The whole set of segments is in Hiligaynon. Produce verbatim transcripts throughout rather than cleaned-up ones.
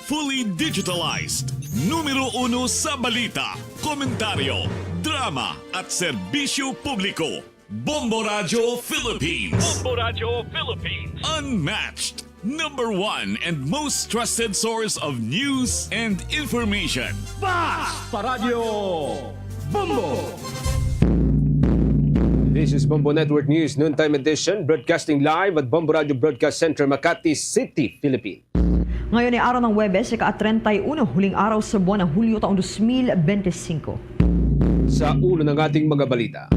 Fully digitalized. Numero uno sa balita, komentaryo, drama, at serbisyo publiko. Bombo Radyo Philippines. Bombo Radyo Philippines. Unmatched. Number one and most trusted source of news and information. Fast Paradyo Bombo. This is Bombo Network News Noontime Edition, broadcasting live at Bombo Radyo Broadcast Center, Makati City, Philippines. Ngayon ay araw ng Huwebes, ika-treinta y uno, huling araw sa buwan ng Hulyo taong dos mil bente singko. Sa ulo ng ating mga balita.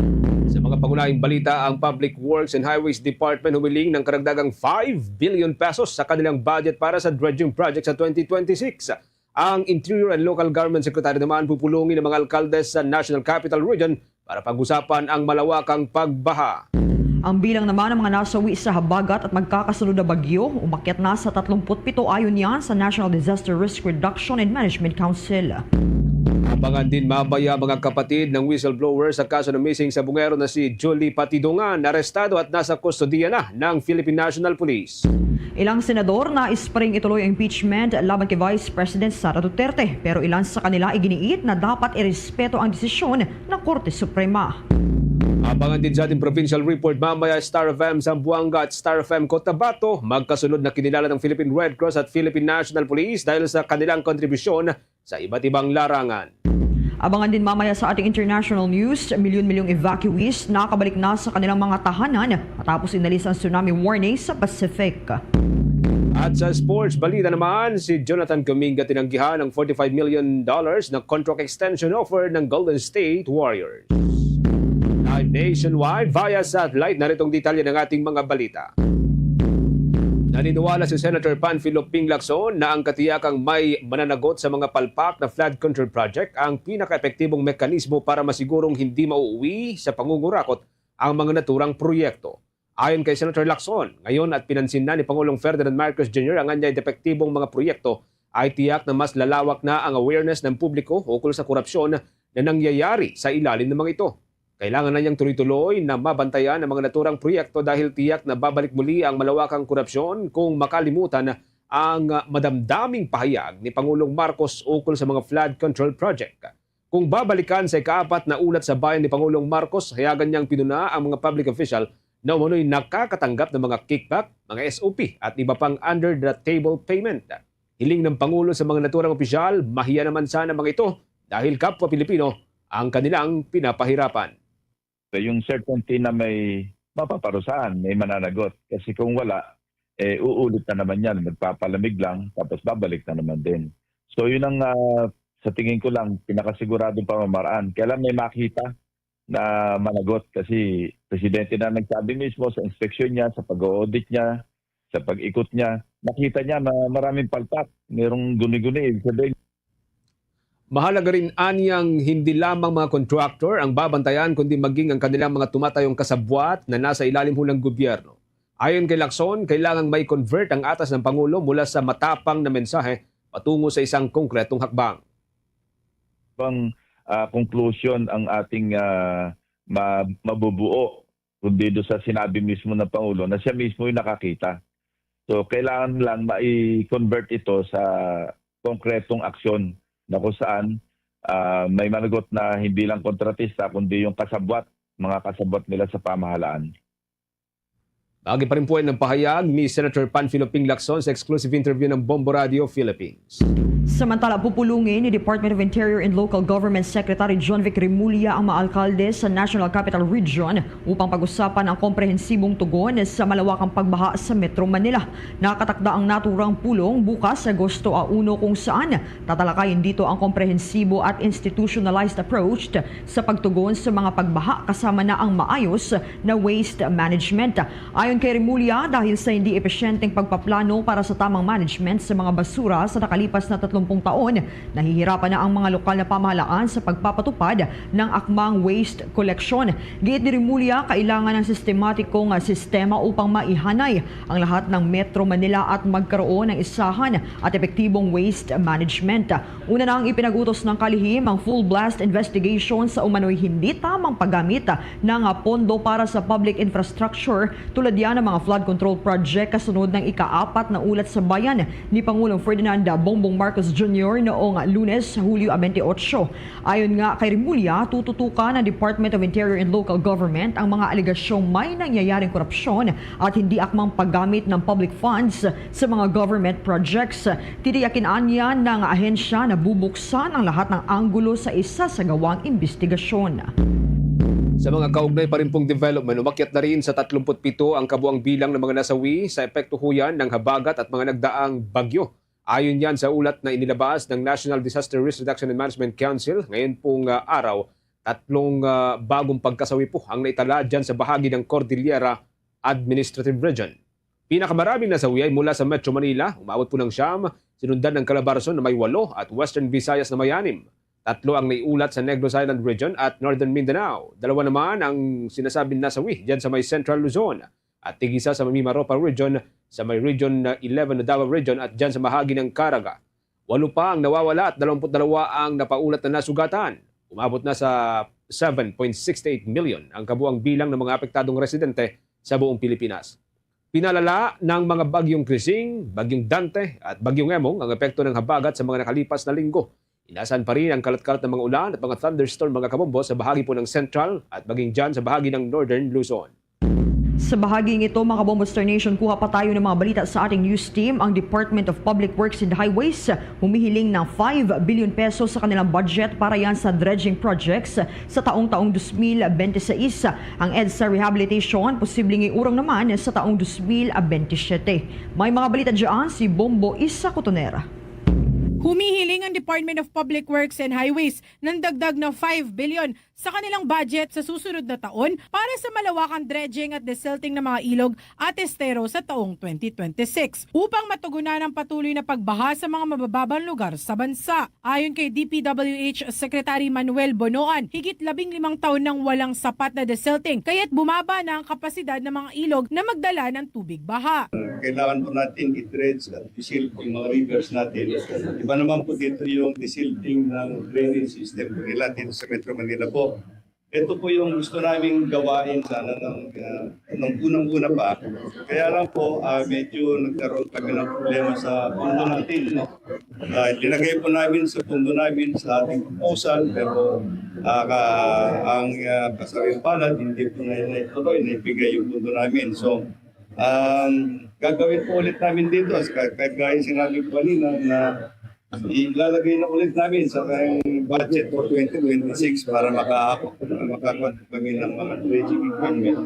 Sa mga pangunahing balita, ang Public Works and Highways Department humiling ng karagdagang five billion pesos sa kanilang budget para sa dredging project sa twenty twenty-six. Ang Interior and Local Government Secretary naman pupulungin ang mga alkalde sa National Capital Region para pag-usapan ang malawakang pagbaha. Ang bilang naman ng mga nasawi sa habagat at magkakasunod na bagyo, umakyat na sa tatlumpu't pito ayon yan sa National Disaster Risk Reduction and Management Council. Abangan din mamaya, mga kapatid, ng whistleblower sa kaso ng missing sa Bungero na si Julie Patidongan, arestado at nasa kustodiya na ng Philippine National Police. Ilang senador nais pa ring ituloy ang impeachment laban kay Vice President Sara Duterte, pero ilan sa kanila iginiit na dapat irespeto ang desisyon ng Korte Suprema. Abangan din sa ating provincial report mamaya, Star F M Zamboanga at Star F M Cotabato. Magkasunod na kinilala ng Philippine Red Cross at Philippine National Police dahil sa kanilang kontribusyon sa iba't ibang larangan. Abangan din mamaya sa ating international news, milyon-milyong evacuees nakabalik na sa kanilang mga tahanan matapos inalis ang tsunami warning sa Pacific. At sa sports balita naman, si Jonathan Kuminga tinanggihan ang forty-five million dollars na contract extension offer ng Golden State Warriors. Live nationwide via satellite, narito ang detalye ng ating mga balita. Naniniwala si Senator Panfilo Ping Lacson na ang katiyakang may mananagot sa mga palpak na flood control project ang pinakaepektibong mekanismo para masigurong hindi mauuwi sa pangungurakot ang mga naturang proyekto. Ayon kay Senator Lacson, ngayon at pinansin na ni Pangulong Ferdinand Marcos Junior ang anyay epektibong mga proyekto, ay tiyak na mas lalawak na ang awareness ng publiko ukol sa korupsyon na nangyayari sa ilalim ng mga ito. Kailangan na niyang tuloy-tuloy na mabantayan ang mga naturang proyekto dahil tiyak na babalik muli ang malawakang korupsyon kung makalimutan ang madamdaming pahayag ni Pangulong Marcos ukol sa mga flood control project. Kung babalikan sa ikaapat na ulat sa bayan ni Pangulong Marcos, hayagan niyang pinuna ang mga public official na umano'y nakakatanggap ng mga kickback, mga S O P, at iba pang under-the-table payment. Hiling ng Pangulo sa mga naturang opisyal, mahiya naman sana mga ito dahil kapwa Pilipino ang kanilang pinapahirapan. Yung certainty na may mapaparusahan, may mananagot. Kasi kung wala, eh, uulit na naman yan. Magpapalamig lang, tapos babalik na naman din. So, yun ang, ah, sa tingin ko lang, pinakasiguradong pamamaraan. Kailan may makita na managot? Kasi presidente na nagsabi mismo sa inspeksyon niya, sa pag-audit niya, sa pag-ikot niya, nakita niya na maraming palpak, mayroong guni-guni. Ibig sabihin, mahalaga rin anyang hindi lamang mga contractor ang babantayan, kundi maging ang kanilang mga tumatayong kasabwat na nasa ilalim ho ng gobyerno. Ayon kay Lacson, kailangang may convert ang atas ng Pangulo mula sa matapang na mensahe patungo sa isang konkretong hakbang. Bang, ah, conclusion ang ating, ah, ma-, mabubuo, kundi do sa sinabi mismo ng Pangulo na siya mismo yung nakakita. So, kailangan lang mai-convert ito sa konkretong aksyon na kung saan, ah, may managot na hindi lang kontratista, kundi yung kasabwat, mga kasabwat nila sa pamahalaan. Bagi pa rin po yan ang pahayag ni Senator Panfilo Ping Lacson sa exclusive interview ng Bombo Radio Philippines. Samantala, pupulungin ni Department of Interior and Local Government Secretary John Vic Remulla ang mga alkalde sa National Capital Region upang pag-usapan ang komprehensibong tugon sa malawakang pagbaha sa Metro Manila. Nakatakda ang naturang pulong bukas, Agosto uno, kung saan tatalakayin dito ang komprehensibo at institutionalized approach sa pagtugon sa mga pagbaha, kasama na ang maayos na waste management. Ayon kay Remulla, dahil sa hindi episyenteng pagpaplano para sa tamang management sa mga basura sa nakalipas na tumpong taon, nahihirapan na ang mga lokal na pamahalaan sa pagpapatupad ng akmang waste collection. Giit ni Remulla, kailangan ng sistematiko nga sistema upang maihanay ang lahat ng Metro Manila at magkaroon ng isahan at epektibong waste management. Una nang ipinag-utos ng kalihim ang full blast investigation sa umano'y hindi tamang paggamit ng pondo para sa public infrastructure, tulad yan ng mga flood control project, kasunod ng ikaapat na ulat sa bayan ni Pangulong Ferdinand Bongbong Marcos Junior noong Lunes, Hulyo twenty-eight. Ayon nga kay Remulla, tututukan ng Department of Interior and Local Government ang mga alegasyong may nangyayaring korupsyon at hindi akmang paggamit ng public funds sa mga government projects. Titiyakin anya ng ahensya na bubuksan ang lahat ng anggulo sa isasagawang imbestigasyon. Sa mga kaugnay pa rin pong development, umakyat na rin sa tatlumpu't pito ang kabuang bilang ng mga nasawi sa epekto huyan ng habagat at mga nagdaang bagyo. Ayon yan sa ulat na inilabas ng National Disaster Risk Reduction and Management Council, ngayon pong ah, araw, tatlong ah, bagong pagkasawi po ang naitala dyan sa bahagi ng Cordillera Administrative Region. Pinakamaraming nasawi ay mula sa Metro Manila, umabot po ng siyam, sinundan ng Calabarzon na may walo at Western Visayas na may anim. Tatlo ang naiulat sa Negros Island Region at Northern Mindanao. Dalawa naman ang sinasabing nasawi dyan sa may Central Luzon at tig-isa sa Mimaropa Region, sa may Region eleven na Davao Region at dyan sa bahagi ng Caraga. Walo pa ang nawawala at dalawampu't dalawa ang napaulat na nasugatan. Umabot na sa seven point six eight million ang kabuang bilang ng mga apektadong residente sa buong Pilipinas. Pinalala ng mga bagyong Krising, bagyong Dante, at bagyong Emong ang epekto ng habagat sa mga nakalipas na linggo. Inasan pa rin ang kalat-kalat ng mga ulan at mga thunderstorm, mga kabombo, sa bahagi po ng Central at maging dyan sa bahagi ng Northern Luzon. Sa bahaging ito, mga kabombo, Star Nation, kuha pa tayo ng mga balita sa ating news team. Ang Department of Public Works and Highways humihiling ng five billion pesos sa kanilang budget para yan sa dredging projects sa taong-taong twenty twenty-six. Ang EDSA rehabilitation posibleng iurong naman sa taong twenty twenty-seven. May mga balita dyan si Bombo Isa Cotonera. Humihiling ang Department of Public Works and Highways ng dagdag na five billion sa kanilang budget sa susunod na taon para sa malawakang dredging at desilting ng mga ilog at estero sa taong twenty twenty-six upang matugunan ang patuloy na pagbaha sa mga mabababang lugar sa bansa. Ayon kay D P W H Secretary Manuel Bonoan, higit labing limang taon nang walang sapat na desilting, kaya't bumaba na ang kapasidad ng mga ilog na magdala ng tubig baha. Kailangan po natin i-dredge at desilting mga rivers natin. Iba naman po dito yung desilting ng drainage system po nila dito sa Metro Manila po. Ito po yung gusto naming gawain sana ng, ah, nung unang-una pa. Kaya lang po, ah, medyo nagkaroon kami ng problema sa pondo natin, no? Ah, linagay po namin sa pondo namin sa ating proposal, pero, ah, ka, ang, ah, kasabihan palad, hindi po na naituloy, naibigay yung pondo namin. So, um, gagawin po ulit namin dito, as ka-, kagaya sinabi ko kanina, na ilalagay na ulit namin sa kayang budget for twenty twenty-six para maka-, makakuha kami ng mga dredging equipment.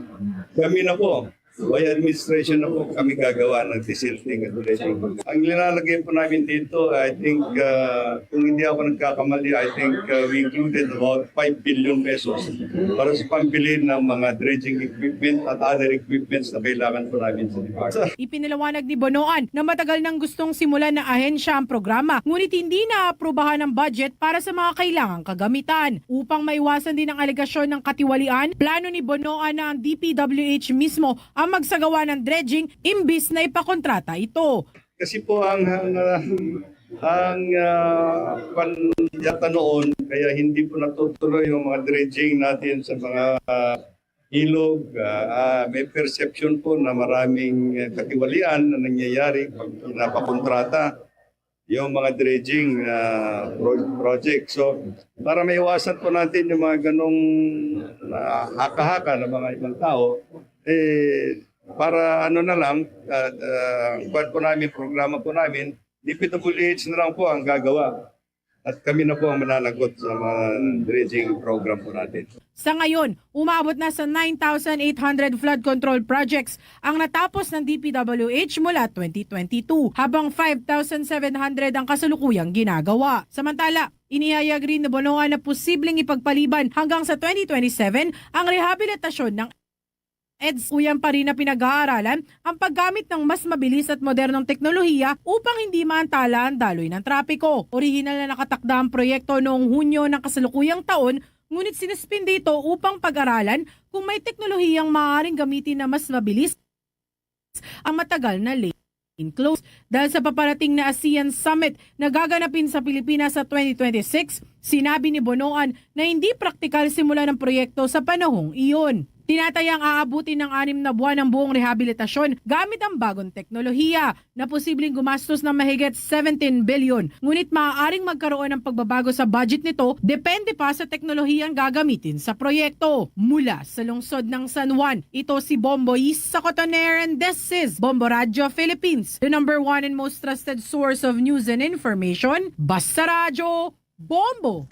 Kami na po, by administration na po kami gagawa ng desilting at dredging. Ang linalagay po namin dito, I think, ah, kung hindi ako nagkakamali, I think, ah, we included about five billion pesos para sa pambili ng mga dredging equipment at other equipments na kailangan po namin sa department. Ipinaliwanag ni Bonoan na matagal nang gustong simulan ng ahensya ang programa, ngunit hindi naaprubahan ang budget para sa mga kailangang kagamitan. Upang maiwasan din ang alegasyon ng katiwalian, plano ni Bonoan na ang D P W H mismo ang magsagawa ng dredging imbis na ipakontrata ito. Kasi po ang, ang, ah, ang, ah, pan-, yata noon, kaya hindi po natutuloy yung mga dredging natin sa mga, ah, ilog. Ah, ah, may perception po na maraming, eh, katiwalian na nangyayari pag pinapakontrata yung mga dredging, ah, pro-, project. So, para maiwasan po natin yung mga ganong, ah, haka-haka ng mga ibang tao, eh, para ano na lang, ah, ah, kuwan po namin, programa po namin, D P W H na lang po ang gagawa. At kami na po ang mananagot sa mga dredging program po natin. Sa ngayon, umabot na sa nine thousand eight hundred flood control projects ang natapos ng D P W H mula twenty twenty-two, habang five thousand seven hundred ang kasalukuyang ginagawa. Samantala, inihayag rin ni Bonoan na posibleng ipagpaliban hanggang sa twenty twenty-seven ang rehabilitasyon ng EDSA, kulang pa rin na pinag-aaralan ang paggamit ng mas mabilis at modernong teknolohiya upang hindi maantala ang daloy ng trapiko. Orihinal na nakatakda ang proyekto noong Hunyo ng kasalukuyang taon, ngunit sinuspindi ito upang pag-aralan kung may teknolohiyang maaaring gamitin na mas mabilis ang matagal na lane close. Dahil sa paparating na ASEAN Summit na gaganapin sa Pilipinas sa twenty twenty-six, sinabi ni Bonoan na hindi praktikal simulan ang proyekto sa panahong iyon. Tinatayang aabutin ng anim na buwan ang buong rehabilitasyon gamit ang bagong teknolohiya na posibleng gumastos ng mahigit seventeen billion. Ngunit maaaring magkaroon ng pagbabago sa budget nito depende pa sa teknolohiyang gagamitin sa proyekto. Mula sa lungsod ng San Juan, ito si Bombo Is sa Cotoner, and this is Bombo Radio Philippines, the number one and most trusted source of news and information. Basta Radyo, Bombo!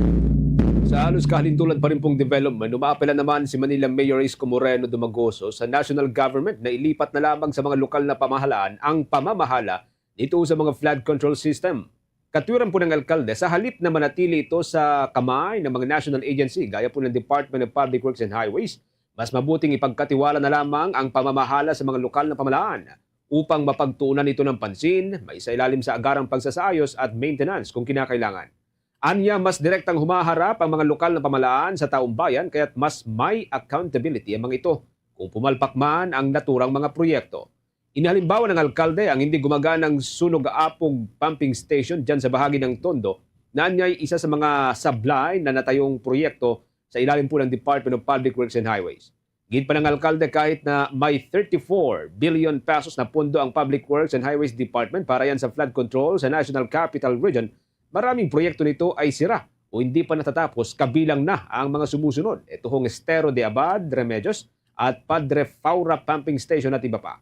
Sa halos kahalintulan pa rin pong development, umaapela naman si Manila Mayor Isko Moreno Dumagoso sa national government na ilipat na lamang sa mga lokal na pamahalaan ang pamamahala nito sa mga flood control system. Katwiran po ng alkalde, sa halip na manatili ito sa kamay ng mga national agency gaya po ng Department of Public Works and Highways, mas mabuting ipagkatiwala na lamang ang pamamahala sa mga lokal na pamahalaan upang mapagtuunan ito ng pansin, maisailalim sa agarang pagsasaayos at maintenance kung kinakailangan. Anya, mas direktang humaharap ang mga lokal na pamahalaan sa taong bayan, kaya't mas may accountability ang mga ito kung pumalpak man ang naturang mga proyekto. Inihalimbawa ng alkalde ang hindi gumaganang sunog-apog pumping station dyan sa bahagi ng Tondo na anyay isa sa mga sablay na natayong proyekto sa ilalim po ng Department of Public Works and Highways. Gid pa ng alkalde, kahit na may thirty-four billion pesos na pondo ang Public Works and Highways Department para yan sa flood control sa National Capital Region, maraming proyekto nito ay sira o hindi pa natatapos, kabilang na ang mga sumusunod, ito hong Estero de Abad, Remedios, at Padre Faura Pumping Station at iba pa.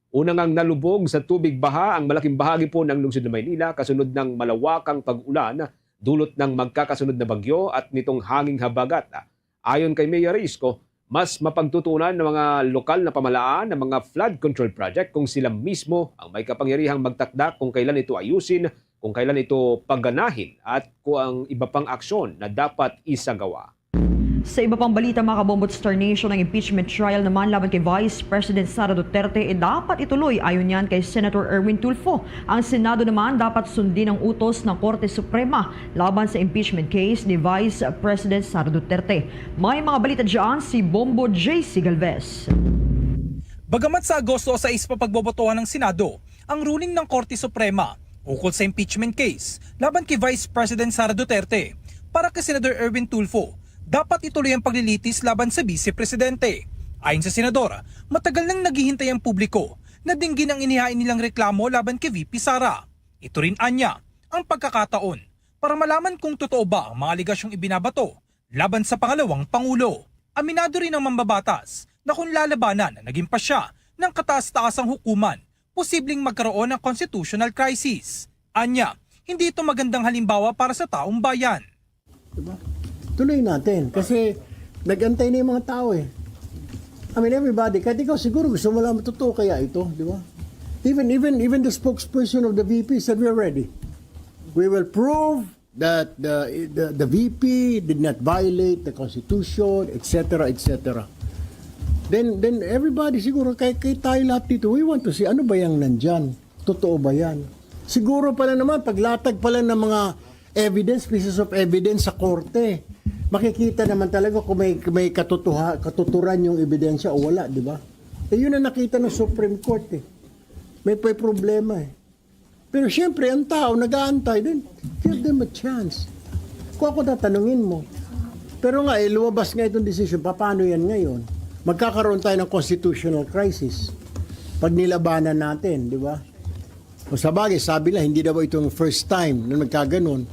Una ngang nalubog sa tubig baha ang malaking bahagi po ng lungsod ng Maynila kasunod ng malawakang pag-ulan, dulot ng magkakasunod na bagyo at nitong hanging habagat. Ayon kay Mayor Isko, mas mapagtutuunan ng mga lokal na pamahalaan ang mga flood control project kung sila mismo ang may kapangyarihang magtakda kung kailan ito ayusin, kung kailan ito paganahin, at kung ang iba pang aksyon na dapat isagawa. Sa iba pang balita, mga kabombo at Star Nation, ang impeachment trial naman laban kay Vice President Sara Duterte, eh, dapat ituloy. Ayon niyan kay Senator Erwin Tulfo, ang Senado naman dapat sundin ang utos ng Korte Suprema laban sa impeachment case ni Vice President Sara Duterte. May mga balita dyan si Bombo J C Galvez. Bagamat sa Agosto sais pa pagbobotohan ng Senado ang ruling ng Korte Suprema ukol sa impeachment case laban kay Vice President Sara Duterte, para kay Senador Erwin Tulfo, dapat ituloy ang paglilitis laban sa Vice Presidente. Ayon sa senador, matagal nang naghihintay ang publiko na dinggin ang inihain nilang reklamo laban kay V P Sara. Ito rin anya ang pagkakataon para malaman kung totoo ba ang mga alegasyong ibinabato laban sa pangalawang pangulo. Aminado rin ang mambabatas na kung lalabanan ang naging pasya ng kataas-taasang hukuman, posibleng magkaroon ng constitutional crisis. Anya, hindi ito magandang halimbawa para sa taong bayan. Diba? Tuloy natin kasi nag-antay na yung mga tao eh. I mean, everybody, kahit ikaw siguro gusto mo lang, totoo kaya ito, di ba? Even, even, even the spokesperson of the V P said, "We're ready. We will prove that the, the, the V P did not violate the Constitution, et cetera, et cetera." Then, then everybody siguro, kay, kay tayo lahat dito, we want to see ano ba yung nandyan. Totoo ba yan? Siguro pala naman, paglatag pala ng mga evidence, pieces of evidence sa korte, makikita naman talaga kung may, may katutuha, katuturan yung ebidensya o wala, di ba? Eh, yun ang nakita ng Supreme Court eh. May, may problema eh. Pero siyempre, ang tao nag-aantay din. Give them a chance. Kung ako tatanungin mo. Pero nga, eh, lumabas nga itong decision, paano yan ngayon? Magkakaroon tayo ng constitutional crisis pag nilabanan natin, di ba? O sa bagay, sabi na, hindi daw ito ang first time na nagkaganon.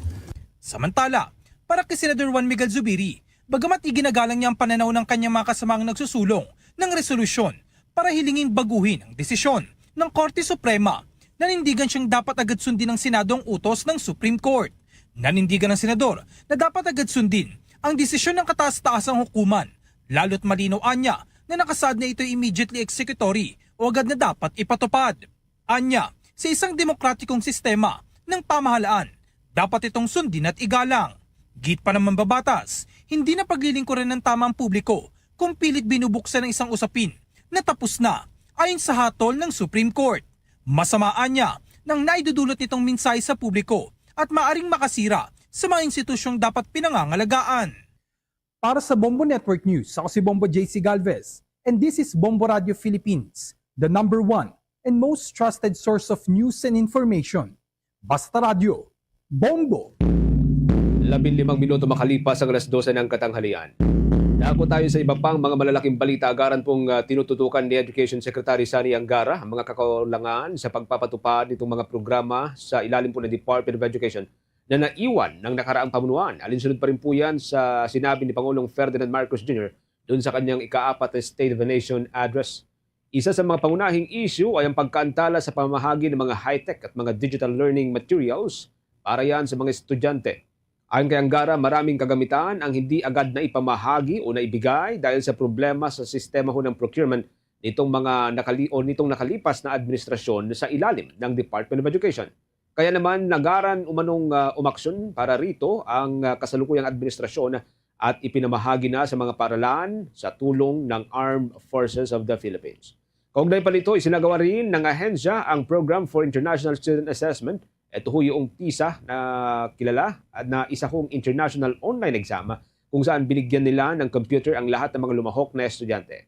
Samantala, para kay Senador Juan Miguel Zubiri, bagamat iginagalang niya ang pananaw ng kanyang mga kasamang nagsusulong ng resolusyon para hilinging baguhin ang desisyon ng Korte Suprema, nanindigan siyang dapat agad sundin ng Senado ang utos ng Supreme Court. Nanindigan ang senador na dapat agad sundin ang desisyon ng kataas-taasang hukuman, lalo't malinaw anya na nakasaad na ito'y immediately executory o agad na dapat ipatupad. Anya, sa isang demokratikong sistema ng pamahalaan, dapat itong sundin at igalang. Git pa ng mambabatas, hindi na paglilingkuran ng tama ang publiko kung pilit binubuksan ang isang usapin natapos na, ayon sa hatol ng Supreme Court. Masamaan niya nang naidudulot nitong mensahe sa publiko at maaring makasira sa mga institusyong dapat pinangangalagaan. Para sa Bombo Network News, ako si Bombo J C Galvez, and this is Bombo Radio Philippines, the number one and most trusted source of news and information. Basta Radyo, Bombo! Labing limang minuto makalipas ang alas dose ng katanghalian. Dako tayo sa iba pang mga malalaking balita. Agaran pong, ah, tinututukan ni Education Secretary Sonny Angara ang mga kakulangan sa pagpapatupad nitong mga programa sa ilalim po ng Department of Education na naiwan ng nakaraang pamunuan. Alinsunod pa rin po yan sa sinabi ni Pangulong Ferdinand Marcos Junior doon sa kanyang ikaapat na State of the Nation Address. Isa sa mga pangunahing issue ay ang pagkaantala sa pamamahagi ng mga high-tech at mga digital learning materials para yan sa mga estudyante. Ayon kay Angara, maraming kagamitan ang hindi agad na ipamahagi o naibigay dahil sa problema sa sistema ho ng procurement nitong mga nakali-, o nitong nakalipas na administrasyon sa ilalim ng Department of Education. Kaya naman, nagaran umanong, ah, umaksyon para rito ang, ah, kasalukuyang administrasyon at ipinamahagi na sa mga paaralan sa tulong ng Armed Forces of the Philippines. Kaugnay pa nito, isinagawa rin ng ahensya ang Program for International Student Assessment. Ito ho yung PISA na kilala na isa hong international online exam kung saan binigyan nila ng computer ang lahat ng mga lumahok na estudyante.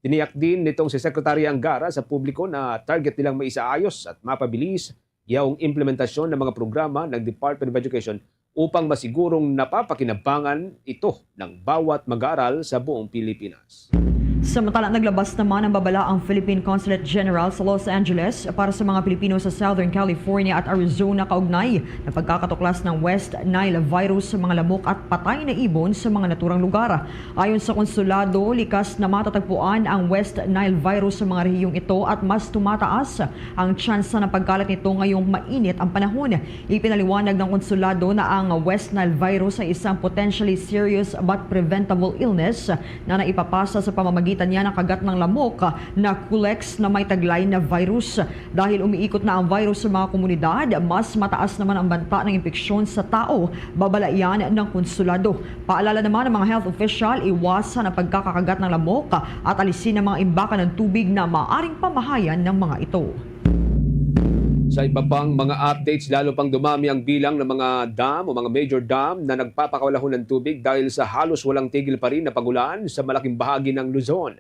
Tiniyak din nitong si Secretary Angara sa publiko na target nilang maisaayos at mapabilis yaong implementasyon ng mga programa ng Department of Education upang masigurong napapakinabangan ito ng bawat mag-aaral sa buong Pilipinas. Samantala, naglabas naman ang babala ang Philippine Consulate General sa Los Angeles para sa mga Pilipino sa Southern California at Arizona kaugnay ng pagkakatuklas ng West Nile virus sa mga lamok at patay na ibon sa mga naturang lugar. Ayon sa konsulado, likas na matatagpuan ang West Nile virus sa mga rehiyong ito at mas tumataas ang tsansa ng pagkalat nito ngayong mainit ang panahon. Ipinaliwanag ng konsulado na ang West Nile virus ay isang potentially serious but preventable illness na naipapasa sa pamamagitan niya ng kagat ng lamok na Culex na may taglay na virus. Dahil umiikot na ang virus sa mga komunidad, mas mataas naman ang banta ng impeksyon sa tao, babala iyan ng konsulado. Paalala naman ng mga health official, iwasan ang pagkakakagat ng lamok at alisin ang mga imbakan ng tubig na maaring pamahayan ng mga ito. Sa iba pang mga updates, lalo pang dumami ang bilang ng mga dam o mga major dam na nagpapakawala ho ng tubig dahil sa halos walang tigil pa rin na pag-ulan sa malaking bahagi ng Luzon.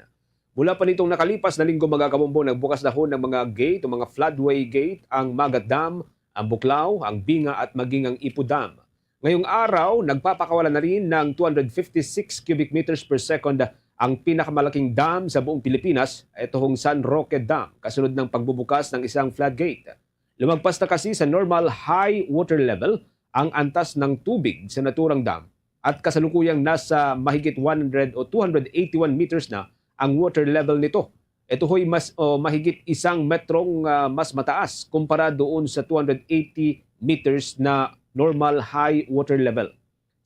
Mula pa nitong nakalipas na linggo, mga kabombo, nagbukas na ho ng mga gate o mga floodway gate ang Magat Dam, ang Buklao, ang Binga at maging ang Ipu Dam. Ngayong araw, nagpapakawala na rin ng two hundred fifty-six cubic meters per second ang pinakamalaking dam sa buong Pilipinas, ito hong San Roque Dam, kasunod ng pagbubukas ng isang floodgate. Lumagpas na kasi sa normal high water level ang antas ng tubig sa naturang dam at kasalukuyang nasa mahigit one hundred o two hundred eighty-one meters na ang water level nito. Ito ho'y mas, o, mahigit isang metrong, ah, mas mataas kumpara doon sa two hundred eighty meters na normal high water level.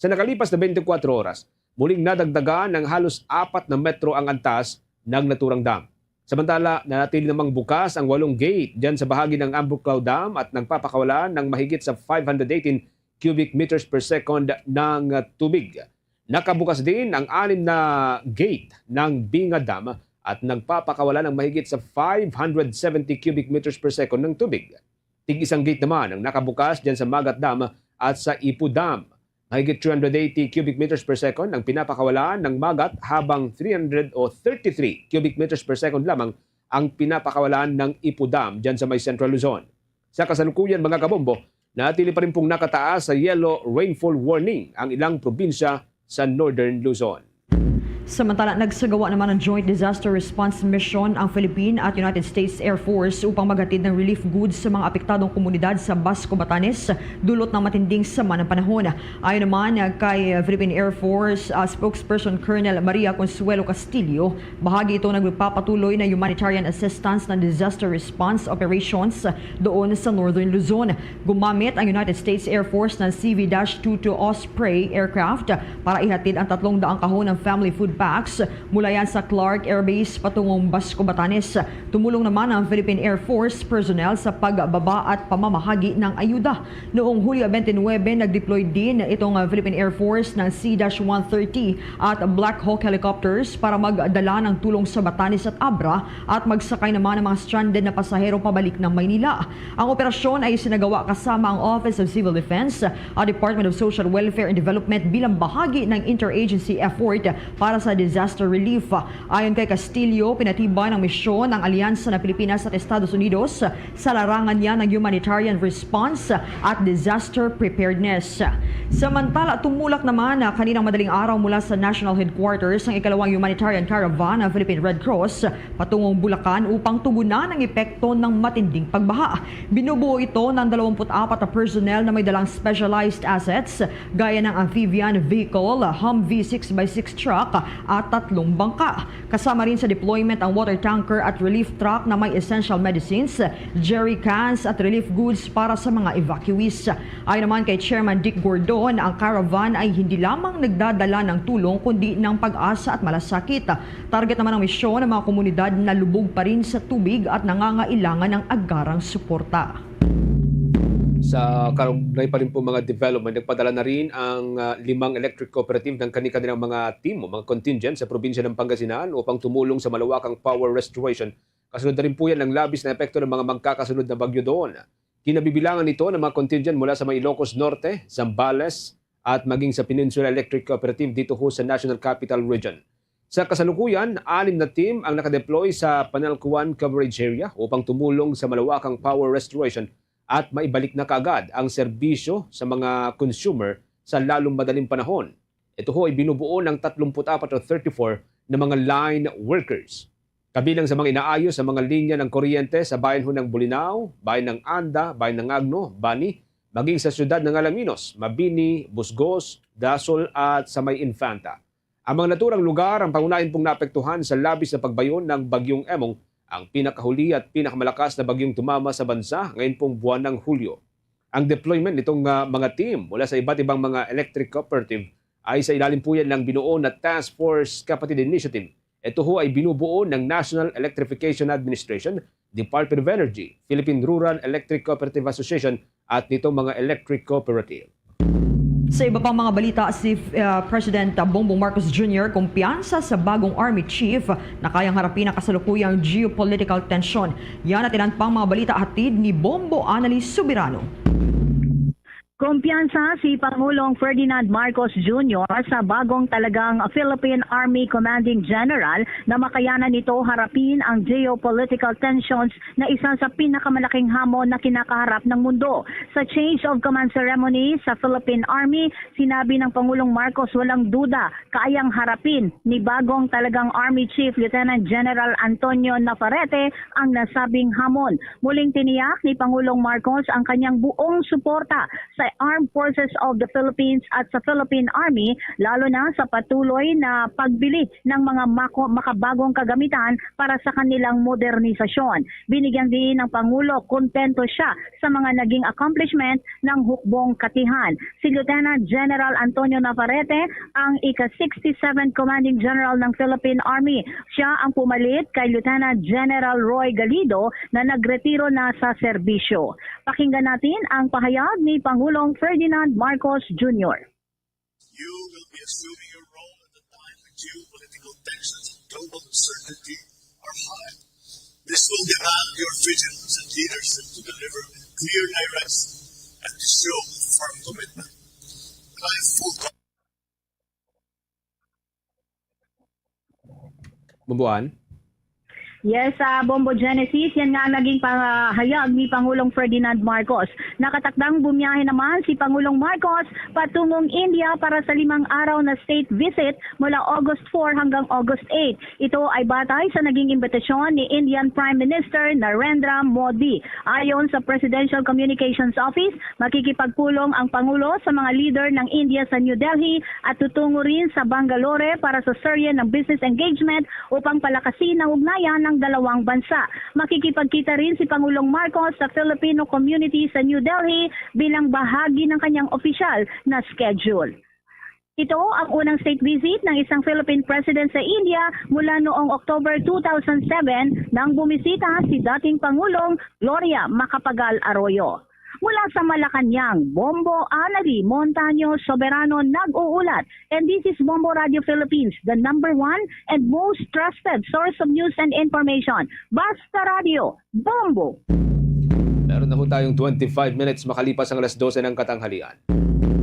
Sa nakalipas na twenty-four oras, muling nadagdagan ng halos apat na metro ang antas ng naturang dam. Samantala, nanatili namang bukas ang walong gate dyan sa bahagi ng Ambuclao Dam at nagpapakawala ng mahigit sa five hundred eighteen cubic meters per second ng tubig. Nakabukas din ang anim na gate ng Binga Dam at nagpapakawala ng mahigit sa five hundred seventy cubic meters per second ng tubig. Tig-isang gate naman ang nakabukas dyan sa Magat Dam at sa Ipu Dam. Mahigit three hundred eighty cubic meters per second ang pinapakawalan ng Magat, habang three hundred o thirty-three cubic meters per second lamang ang pinapakawalan ng Ipu Dam dyan sa may Central Luzon. Sa kasalukuyan, mga kabombo, natili pa rin pong nakataas sa yellow rainfall warning ang ilang probinsya sa Northern Luzon. Samantala, nagsagawa naman ng Joint Disaster Response Mission ang Philippine at United States Air Force upang maghatid ng relief goods sa mga apektadong komunidad sa Basco, Batanes, dulot ng matinding sama ng panahon. Ayon naman kay Philippine Air Force, ah, spokesperson Colonel Maria Consuelo Castillo, bahagi ito ng nagpapatuloy na humanitarian assistance ng disaster response operations doon sa Northern Luzon. Gumamit ang United States Air Force ng C V dash two two Osprey aircraft para ihatid ang tatlong daang kahon ng family food Pax mula yan sa Clark Air Base patungong Basco, Batanes. Tumulong naman ang Philippine Air Force personnel sa pagbaba at pamamahagi ng ayuda. Noong Hulyo twenty-nine, nag-deploy din itong, uh, Philippine Air Force ng C one thirty at Black Hawk helicopters para magdala ng tulong sa Batanes at Abra at magsakay naman ng mga stranded na pasahero pabalik ng Maynila. Ang operasyon ay sinagawa kasama ang Office of Civil Defense at Department of Social Welfare and Development bilang bahagi ng interagency effort para sa disaster relief. Ayon kay Castillo, pinatibay ng misyon ang alyansa ng Pilipinas at Estados Unidos sa larangan niya ng humanitarian response at disaster preparedness. Samantala, tumulak naman na kaninang madaling araw mula sa National Headquarters ang ikalawang humanitarian caravan ng Philippine Red Cross patungong Bulacan upang tugunan ang epekto ng matinding pagbaha. Binubuo ito ng dalawampu't apat na personnel na may dalang specialized assets gaya ng amphibian vehicle, Humvee six by six truck at tatlong bangka. Kasama rin sa deployment ang water tanker at relief truck na may essential medicines, jerry cans at relief goods para sa mga evacuees. Ayon naman kay Chairman Dick Gordon, ang caravan ay hindi lamang nagdadala ng tulong kundi ng pag-asa at malasakit. Target naman ng misyon ang mga komunidad na lubog pa rin sa tubig at nangangailangan ng agarang suporta. Sa kaugnay pa rin po mga development, nagpadala na rin ang, ah, limang electric cooperative ng kani-kanilang mga team o mga contingent sa probinsya ng Pangasinan upang tumulong sa malawakang power restoration. Kasunod na rin po yan ng labis na epekto ng mga magkakasunod na bagyo doon. Kinabibilangan nito ng mga contingent mula sa may Ilocos Norte, Zambales, at maging sa Peninsula Electric Cooperative dito ho sa National Capital Region. Sa kasalukuyan, anim na team ang nakadeploy sa Panalcuan Coverage Area upang tumulong sa malawakang power restoration at maibalik na kaagad ang serbisyo sa mga consumer sa lalong madaling panahon. Ito ho ay binubuo ng tatlumpu't-apat o thirty-four na mga line workers. Kabilang sa mga inaayos sa mga linya ng kuryente sa bayan ho ng Bolinao, bayan ng Anda, bayan ng Agno, Bani, maging sa siyudad ng Alaminos, Mabini, Busgos, Dasol at sa may Infanta. Ang mga naturang lugar ang pangunahin pong naapektuhan sa labis na pagbayon ng Bagyong Emong, ang pinakahuli at pinakamalakas na bagyong tumama sa bansa ngayon pong buwan ng Hulyo. Ang deployment nitong, ah, mga team mula sa iba't ibang mga electric cooperative ay sa ilalim po yan ng binuo na Task Force Kapatid Initiative. Ito ho ay binubuo ng National Electrification Administration, Department of Energy, Philippine Rural Electric Cooperative Association at nitong mga electric cooperative. Sa iba pang mga balita, si uh, President Bongbong Marcos Junior kumpiyansa sa bagong Army Chief na kayang harapin ang kasalukuyang geopolitical tension. Yan at ilan pang mga balita hatid ni Bombo Annalise Soberano. Kumpiyansa si Pangulong Ferdinand Marcos Junior sa bagong talagang Philippine Army Commanding General na makayanan nito harapin ang geopolitical tensions na isa sa pinakamalaking hamon na kinakaharap ng mundo. Sa change of command ceremony sa Philippine Army, sinabi ng Pangulong Marcos walang duda kayang harapin ni bagong talagang Army Chief Lieutenant General Antonio Navarrete ang nasabing hamon. Muling tiniyak ni Pangulong Marcos ang kanyang buong suporta sa Armed Forces of the Philippines at sa Philippine Army, lalo na sa patuloy na pagbili ng mga mako- makabagong kagamitan para sa kanilang modernisasyon. Binigyan din ng Pangulo kontento siya sa mga naging accomplishment ng hukbong katihan. Si Lieutenant General Antonio Navarrete ang ika-sixty-seven Commanding General ng Philippine Army. Siya ang pumalit kay Lieutenant General Roy Galido na nagretiro na sa serbisyo. Pakinggan natin ang pahayag ni Pangulong Ferdinand Marcos Junior. You will be assuming your role at a time when geopolitical tensions and global uncertainty are high. This will demand your vigilance and leadership to deliver with clear direction and to show firm commitment. I have full Mabuan? Yes, uh, Bombo Genesis, yan nga ang naging pahayag ni Pangulong Ferdinand Marcos. Nakatakdang bumiyahe naman si Pangulong Marcos patungong India para sa limang araw na state visit mula August four hanggang August eight. Ito ay batay sa naging imbitasyon ni Indian Prime Minister Narendra Modi. Ayon sa Presidential Communications Office, makikipagpulong ang Pangulo sa mga leader ng India sa New Delhi at tutungo rin sa Bangalore para sa serye ng business engagement upang palakasin ang ugnayan ng dalawang bansa. Makikipagkita rin si Pangulong Marcos sa Filipino community sa New Delhi bilang bahagi ng kanyang opisyal na schedule. Ito ang unang state visit ng isang Philippine president sa India mula noong October two thousand seven, nang bumisita si dating Pangulong Gloria Macapagal Arroyo. Mula sa Malacañang, Bombo Anali Montaño Soberano nag-uulat. And this is Bombo Radio Philippines, the number one and most trusted source of news and information. Basta Radio, Bombo! Meron na ho tayong twenty-five minutes makalipas ang alas dose ng katanghalian.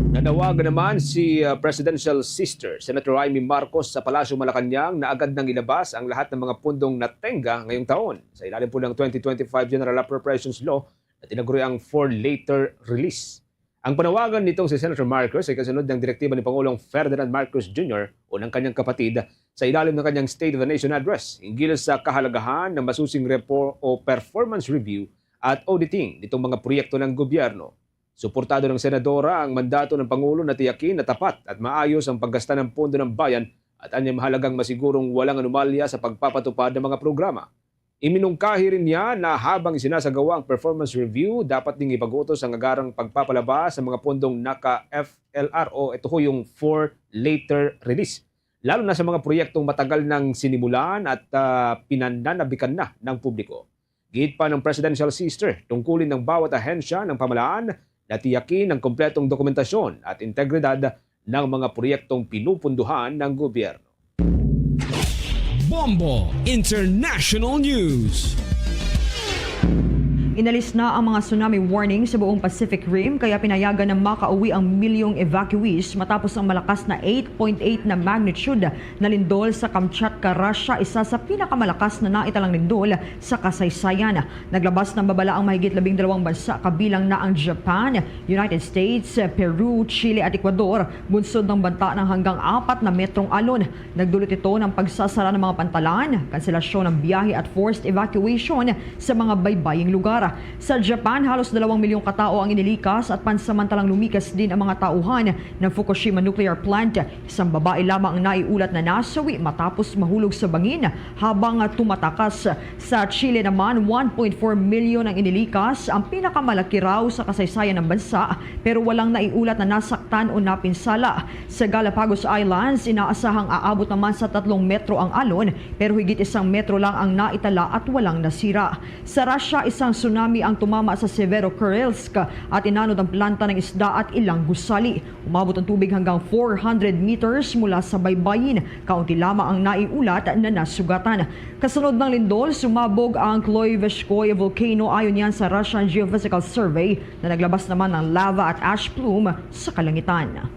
Nanawagan naman si uh, Presidential Sister Senator Imee Marcos sa Palasyo Malacañang na agad nang ilabas ang lahat ng mga pundong natenga ngayong taon sa ilalim po ng twenty twenty-five General Appropriations Law na tinaguriang for later release. Ang panawagan nitong si Senator Marcos ay kasunod ng direktiba ni Pangulong Ferdinand Marcos Junior o ng kanyang kapatid sa ilalim ng kanyang State of the Nation Address hinggil sa kahalagahan ng masusing report o performance review at auditing nitong mga proyekto ng gobyerno. Suportado ng Senadora ang mandato ng Pangulo na tiyakin na tapat at maayos ang paggasta ng pondo ng bayan at anya mahalagang masigurong walang anomalya sa pagpapatupad ng mga programa. Iminungkahi rin niya na habang isinasagawa ang performance review, dapat ding ipag-utos ang agarang pagpapalabas sa mga pondong naka-F L R o ito ho yung for later release, lalo na sa mga proyektong matagal nang sinimulan at uh, pinananabikan na ng publiko. Gid pa ng Presidential Sister, tungkulin ng bawat ahensya ng pamalaan na tiyakin ang kompletong dokumentasyon at integridad ng mga proyektong pinupunduhan ng gobyerno. Bombo International News. Inalis na ang mga tsunami warning sa buong Pacific Rim, kaya pinayagan na makauwi ang milyong evacuees matapos ang malakas na eight point eight na magnitude na lindol sa Kamchatka, Russia, isa sa pinakamalakas na naitalang lindol sa kasaysayan. Naglabas ng babala ang mahigit labing dalawang bansa, kabilang na ang Japan, United States, Peru, Chile at Ecuador, bunsod ng banta ng hanggang apat na metrong alon. Nagdulot ito ng pagsasara ng mga pantalan, kanselasyon ng biyahe at forced evacuation sa mga baybaying lugar. Sa Japan, halos dalawang milyong katao ang inilikas at pansamantalang lumikas din ang mga tauhan ng Fukushima nuclear plant. Isang babae lamang ang naiulat na nasawi matapos mahulog sa bangin habang tumatakas. Sa Chile naman, one point four million ang inilikas, ang pinakamalaki raw sa kasaysayan ng bansa, pero walang naiulat na nasaktan o napinsala. Sa Galapagos Islands, inaasahang aabot naman sa tatlong metro ang alon, pero higit isang metro lang ang naitala at walang nasira. Sa Russia, isang tsunami ang tumama sa Severokurilsk at inanod ang planta ng isda at ilang gusali. Umabot ang tubig hanggang four hundred meters mula sa baybayin. Kaunti lamang ang naiulat na nasugatan. Kasunod ng lindol, sumabog ang Kloiveshkoye volcano, ayon yan sa Russian Geophysical Survey, na naglabas naman ng lava at ash plume sa kalangitan.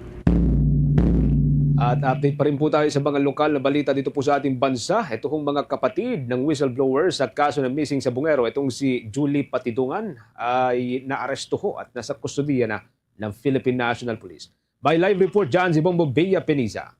At update pa rin po tayo sa mga lokal na balita dito po sa ating bansa. Ito hong mga kapatid ng whistleblower sa kaso ng missing sa Bungero, itong si Julie Patidongan, ay naaresto ho at nasa kustodiya na ng Philippine National Police. By live report dyan si Bombo Bea Peniza.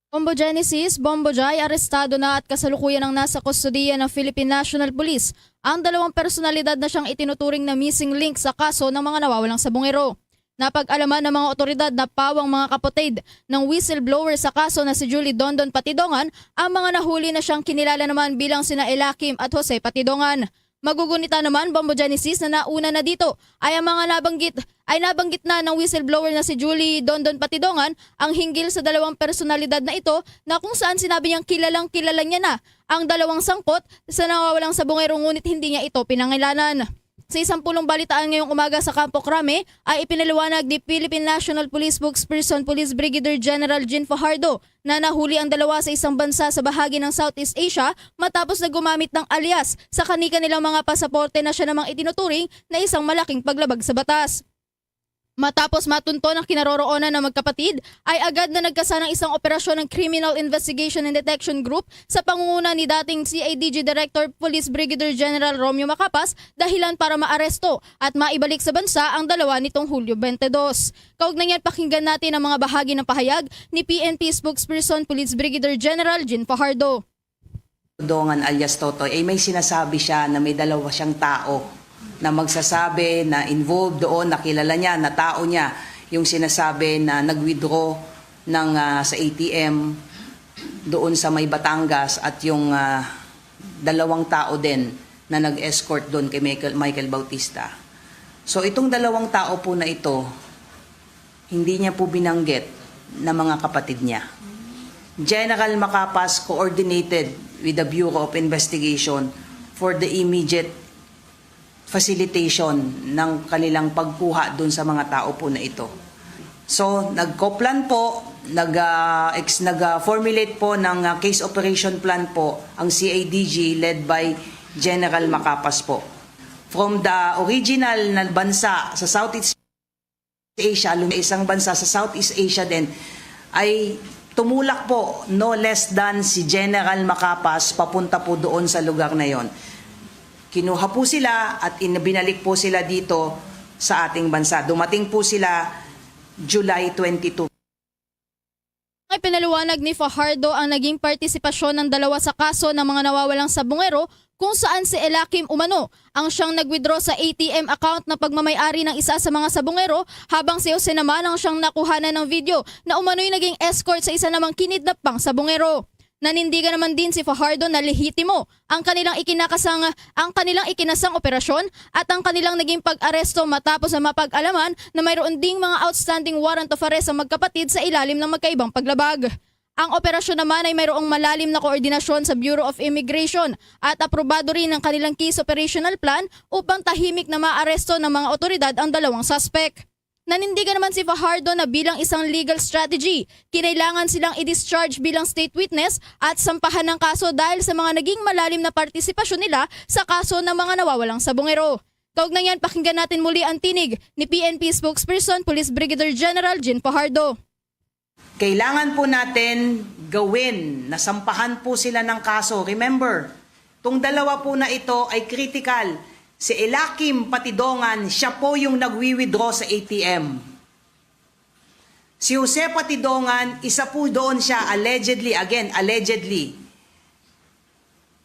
Bombo Genesis, Bombo Jai, arestado na at kasalukuyan ang nasa kustodiya ng Philippine National Police ang dalawang personalidad na siyang itinuturing na missing link sa kaso ng mga nawawalang sa Bungero. Napag-alaman ng mga otoridad na pawang mga kapatid ng whistleblower sa kaso na si Julie Dondon Patidongan ang mga nahuli na siyang kinilala naman bilang sina Elakim at Jose Patidongan. Magugunita naman, Bombo Genesis, na nauna na dito ay ang mga nabanggit ay nabanggit na ng whistleblower na si Julie Dondon Patidongan ang hinggil sa dalawang personalidad na ito, na kung saan sinabi niyang kilalang kilala niya na ang dalawang sangkot sa nawawalang sa Bungero, ngunit hindi niya ito pinangilanan. Sa isang pulong balitaan ngayong umaga sa Campo Crame, ay ipinaliwanag ni Philippine National Police Spokesperson Police Brigadier General Jean Fajardo na nahuli ang dalawa sa isang bansa sa bahagi ng Southeast Asia matapos na gumamit ng alias sa kani-kanilang mga pasaporte na siya namang itinuturing na isang malaking paglabag sa batas. Matapos matunton ang kinaroroonan ng magkapatid, ay agad na nagkasanang isang operasyon ng Criminal Investigation and Detection Group sa pangunguna ni dating C I D G Director Police Brigadier General Romeo Macapas, dahilan para maaresto at maibalik sa bansa ang dalawa nitong Hulyo twenty-two. Kaugnay niyan, pakinggan natin ang mga bahagi ng pahayag ni P N P Spokesperson Police Brigadier General Jean Fajardo. Dongan alias Totoy, ay may sinasabi siya na may dalawa siyang tao na magsasabi na involved doon, nakilala niya, na tao niya, yung sinasabi na nag-withdraw ng, ah, sa A T M doon sa may Batangas, at yung, ah, dalawang tao din na nag-escort doon kay Michael, Michael Bautista. So, itong dalawang tao po na ito, hindi niya po binanggit na mga kapatid niya. General Macapas coordinated with the Bureau of Investigation for the immediate facilitation ng kanilang pagkuha dun sa mga tao po na ito. So, nagkoplan po, nag, ah, ex-, nag, ah, formulate po ng, ah, case operation plan po ang C I D G led by General Macapas po. From the original na bansa sa Southeast Asia, lum-, isang bansa sa Southeast Asia din, ay tumulak po no less than si General Macapas papunta po doon sa lugar na yon. Kinuha po sila at in-, binalik po sila dito sa ating bansa. Dumating po sila July twenty-two. Ipinaliwanag ni Fajardo ang naging partisipasyon ng dalawa sa kaso ng mga nawawalang sabungero, kung saan si Elakim umano ang siyang nag-withdraw sa A T M account na pagmamay-ari ng isa sa mga sabungero, habang si Jose naman ang siyang nakuhanan ng video na umano'y naging escort sa isa namang kinidnap pang sabungero. Nanindigan naman din si Fajardo na lehitimo ang kanilang ikinakasang ang kanilang ikinasang operasyon at ang kanilang naging pag-aresto matapos na mapag-alaman na mayroon ding mga outstanding warrant of arrest ang magkapatid sa ilalim ng magkaibang paglabag. Ang operasyon naman ay mayroong malalim na koordinasyon sa Bureau of Immigration at aprobado rin ang kanilang case operational plan upang tahimik na maaresto ng mga otoridad ang dalawang suspek. Nanindigan naman si Fajardo na bilang isang legal strategy, kinailangan silang i-discharge bilang state witness at sampahan ng kaso dahil sa mga naging malalim na partisipasyon nila sa kaso ng mga nawawalang sabungero. Kaugnay niyan, pakinggan natin muli ang tinig ni P N P spokesperson Police Brigadier General Jean Fajardo. Kailangan po natin gawin na sampahan po sila ng kaso. Remember, itong dalawa po na ito ay critical. Si Elakim Patidongan, siya po yung nagwi-withdraw sa A T M. Si Jose Patidongan, isa po doon siya, allegedly, again, allegedly,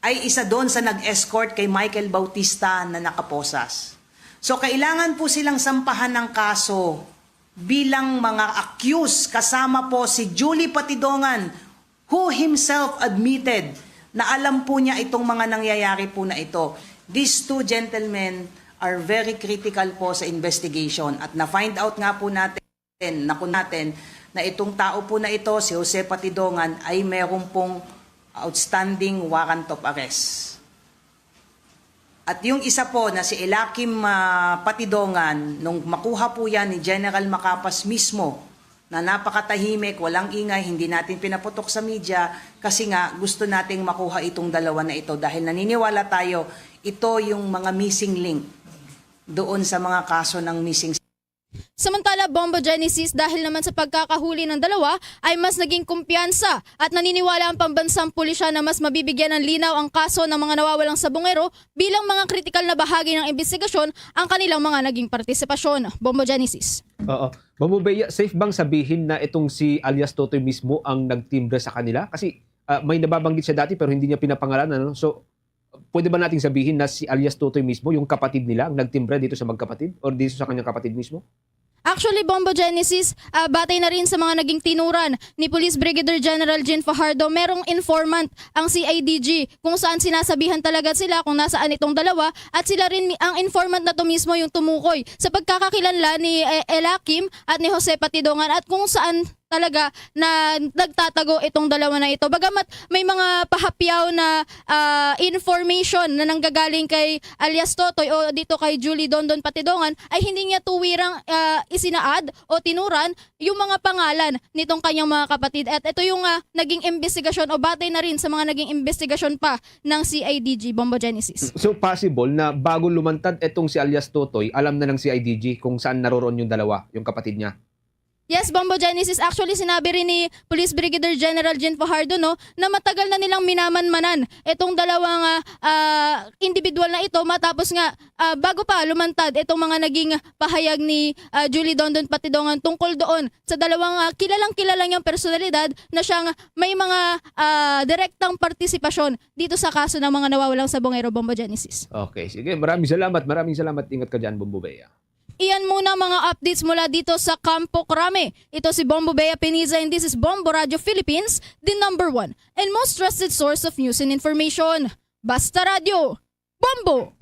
ay isa doon sa nag-escort kay Michael Bautista na nakaposas. So, kailangan po silang sampahan ng kaso bilang mga accused, kasama po si Julie Patidongan, who himself admitted na alam po niya itong mga nangyayari po na ito. These two gentlemen are very critical po sa investigation at na-find out nga po natin, naku natin, na itong tao po na ito, si Jose Patidongan, ay meron pong outstanding warrant of arrest. At yung isa po na si Elakim, ah, Patidongan, nung makuha po yan ni General Macapas mismo, na napakatahimik, walang ingay, hindi natin pinaputok sa media kasi nga gusto nating makuha itong dalawa na ito dahil naniniwala tayo ito yung mga missing link doon sa mga kaso ng missing. Samantala, Bombo Genesis, dahil naman sa pagkakahuli ng dalawa ay mas naging kumpiyansa at naniniwala ang pambansang pulisya na mas mabibigyan ng linaw ang kaso ng mga nawawalang sabungero bilang mga kritikal na bahagi ng imbestigasyon ang kanilang mga naging partisipasyon. Bombo Genesis. Oo. Bombo Bea, safe bang sabihin na itong si alias Totoy mismo ang nagtimbre sa kanila? Kasi ah, may nababanggit siya dati pero hindi niya pinapangalanan. No? So, pwede ba nating sabihin na si alias Totoy mismo, yung kapatid nila, ang nagtimbre dito sa magkapatid or dito sa kanyang kapatid mismo? Actually, Bombo Genesis, ah, batay na rin sa mga naging tinuran ni Police Brigadier General Jean Fajardo, merong informant ang C I D G kung saan sinasabihan talaga sila kung nasaan itong dalawa at sila rin mi- ang informant na to mismo yung tumukoy sa pagkakakilanlan ni eh, Elakim at ni Jose Patidongan at kung saan talaga na nagtatago itong dalawa na ito. Bagamat may mga pahapyaw na ah, information na nanggagaling kay alias Totoy o dito kay Julie Dondon Patidongan ay hindi niya tuwirang ah, isinaad o tinuran yung mga pangalan nitong kanyang mga kapatid. At ito yung ah, naging investigasyon o batay na rin sa mga naging investigasyon pa ng C I D G Bombo Genesis. So possible na bago lumantad itong si alias Totoy, alam na ng C I D G kung saan naroroon yung dalawa, yung kapatid niya? Yes, Bombo Genesis. Actually, sinabi rin ni Police Brigadier General Jean Fajardo, no, na matagal na nilang minamanmanan itong dalawang ah, ah, individual na ito matapos nga ah, bago pa lumantad itong mga naging pahayag ni ah, Julie Dondon Patidongan tungkol doon sa dalawang ah, kilalang-kilala niyang personalidad na siyang may mga ah, direktang partisipasyon dito sa kaso ng mga nawawalang sabungero, Bombo Genesis. Okay, sige. Maraming salamat. Maraming salamat. Ingat ka dyan, Bombo Bea. Iyan muna mga updates mula dito sa Campo Crame. Ito si Bombo Bea Piniza and this is Bombo Radio Philippines, the number one and most trusted source of news and information. Basta Radyo, Bombo!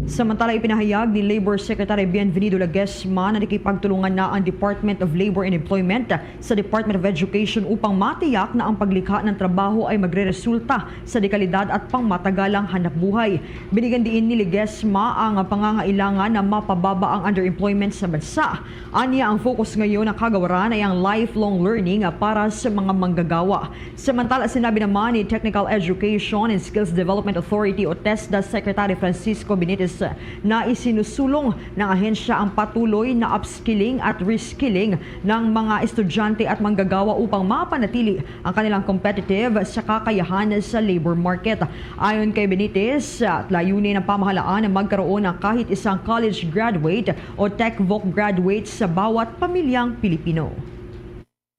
Samantala, ipinahayag ni Labor Secretary Bienvenido Laguesma na nakipagtulungan na ang Department of Labor and Employment sa Department of Education upang matiyak na ang paglikha ng trabaho ay magreresulta sa dekalidad at pangmatagalang hanapbuhay. Binigyan diin ni Laguesma ang pangangailangan na mapababa ang underemployment sa bansa. Anya, ang focus ngayon ng kagawaran ay ang lifelong learning para sa mga manggagawa. Samantala, sinabi naman ni Technical Education and Skills Development Authority o TESDA Secretary Francisco Benitez na isinusulong ng ahensya ang patuloy na upskilling at reskilling ng mga estudyante at manggagawa upang mapanatili ang kanilang competitive sa kakayahan sa labor market. Ayon kay Benitez, layunin ng pamahalaan na magkaroon ng kahit isang college graduate o TechVoc graduate sa bawat pamilyang Pilipino.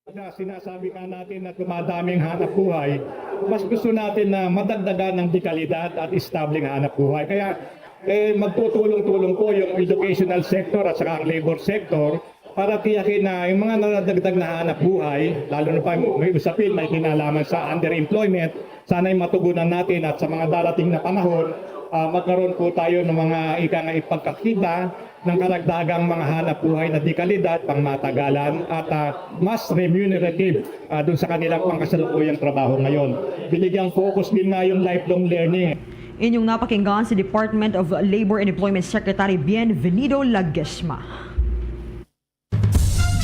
Sa sinasabi nga natin na dumadami ang hanap buhay, mas gusto natin na madagdagan ng dekalidad at estableng hanap buhay. Kaya eh, magtutulong-tulong po yung educational sector at saka ang labor sector para tiyakin na yung mga nadagdag na hanap buhay, lalo na pa may usapin, may kinalaman sa underemployment, sana'y matugunan natin at sa mga darating na panahon, ah, magkaroon po tayo ng mga ika nga ipagkakita ng karagdagang mga hanap buhay na dekalidad, pangmatagalan at ah, mas remunerative ah, dun sa kanilang pangkasalukuyang trabaho ngayon. Binigyang focus din nga yung lifelong learning. Inyong napakinggan si Department of Labor and Employment Secretary Bienvenido Laguesma.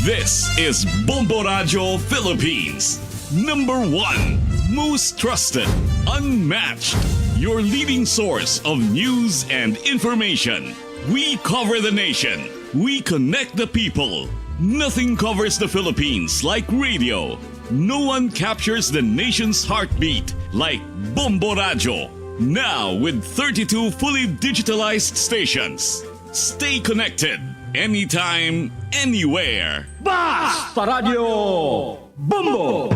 This is Bombo Radyo Philippines, number one, most trusted, unmatched, your leading source of news and information. We cover the nation. We connect the people. Nothing covers the Philippines like radio. No one captures the nation's heartbeat like Bombo Radyo. Now with thirty-two fully digitalized stations. Stay connected anytime, anywhere. Basta Radyo Bombo!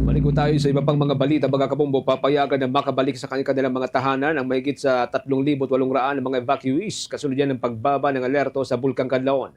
Balik ko tayo sa iba pang mga balita, mga kabombo. Papayagan na makabalik sa kanilang mga tahanan ang mahigit sa tatlong libo at walong raan na mga evacuees kasunod yan ng pagbaba ng alerto sa Bulkang Kanlaon.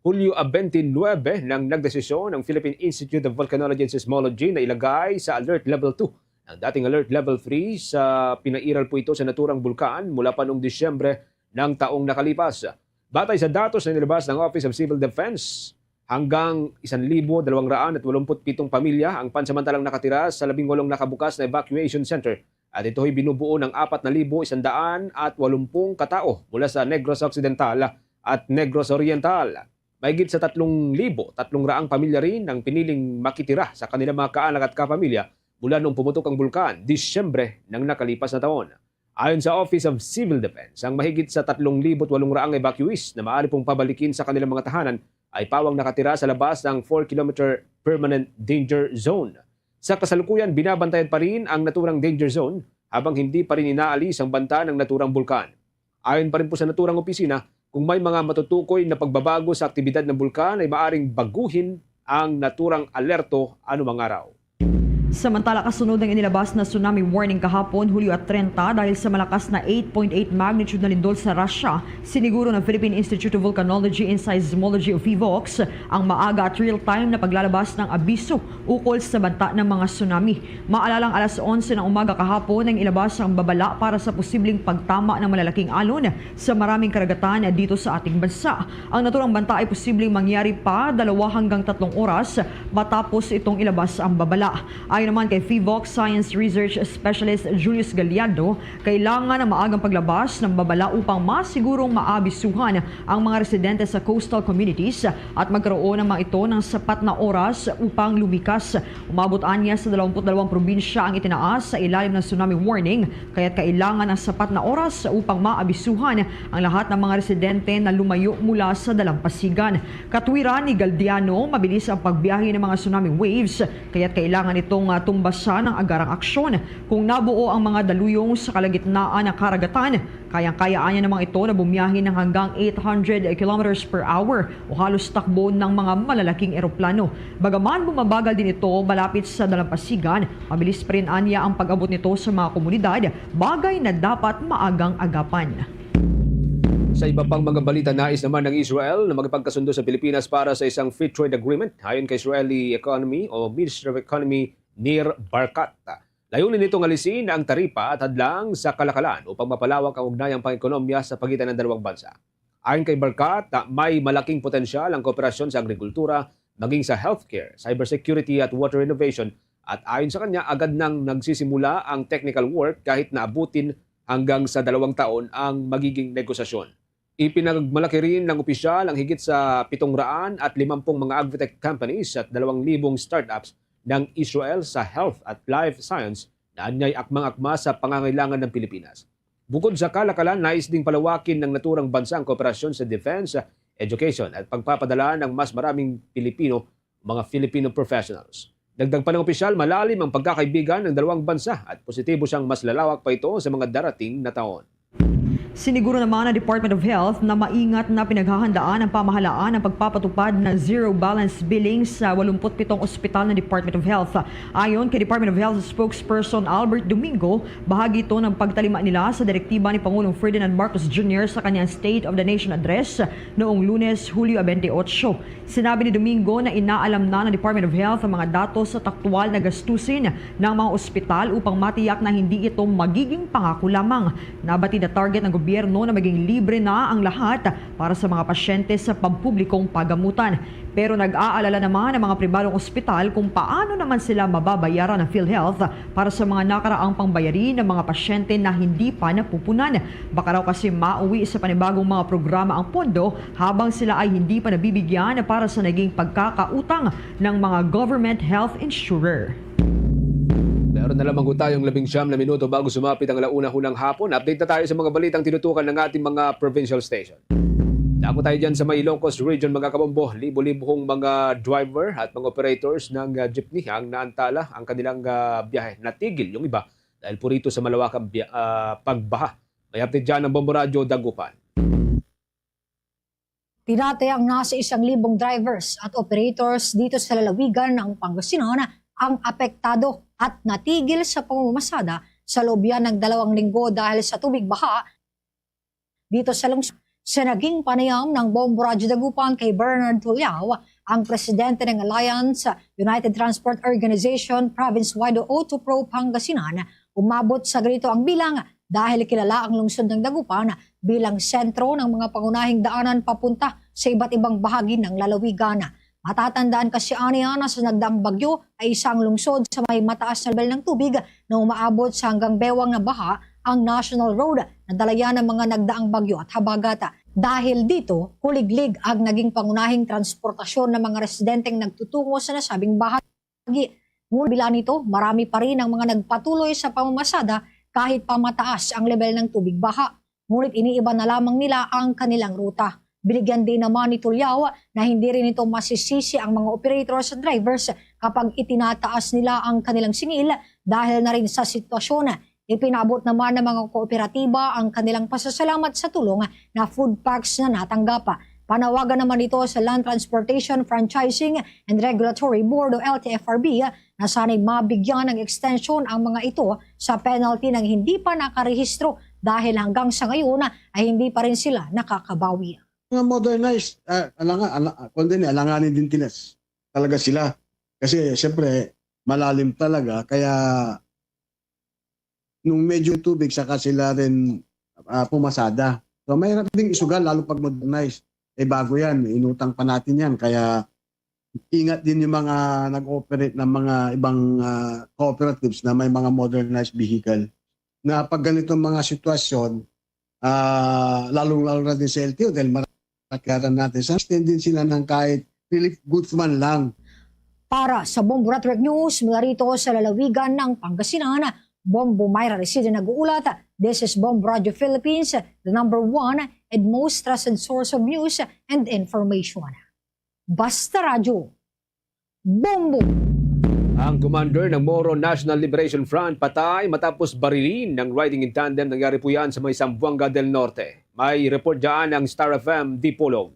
Hulyo a twenty-nine nang nagdesisyon ang Philippine Institute of Volcanology and Seismology na ilagay sa Alert Level two ang dating Alert Level three sa pinairal po ito sa naturang bulkan mula pa noong Disyembre ng taong nakalipas. Batay sa datos na nilabas ng Office of Civil Defense, hanggang isan libo dalawang raan at walumput pitong pamilya ang pansamantalang nakatira sa labing walong nakabukas na evacuation center, at ito'y binubuo ng apat na libo isang daan at walumpung katao mula sa Negros Occidental at Negros Oriental. Mahigit sa tatlong libo tatlong raang pamilya rin ang piniling makitira sa kanilang mga kaanak at kapamilya mula noong pumutok ang bulkan, Disyembre ng nakalipas na taon. Ayon sa Office of Civil Defense, ang mahigit sa tatlong libo at walong raang evacuees na maaari pong pabalikin sa kanilang mga tahanan ay pawang nakatira sa labas ng four kilometer permanent danger zone. Sa kasalukuyan, binabantayan pa rin ang naturang danger zone habang hindi pa rin inaalis ang banta ng naturang bulkan. Ayon pa rin po sa naturang opisina, kung may mga matutukoy na pagbabago sa aktibidad ng bulkan ay maaring baguhin ang naturang alerto anumang araw. Samantala, kasunod ng inilabas na tsunami warning kahapon, Hulyo at treinta, dahil sa malakas na eight point eight magnitude na lindol sa Russia, siniguro ng Philippine Institute of Volcanology and Seismology o PHIVOLCS ang maaga at real-time na paglalabas ng abiso ukol sa banta ng mga tsunami. Maalalang alas onse ng umaga kahapon ang ilabas ang babala para sa posibleng pagtama ng malalaking alon sa maraming karagatan dito sa ating bansa. Ang naturang banta ay posibleng mangyari pa dalawa hanggang tatlong oras matapos itong ilabas ang babala. Ayon naman kay PHIVOLCS Science Research Specialist Julius Galiano, kailangan ang maagang paglabas ng babala upang masigurong maabisuhan ang mga residente sa coastal communities at magkaroon ang mga ito ng sapat na oras upang lumikas. Umabot anya sa dalawampu't dalawang probinsya ang itinaas sa ilalim ng tsunami warning, kaya't kailangan ang sapat na oras upang maabisuhan ang lahat ng mga residente na lumayo mula sa dalampasigan. Katwiran ni Galdiano, mabilis ang pagbiyahe ng mga tsunami waves, kaya't kailangan itong ah, tumbasan ng agarang aksyon. Kung nabuo ang mga daluyong sa kalagitnaan ng karagatan, kayang-kaya anya namang ito na bumiyahe ng hanggang eight hundred kilometers per hour o halos takbo ng mga malalaking eroplano. Bagaman bumabagal din ito malapit sa dalampasigan, mabilis pa rin anya ang pag-abot nito sa mga komunidad, bagay na dapat maagang agapan. Sa iba pang mga balita, nais naman ng Israel na makipagkasundo sa Pilipinas para sa isang free trade agreement. Ayon kay Israeli Economy o Minister of Economy Nir Barkat, Layunin nito nga lisin ang taripa at hadlang sa kalakalan upang mapalawak ang ugnayang pang-ekonomiya sa pagitan ng dalawang bansa. Ayon kay Barkat, may malaking potensyal ang kooperasyon sa agrikultura, maging sa healthcare, cybersecurity at water renovation, at ayon sa kanya, agad nang nagsisimula ang technical work kahit na abutin hanggang sa dalawang taon ang magiging negosasyon. Ipinagmalaki rin ng opisyal ang higit sa pitong raan at limampung mga agritech companies at dalawang libong startups ng Israel sa health at life science na anyay akmang-akma sa pangangailangan ng Pilipinas. Bukod sa kalakalan, nais ding palawakin ng naturang bansa ang kooperasyon sa defense, education at pagpapadala ng mas maraming Pilipino, mga Filipino professionals. Dagdag pa ng opisyal, malalim ang pagkakaibigan ng dalawang bansa at positibo siyang mas lalawak pa ito sa mga darating na taon. Siniguro naman ng Department of Health na maingat na pinaghahandaan ng pamahalaan ang pagpapatupad ng zero balance billing sa walumput pitong ospital ng Department of Health. Ayon kay Department of Health spokesperson Albert Domingo, bahagi ito ng pagtalima nila sa direktiba ni Pangulong Ferdinand Marcos Junior sa kanyang State of the Nation Address noong Lunes, Hulyo twenty-eight. Sinabi ni Domingo na inaalam na ng Department of Health ang mga datos at aktual na gastusin ng mga ospital upang matiyak na hindi ito magiging pangako lamang. Nabatid na target ng gobyerno na maging libre na ang lahat para sa mga pasyente sa pampublikong pagamutan. Pero nag-aalala naman ang mga pribadong ospital kung paano naman sila mababayaran ng PhilHealth para sa mga nakaraang pangbayarin ng mga pasyente na hindi pa napupunan. Baka raw kasi mauwi sa panibagong mga programa ang pondo habang sila ay hindi pa nabibigyan para sa naging pagkakautang ng mga government health insurer. Meron na lamang ho tayong labing siyam na minuto bago sumapit ang alauna ho ng hapon. Update na tayo sa mga balitang tinutukan ng ating mga provincial station. Dako tayo dyan sa may Ilocos Region, mga kabombo. Libo-libo hong mga driver at mga operators ng ah, jeepney ang naantala ang kanilang ah, biyahe. Natigil yung iba dahil po rito sa malawakang biya- ah, pagbaha. May update dyan ng Bombo Radyo Dagupan. Tinatayang nasa isang libong drivers at operators dito sa lalawigan ng Pangasinan ang apektado at natigil sa pamamamasada sa loob yan ng dalawang linggo dahil sa tubig baha dito sa lungsod. Sa naging panayam ng Bombo Radyo Dagupan kay Bernard Tuliao, ang presidente ng Alliance United Transport Organization Province Wide o OTUPRO Pangasinan, umabot sa ganito ang bilang dahil kilala ang lungsod ng Dagupan bilang sentro ng mga pangunahing daanan papunta sa iba't ibang bahagi ng lalawigan. Matatandaan kasi aniya na sa nagdaang bagyo ay isang lungsod sa may mataas na level ng tubig na umaabot sa hanggang bewang na baha ang national road na dalayan ng mga nagdaang bagyo at habagat. Dahil dito, kuliglig ang naging pangunahing transportasyon ng mga residenteng nagtutungo sa nasabing bahagi. Ngunit bila nito, marami pa rin ang mga nagpatuloy sa pamamasada kahit pa mataas ang level ng tubig baha. Ngunit iniiba na lamang nila ang kanilang ruta. Binigyan din naman ni Tuliao na hindi rin ito masisisi ang mga operators at drivers kapag itinataas nila ang kanilang singil dahil na rin sa sitwasyon. Ipinabot naman ng mga kooperatiba ang kanilang pasasalamat sa tulong na food packs na natanggap. Panawagan naman ito sa Land Transportation Franchising and Regulatory Board o L T F R B na sana'y mabigyan ng extension ang mga ito sa penalty ng hindi pa nakarehistro dahil hanggang sa ngayon ay hindi pa rin sila nakakabawi. Mga modernized, uh, alanga, ala, kundi ni alanganin din tinas talaga sila. Kasi siyempre, malalim talaga. Kaya nung medyo tubig, saka sila rin uh, pumasada. So mahirap ding isugal, lalo pag modernized. Eh bago yan, inutang pa natin yan. Kaya ingat din yung mga nag-operate ng mga ibang uh, cooperatives na may mga modernized vehicle. Na pag ganitong mga sitwasyon, uh, lalong-lalo na din sa L T O dahil marakaran natin, sa extend din sila ng kahit relief goods man lang. Para sa Bombo Network News, mula rito sa lalawigan ng Pangasinan, Bombo Myra Reside nag-uulat. This is Bombo Radio Philippines, the number one and most trusted source of news and information. Basta Radyo, Bombo! Ang commander ng Moro National Liberation Front patay matapos barilin ng riding in tandem. Nangyari po yan sa may Zamboanga del Norte. May report dyan ang Star F M Dipolog.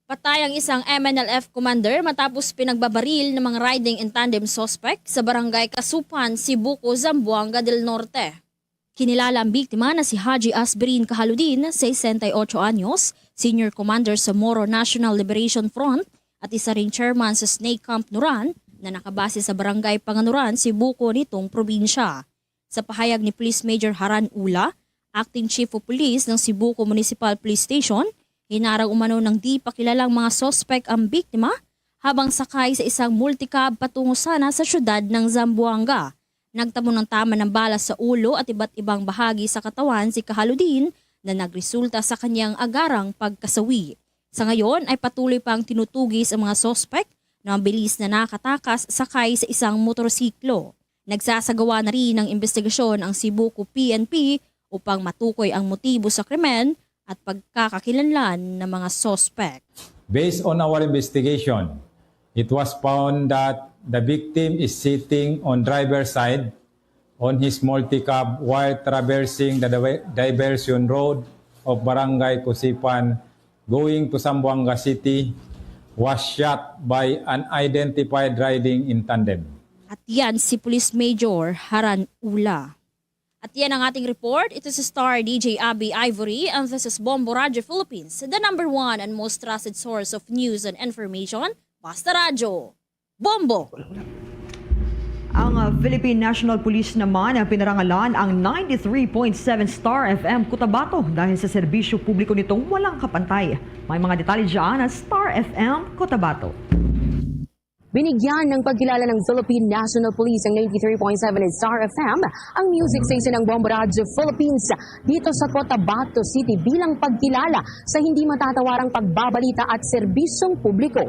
Patay ang isang M N L F commander matapos pinagbabaril ng mga riding in tandem suspect sa barangay Kasupan, Sibuco, Zamboanga del Norte. Kinilala ang biktima na si Haji Asberin Kahaludin, sesenta y ocho anyos, senior commander sa Moro National Liberation Front at isa ring chairman sa Snake Camp Nuran, na nakabase sa barangay Panganuran, Sibuco nitong probinsya. Sa pahayag ni Police Major Haran Ula, Acting Chief of Police ng Sibuco Municipal Police Station, hinarang umano ng di pa kilalang mga suspek ang biktima habang sakay sa isang multicab patungo sana sa siyudad ng Zamboanga. Nagtamo ng tama ng bala sa ulo at iba't ibang bahagi sa katawan si Kahaludin na nagresulta sa kanyang agarang pagkasawi. Sa ngayon ay patuloy pang tinutugis ang mga suspek na mabilis na nakatakas sakay sa isang motorsiklo. Nagsasagawa na rin ng investigasyon ang Sibuco P N P upang matukoy ang motibo sa krimen at pagkakakilanlan ng mga suspek. Based on our investigation, it was found that the victim is sitting on driver's side on his multicab while traversing the diver- diversion road of Barangay Kusipan going to Zamboanga City, was shot by unidentified riding in tandem. At yan si Police Major Haran Ula. At yan ang ating report. Ito si Star D J Abby Ivory, and this is Bombo Radio Philippines, the number one and most trusted source of news and information. Basta Radyo. Bombo! Ang uh, Philippine National Police naman ang pinarangalan ang ninety-three point seven Star F M Cotabato dahil sa serbisyo publiko nitong walang kapantay. May mga detalye dyan ang Star F M Cotabato. Binigyan ng pagkilala ng Philippine National Police ang ninety-three point seven Star F M, ang music station ng Bombo Radio Philippines, dito sa Cotabato City bilang pagkilala sa hindi matatawarang pagbabalita at serbisyong publiko.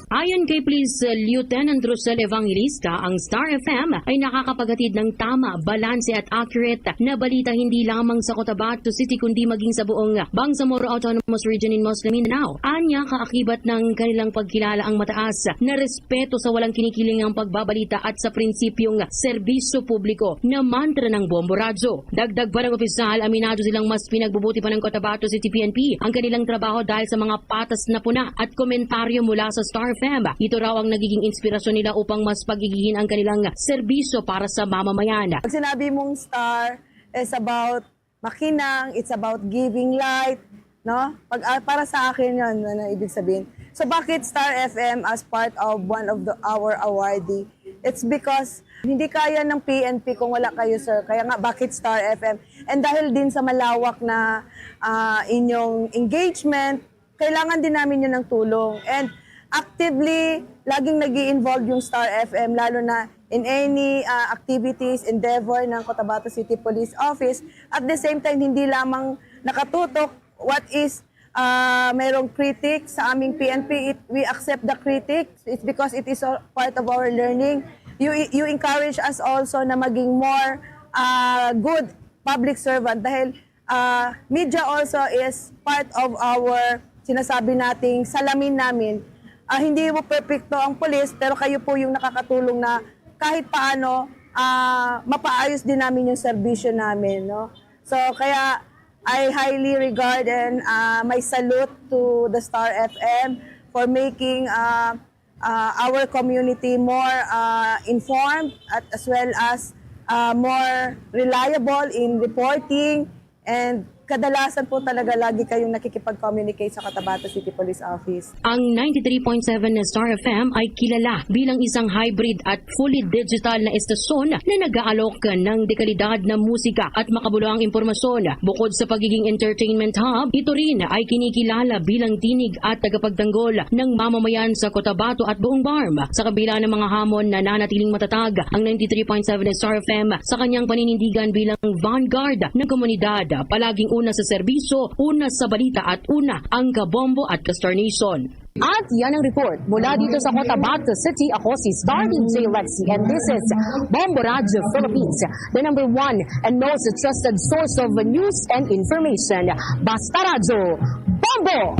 Ayon kay Police Lieutenant Rosel Evangelista, ang Star F M ay nakakapaghatid ng tama, balanse at accurate na balita hindi lamang sa Cotabato City kundi maging sa buong Bangsamoro Autonomous Region in Muslim Mindanao. Anya, kaakibat ng kanilang pagkilala ang mataas na respeto sa walang kinikilingang pagbabalita at sa prinsipyong serbisyo publiko na mantra ng Bombo Radyo. Dagdag pa ng opisyal, aminado silang mas pinagbubuti pa ng Cotabato City P N P ang kanilang trabaho dahil sa mga patas na puna at komentaryo mula sa Star F M. Ito raw ang nagiging inspirasyon nila upang mas pagigihin ang kanilang serbisyo para sa mamamayan. Pag sinabi mong star, is about makinang, it's about giving light, no? Pag, ah, para sa akin yun, ano ibig sabihin. So bakit Star F M as part of one of the, our awardee? It's because hindi kaya ng P N P kung wala kayo, sir. Kaya nga, bakit Star F M? And dahil din sa malawak na ah, inyong engagement, kailangan din namin yun ng tulong. And actively, laging nag involve yung Star F M, lalo na in any ah, activities, endeavor ng Cotabato City Police Office. At the same time, hindi lamang nakatutok what is ah, mayroong critic sa aming P N P. It, we accept the critics. It's because it is a part of our learning. You, you encourage us also na maging more ah, good public servant dahil ah, media also is part of our sinasabi nating salamin namin. Ah, hindi mo perpekto ang pulis, pero kayo po yung nakakatulong na kahit paano ah, mapaayos din namin yung serbisyo namin, no? So kaya I highly regard and ah, my salute to the Star F M for making ah, ah, our community more ah, informed at as well as ah, more reliable in reporting, and kadalasan po talaga lagi kayong nakikipag-communicate sa Cotabato City Police Office. Ang ninety-three point seven na Star F M ay kilala bilang isang hybrid at fully digital na estasyon na nag-aalok ng dekalidad na musika at makabuluhang impormasyon. Bukod sa pagiging entertainment hub, ito rin ay kinikilala bilang tinig at tagapagtanggol ng mamamayan sa Cotabato at buong BARMM. Sa kabila ng mga hamon, nananatiling matatag ang ninety-three point seven Star F M sa kanyang paninindigan bilang vanguard ng komunidad. Palaging una sa serbisyo, una sa balita at una ang Kabombo at Ka-Star Nation. At yan ang report mula dito sa Cotabato City. Ako si Star D J Lexi, and this is Bombo Radio Philippines, the number one and most trusted source of news and information. Basta Radyo, Bombo!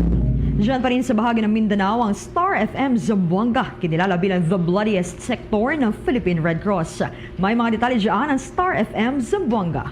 Diyan pa rin sa bahagi ng Mindanao ang Star F M Zamboanga, kinilala bilang the bloodiest sector ng Philippine Red Cross. May mga detalye dyan ang Star F M Zamboanga.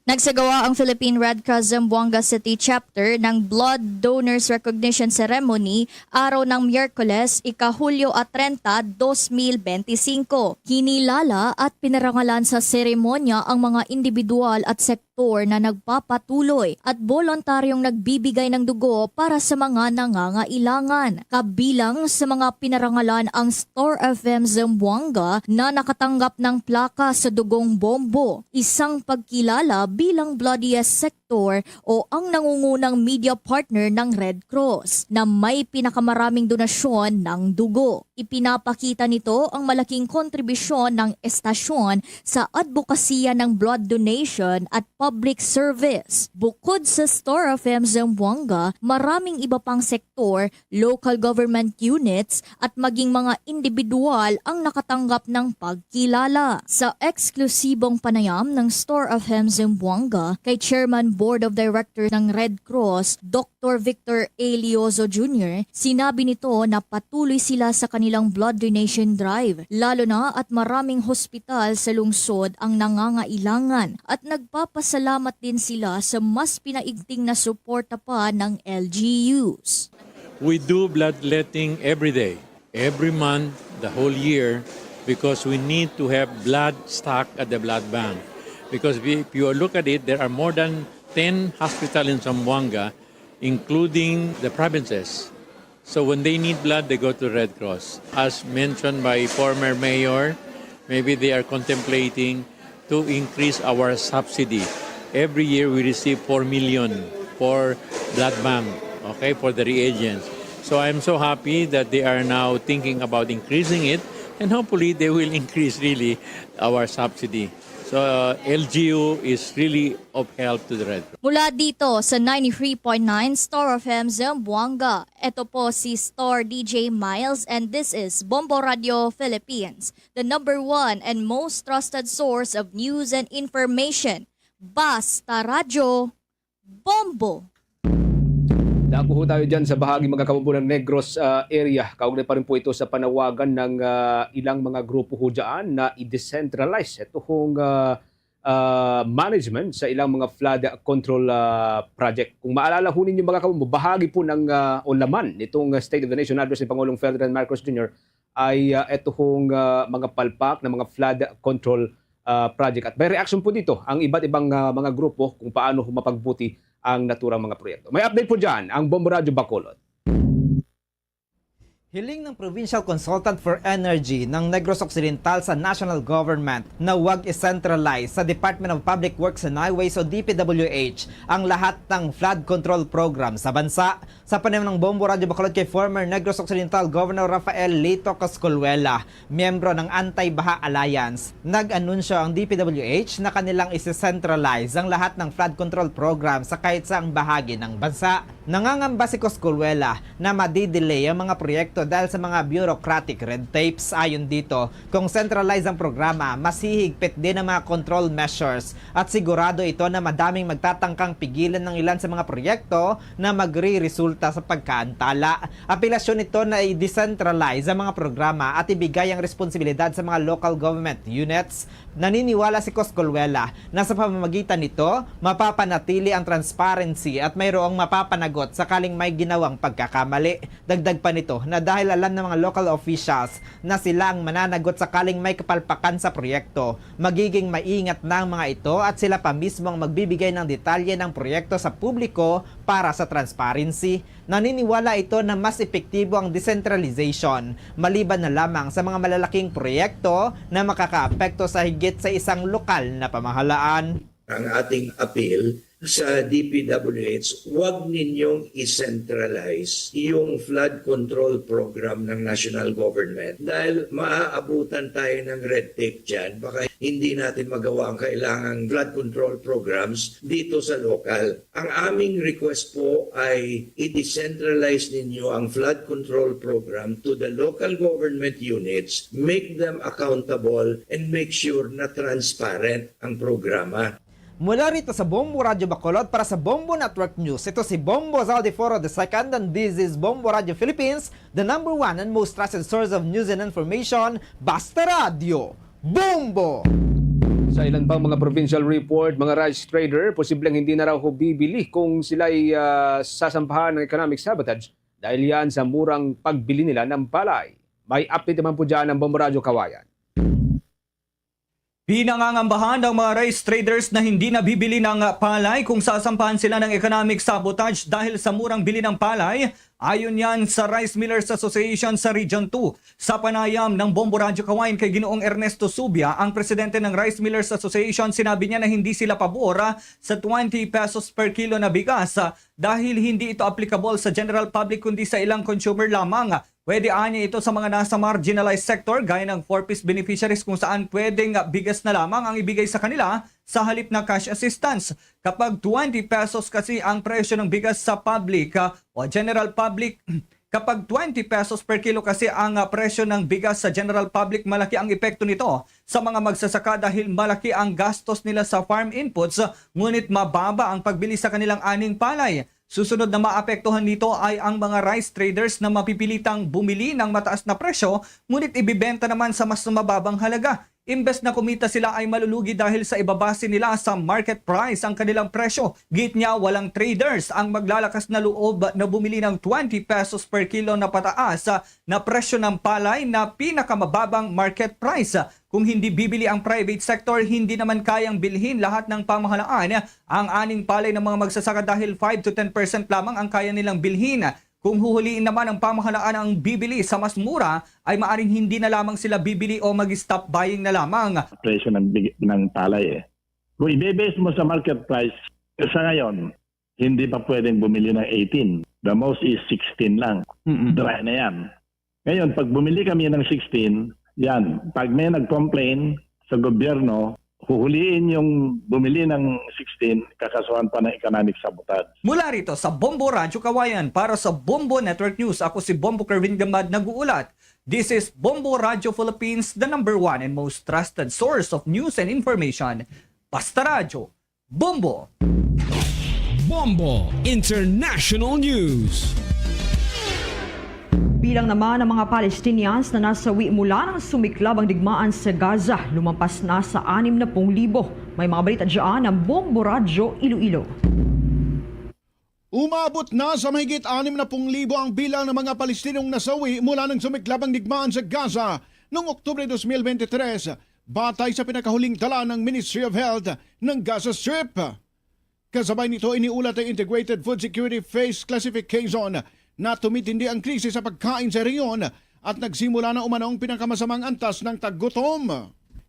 Nagsagawa ang Philippine Red Cross Zamboanga City Chapter ng Blood Donors Recognition Ceremony araw ng Miyerkules, ika-Hulyo at treinta, dos mil benti singko. Kinilala at pinarangalan sa seremonya ang mga individual at sektor sektor na nagpapatuloy at boluntaryong nagbibigay ng dugo para sa mga nangangailangan. Kabilang sa mga pinarangalan ang Star F M Zamboanga na nakatanggap ng plaka sa Dugong Bombo, isang pagkilala bilang Bloodiest Sector o ang nangungunang media partner ng Red Cross na may pinakamaraming donasyon ng dugo. Ipinapakita nito ang malaking kontribusyon ng estasyon sa adbokasiya ng blood donation at public service. Bukod sa Star F M Zamboanga, maraming iba pang sektor, local government units, at maging mga individual ang nakatanggap ng pagkilala. Sa eksklusibong panayam ng Star F M Zamboanga kay Chairman Board of Directors ng Red Cross, Doctor Victor Eliozo Junior, sinabi nito na patuloy sila sa kanilang blood donation drive, lalo na at maraming hospital sa lungsod ang nangangailangan, at nagpapasalamat din sila sa mas pinaigting na suporta pa ng L G Us. We do bloodletting every day, every month, the whole year, because we need to have blood stock at the blood bank. Because we, if you look at it, there are more than ten hospital in Zamboanga, including the provinces. So when they need blood, they go to Red Cross. As mentioned by former mayor, maybe they are contemplating to increase our subsidy. Every year we receive four million for blood bank, okay, for the reagents. So I'm so happy that they are now thinking about increasing it, and hopefully they will increase really our subsidy. So uh, L G U is really of help to the Red Cross. Mula dito sa ninety-three point nine Star F M Zamboanga, ito po si Star D J Miles, and this is Bombo Radio Philippines, the number one and most trusted source of news and information. Basta Radyo, Bombo! Dako ho tayo dyan sa bahagi, mga kabombo, ng Negros ah, area. Kaugnay pa rin po ito sa panawagan ng ah, ilang mga grupo ho dyan na i-decentralize ito hong ah, ah, management sa ilang mga flood control ah, project. Kung maalala ho ninyo, mga kabombo, bahagi po ng ah, o laman nitong ah, State of the Nation Address ni Pangulong Ferdinand Marcos Junior ay ah, ito hong ah, mga palpak na mga flood control ah, project. At may reaction po dito ang iba't ibang ah, mga grupo kung paano mapagbuti ang naturang mga proyekto. May update po dyan ang Bombo Radyo Bacolod. Hiling ng Provincial Consultant for Energy ng Negros Occidental sa National Government na wag i-centralize sa Department of Public Works and Highways o D P W H ang lahat ng flood control program sa bansa. Sa panayam ng Bombo Radyo Bacolod kay former Negros Occidental Governor Rafael Lito Coscoluela, miyembro ng Anti-Baha Alliance, nag-anunsyo ang D P W H na kanilang isi-centralize ang lahat ng flood control program sa kahit saang bahagi ng bansa. Nangangamba si Coscoluela na madidelay ang mga proyekto dahil sa mga bureaucratic red tapes. Ayon dito, kung centralize ang programa, mas hihigpit din ang mga control measures at sigurado ito na madaming magtatangkang pigilan ng ilan sa mga proyekto na magre-resulta sa pagkaantala. Apelasyon nito na i-decentralize ang mga programa at ibigay ang responsibilidad sa mga local government units. Naniniwala si Coscoluela na sa pamamagitan nito, mapapanatili ang transparency at mayroong mapapanagot sakaling may ginawang pagkakamali. Dagdag pa nito na dahil alam ng mga local officials na sila ang mananagot sakaling may kapalpakan sa proyekto, magiging maingat na ang mga ito at sila pa mismo ang magbibigay ng detalye ng proyekto sa publiko para sa transparency. Naniniwala ito na mas epektibo ang decentralization, maliban na lamang sa mga malalaking proyekto na makakaapekto sa higit sa isang lokal na pamahalaan. Ang ating appeal sa D P W H, wag ninyong i-centralize yung flood control program ng national government dahil maaabutan tayo ng red tape dyan. Baka hindi natin magawa ang kailangang flood control programs dito sa local. Ang aming request po ay i-decentralize ninyo ang flood control program to the local government units, make them accountable, and make sure na transparent ang programa. Mula rito sa Bombo Radyo Bacolod para sa Bombo Network News, ito si Bombo Zaldiforo the second, and this is Bombo Radyo Philippines, the number one and most trusted source of news and information. Basta Radyo, Bombo! Sa ilan pang mga provincial report, mga rice trader posibleng hindi na raw ho bibili kung sila'y ah, sasampahan ng economic sabotage dahil yan sa murang pagbili nila ng palay. May update naman po dyan ang Bombo Radyo Kawayan. Pinangangambahan ng mga rice traders na hindi nabibili ng palay kung sasampahan sila ng economic sabotage dahil sa murang bili ng palay. Ayon yan sa Rice Millers Association sa Region two. Sa panayam ng Bombo Radyo Kawayan kay Ginoong Ernesto Subia, ang presidente ng Rice Millers Association, sinabi niya na hindi sila pabor, ah, sa twenty pesos per kilo na bigas, ah, dahil hindi ito applicable sa general public kundi sa ilang consumer lamang. Pwede anya ito sa mga nasa marginalized sector gaya ng four Ps beneficiaries kung saan pwedeng bigas na lamang ang ibigay sa kanila sa halip na cash assistance. Kapag twenty pesos kasi ang presyo ng bigas sa public, ah, o general public, kapag twenty pesos per kilo kasi ang, ah, presyo ng bigas sa general public, malaki ang epekto nito sa mga magsasaka dahil malaki ang gastos nila sa farm inputs, ngunit mababa ang pagbili sa kanilang aning palay. Susunod na maapektuhan nito ay ang mga rice traders na mapipilitang bumili ng mataas na presyo, ngunit ibibenta naman sa mas mababang halaga. Imbes na kumita sila, ay malulugi dahil sa ibabase nila sa market price ang kanilang presyo. Git niya, walang traders ang maglalakas na loob na bumili ng twenty pesos per kilo na pataas na presyo ng palay na pinakamababang market price. Kung hindi bibili ang private sector, hindi naman kayang bilhin lahat ng pamahalaan ang aning palay ng mga magsasaka dahil five to ten percent lamang ang kaya nilang bilhin. Kung huhuliin naman ang pamahalaan ang bibili sa mas mura, ay maaring hindi na lamang sila bibili o mag-stop buying na lamang. Presyo ng big- ng palay eh. Kung ibe-base mo sa market price, sa ngayon, hindi pa pwedeng bumili ng eighteen. The most is sixteen lang. Mm-mm. Dry na yan. Ngayon, pag bumili kami ng sixteen, yan. Pag may nag-complain sa gobyerno, huhuliin yung bumili ng sixteen, kakasuhan pa ng economic sabotage. Mula rito sa Bombo Radyo Kawayan, para sa Bombo Network News, ako si Bombo Kervin Gamad nag-uulat. This is Bombo Radyo Philippines, the number one and most trusted source of news and information. Basta Radyo, Bombo! Bombo International News. Bilang naman ng mga Palestinians na nasawi mula nang sumiklab ang digmaan sa Gaza, lumampas na sa anim na pung libo. May mga balita dyan ang Bombo Radyo Iloilo. Umabot na sa mahigit anim na pung libo ang bilang ng mga Palestinong nasawi mula nang sumiklab ang digmaan sa Gaza noong Oktubre dos mil bente tres, batay sa pinakahuling tala ng Ministry of Health ng Gaza Strip. Kasabay nito, iniulat ang Integrated Food Security Phase Classification na tumitindi ang krisis sa pagkain sa rehiyon at nagsimula na umanong pinakamasamang antas ng taggutom.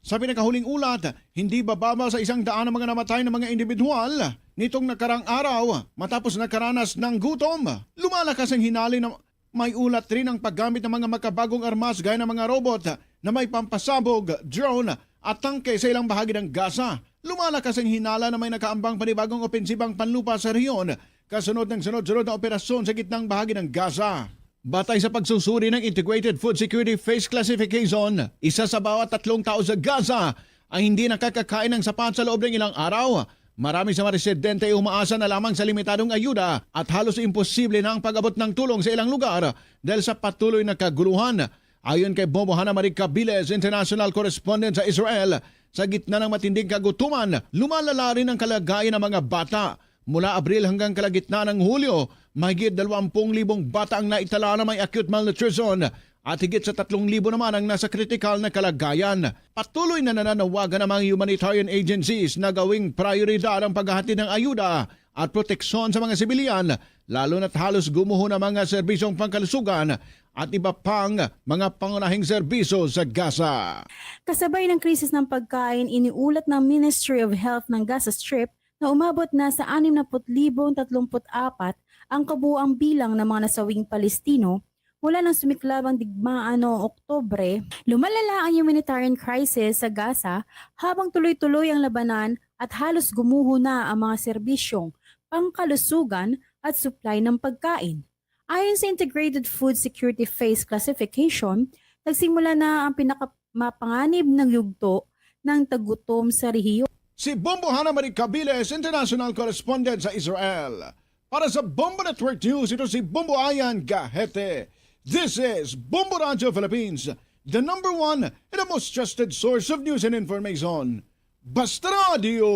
Sa pinakahuling ulat, hindi bababa sa isang daan ang mga namatay na mga individual nitong nakarang araw matapos nakaranas ng gutom. Lumalakas ang hinali na may ulat rin ang paggamit ng mga makabagong armas gaya ng mga robot na may pampasabog, drone, at tangke sa ilang bahagi ng Gaza. Lumalakas ang hinala na may nakaambang panibagong opensibang panlupa sa rehiyon kasunod ng sunod-sunod na operasyon sa gitnang bahagi ng Gaza. Batay sa pagsusuri ng Integrated Food Security Phase Classification, isa sa bawat tatlong tao sa Gaza ang hindi nakakakain ng sapat sa loob ng ilang araw. Marami sa mga residente ay umaasa na lamang sa limitadong ayuda at halos imposible na ang pag-abot ng tulong sa ilang lugar dahil sa patuloy na kaguluhan. Ayon kay Bombo Hana Marie Cabiles, international correspondent sa Israel, sa gitna ng matinding kagutuman, lumalala rin ang kalagayan ng mga bata. Mula Abril hanggang kalagitnaan ng Hulyo, mahigit dalawampung libong bata ang naitala na may acute malnutrition at higit sa tatlong libo naman ang nasa kritikal na kalagayan. Patuloy na nananawagan ang mga humanitarian agencies na gawing prioridad ang paghahatid ng ayuda at proteksyon sa mga sibilyan, lalo na't halos gumuho na mga serbisyong pangkalusugan at iba pang mga pangunahing serbisyo sa Gaza. Kasabay ng krisis ng pagkain, iniulat ng Ministry of Health ng Gaza Strip na umabot na sa anim na put libong tatlumpu't apat ang kabuoang bilang ng mga nasawing Palestino mula nang sumiklab ang digmaan noong Oktubre. Lumalala ang humanitarian crisis sa Gaza habang tuloy-tuloy ang labanan at halos gumuho na ang mga serbisyong pangkalusugan at supply ng pagkain. Ayon sa Integrated Food Security Phase Classification, nagsimula na ang pinakamapanganib na yugto ng tagutom sa rehiyon. Si Bombo Hana Marie Cabiles, international correspondent sa Israel. Para sa Bombo Network News, ito si Bombo Ayan Gahete. This is Bombo Radio Philippines, the number one and the most trusted source of news and information. Basta Radio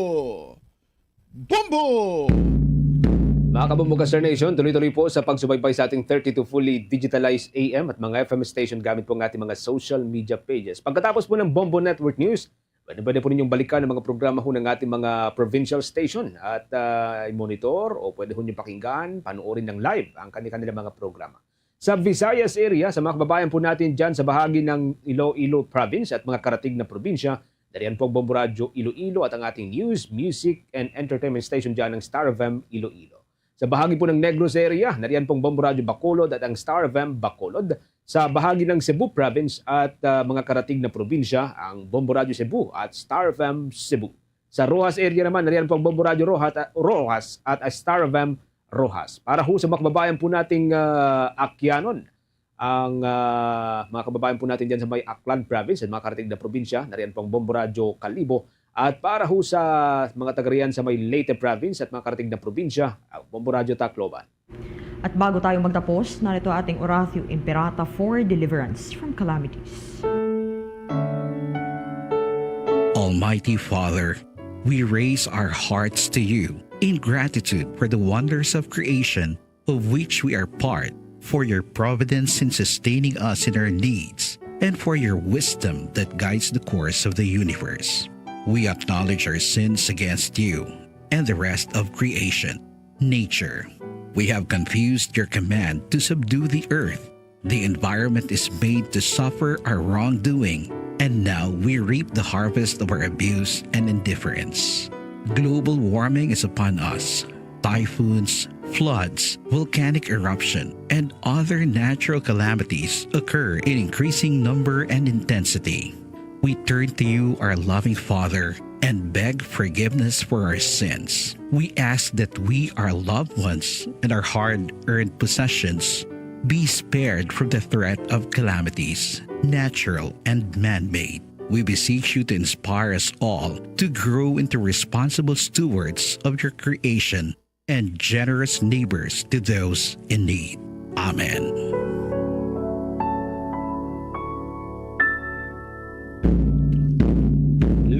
Bombo! Mga Kabombo Gaster Nation, tuloy-tuloy po sa pagsubaybay sa ating thirty-two fully digitalized A M at mga F M station gamit po ang ating mga social media pages. Pagkatapos po ng Bombo Network News, Pwede, pwede po ninyong balikan ang mga programa ho ng ating mga provincial station at, ah, i-monitor o pwede ho niyo pakinggan, panoorin ng live ang kani-, kanilang mga programa. Sa Visayas area, sa mga kababayan po natin dyan sa bahagi ng Iloilo Province at mga karatig na probinsya, nariyan po ang Bombo Radyo Iloilo at ang ating news, music, and entertainment station dyan, ang Star F M Iloilo. Sa bahagi po ng Negros area, nariyan pong Bombo Radyo Bacolod at ang Star F M Bacolod. Sa bahagi ng Cebu Province at, ah, mga karatig na probinsya, ang Bombo Radyo Cebu at Star F M Cebu. Sa Roxas area naman, nariyan pong Bombo Radyo Roxas at, Roxas at ang Star F M Roxas. Para ho sa mga kababayan po nating, ah, Akyanon, ang, ah, mga kababayan po natin dyan sa may Aklan Province at mga karatig na probinsya, nariyan pong Bombo Radyo Kalibo. At para ho sa mga taga riyan sa may Leyte Province at mga karatig na probinsya, ang Bombo Radyo Tacloban. At bago tayo magtapos, narito ating Oratio Imperata for deliverance from calamities. Almighty Father, we raise our hearts to you in gratitude for the wonders of creation of which we are part, for your providence in sustaining us in our needs, and for your wisdom that guides the course of the universe. We acknowledge our sins against you and the rest of creation, nature. We have confused your command to subdue the earth. The environment is made to suffer our wrongdoing, and now we reap the harvest of our abuse and indifference. Global warming is upon us. Typhoons, floods, volcanic eruption, and other natural calamities occur in increasing number and intensity. We turn to you, our loving Father, and beg forgiveness for our sins. We ask that we, our loved ones, and our hard-earned possessions be spared from the threat of calamities, natural and man-made. We beseech you to inspire us all to grow into responsible stewards of your creation and generous neighbors to those in need. Amen.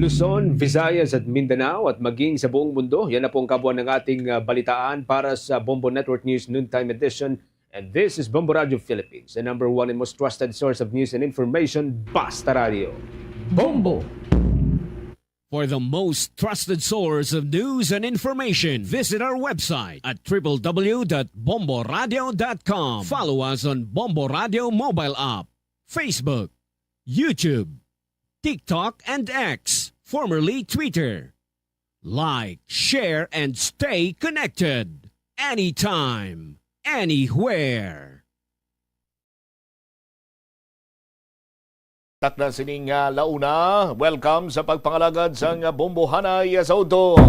Luzon, Visayas at Mindanao at maging sa buong mundo, yan na po ang kabuuan ng ating, ah, balitaan para sa Bombo Network News Noontime Edition. And this is Bombo Radio Philippines, the number one and most trusted source of news and information, Basta Radio. Bombo! For the most trusted source of news and information, visit our website at triple w dot bombo radio dot com. Follow us on Bombo Radio mobile app, Facebook, YouTube, TikTok, and X, formerly Twitter. Like, share, and stay connected anytime, anywhere. Takna sining, ah, launa. Welcome sa pagpangalagad sang, ah, Bombohanay, ah, sa udto.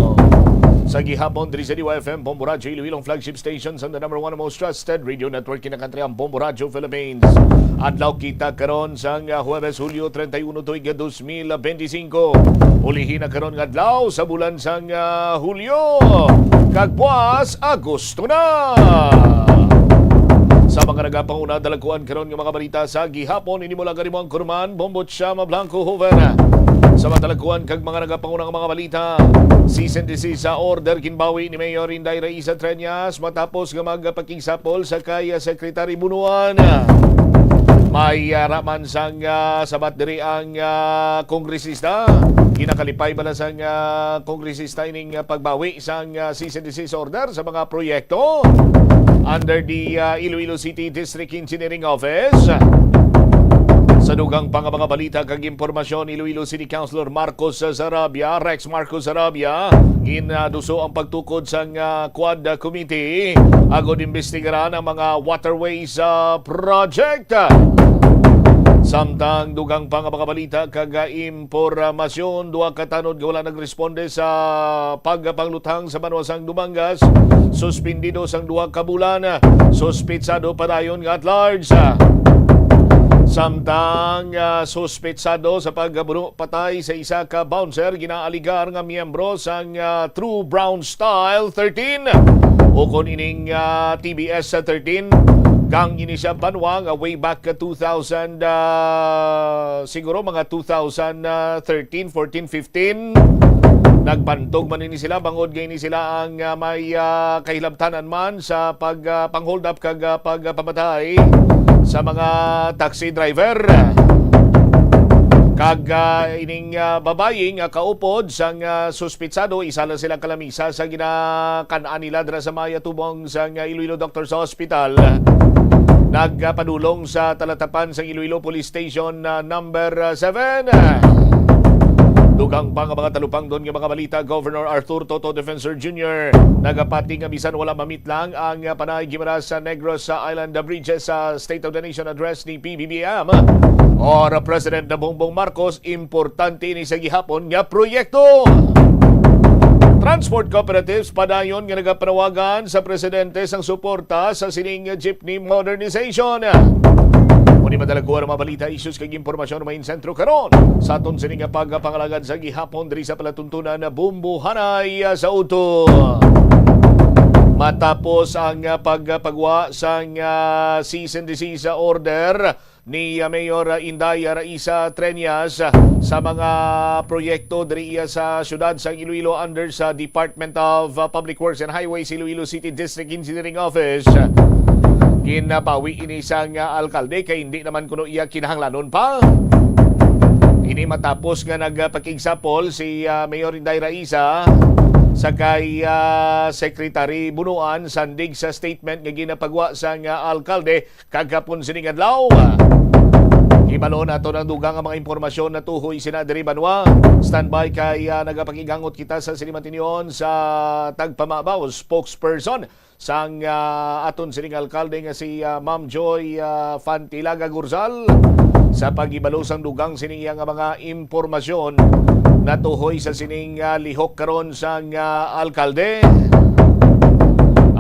Sa gihapon, diri sa D Y F M, Bombo Radyo Iloilo, ang flagship station sa the number one most trusted radio network in the country, ang Bombo Radyo Philippines. Adlaw kita karon sang, ah, Huwebes, Hulyo treinta y uno, tuig dos mil veinticinco. Ulihi na karon nga adlaw sa bulan sang, ah, Hulyo. Kag buwas, Agosto na. Sa mga nagapanguna, dalagkuan karon nga mga balita sa gihapon, ini mula kanimo ang Kurman, Bombo Chama Blanco Hoven. Sa mga dalagkuan kag mga nagapanguna nga mga balita, cease and desist sa order ginbawi ni Mayor Inday Raisa Treñas matapos nga magpakigsapol sa kay Secretary Bunuan. May, ah, raman sang, ah, sabat diri ang, ah, kongresista. Ginakalipay bala sang, ah, kongresista ining, ah, pagbawi sang, ah, cease and desist order sa mga proyekto under the, ah, Iloilo City District Engineering Office. Sa dugang pa nga mga balita kag impormasyon, Iloilo City Councilor Marcos Sarabia, Rex Marcos Sarabia, in, ah, duso ang pagtukod sang, ah, Quad Committee agod imbestigaran ang mga waterways, ah, project. Samtang dugang pa nga mga balita kag, ah, impormasyon, duha ka tanod nga wala nagresponde sa pagpangluthang sa banwa sang Dumangas, suspindido sang duha ka bulan. Suspitsado padayon nga at large. Samtang, ah, suspitsado sa pagbuno patay sa isa ka bouncer, ginaaligar nga miyembro sang, ah, True Brown Style thirteen, ukon ining, ah, T B S thirteen. Gang ini sa banwa nga way back ka two thousand, ah, siguro mga two thousand thirteen, fourteen, fifteen. Nagbantog man ini sila bangod nga ini sila ang, ah, may, ah, kahilabtanan man sa pag, ah, pang-hold up kag, ah, pagpamatay sa mga taxi driver. Kag ah, ining ah, babayi nga kaupod sang ah, suspitsado, isa lang sila kalamisa sa ginakan-an nila dira sa may atubang sang ah, Iloilo Doctors Hospital. Nagpadulong sa talatapan sang Iloilo Police Station ah, number seven. Dugang pa nga mga talupangdon nga mga balita, Governor Arthur Toto Defensor Junior nagapati nga bisan wala mamitlang ang ah, Panay Guimaras sa Negros sa Island Bridges sa State of the Nation Address ni P B B M or President Bongbong Marcos, importante ini sa gihapon nga proyekto. Transport cooperatives padayon nga nagapanawagan sa presidente sang suporta sa sining jeepney modernization. Muni madalagkuan ang mga balita, issues kag impormasyon may sentro karon sa aton sini nga pagpangalagad sa gihapon diri sa palatuntunan na Bumbuhanay ah, sa Udto. Matapos ang ah, pagpagwa sang ah, cease and desist order ni ah, Mayor ah, Inday Raisa Treñas ah, sa mga proyekto diri ah, sa siyudad sa Iloilo under sa Department of ah, Public Works and Highways, Iloilo City District Engineering Office, ginabawi ini sang ah, alkalde kay hindi naman kuno iya kinahanglanon pa. Ini matapos nga nagpakigsapol si ah, Mayor Inday Raisa sa kay ah, Secretary Bunuan sandig sa statement nga ginapagwa sang ah, alkalde kagapon sining adlaw. Hibalo nato ang dugang nga mga impormasyon na tuhoy sina diri banwa. Standby kay ah, nagapakigangot kita sa sini matinyon sa tagpamabaw spokesperson sang ah, aton sining alkalde nga si ah, Ma'am Joy ah, Fantilaga Gurzal sa paghibalo sang dugang sini iya nga mga impormasyon natuhoy sa sining ah, lihok karon sang ah, alkalde.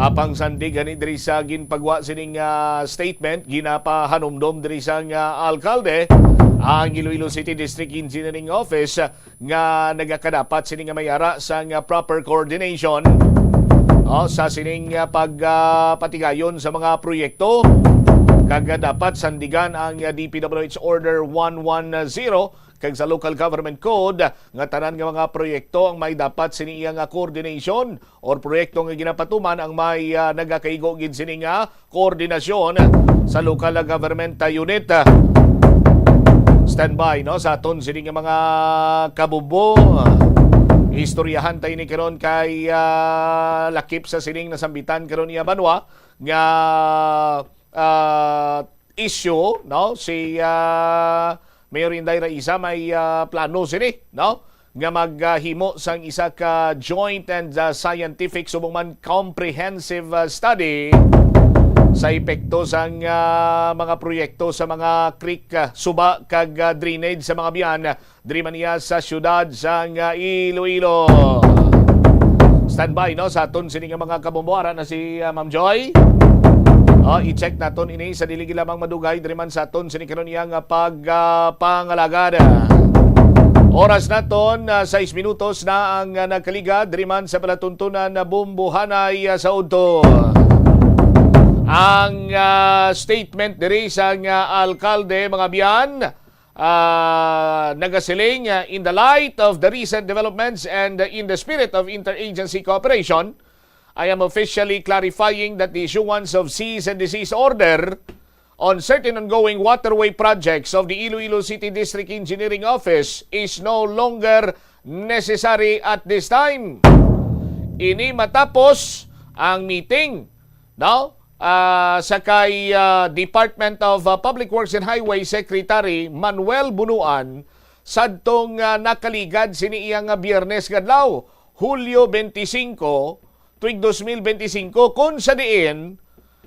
Apang sandig gani diri sa ginpagwa sining ah, statement, ginapahanumdom diri sang ah, alkalde ang Iloilo City District Engineering Office nga nagakadapat sini nga may ara sang proper coordination, oh, sa sining ah, pag ah, patigayon sa mga proyekto, kag dapat sandigan ang ah, D P W H Order one one zero kag sa Local Government Code nga tanan nga mga proyekto ang may dapat sini iya nga coordination or proyekto nga ginapatuman ang may ah, nagakaigo gid sini nga koordinasyon sa local government unit. Standby, no, sa aton sini nga mga kabubo. Istoryahan tayo ni karon kay ah, lakip sa sining nasambitan karon iya banwa nga ah, issue, no, si ah, Mayor Inday Raisa may ah, plano sini, no, nga maghimo sang isa ka joint and ah, scientific subong man comprehensive ah, study sa epekto sang ah, mga proyekto sa mga creek ah, suba kag ah, drainage sa mga biyan diri man niya sa siyudad sang ah, Iloilo. Standby, no, sa aton sini nga mga kabombo. Ara na si ah, Ma'am Joy. Oh, i-check naton ini sa dili gid lamang madugay diri man sa aton sini karon iya nga pag ah, pangalagad. Oras naton ah, sais minutos na ang ah, nagkaligad diri man sa palatuntunan na Bumbuhanay ah, sa Udto. Ang ah, statement diri sang ah, alkalde, mga biyan, ah, nagasiling, ah, "In the light of the recent developments and in the spirit of interagency cooperation, I am officially clarifying that the issuance of cease and desist order on certain ongoing waterway projects of the Iloilo City District Engineering Office is no longer necessary at this time." Ini matapos ang meeting, no? Ah, sa kay ah, Department of ah, Public Works and Highway Secretary Manuel Bunuan sadtong ah, nakaligad sini iya nga Biyernes nga adlaw, Hulyo twenty-five, tuig dos mil benti singko, kung sa diin,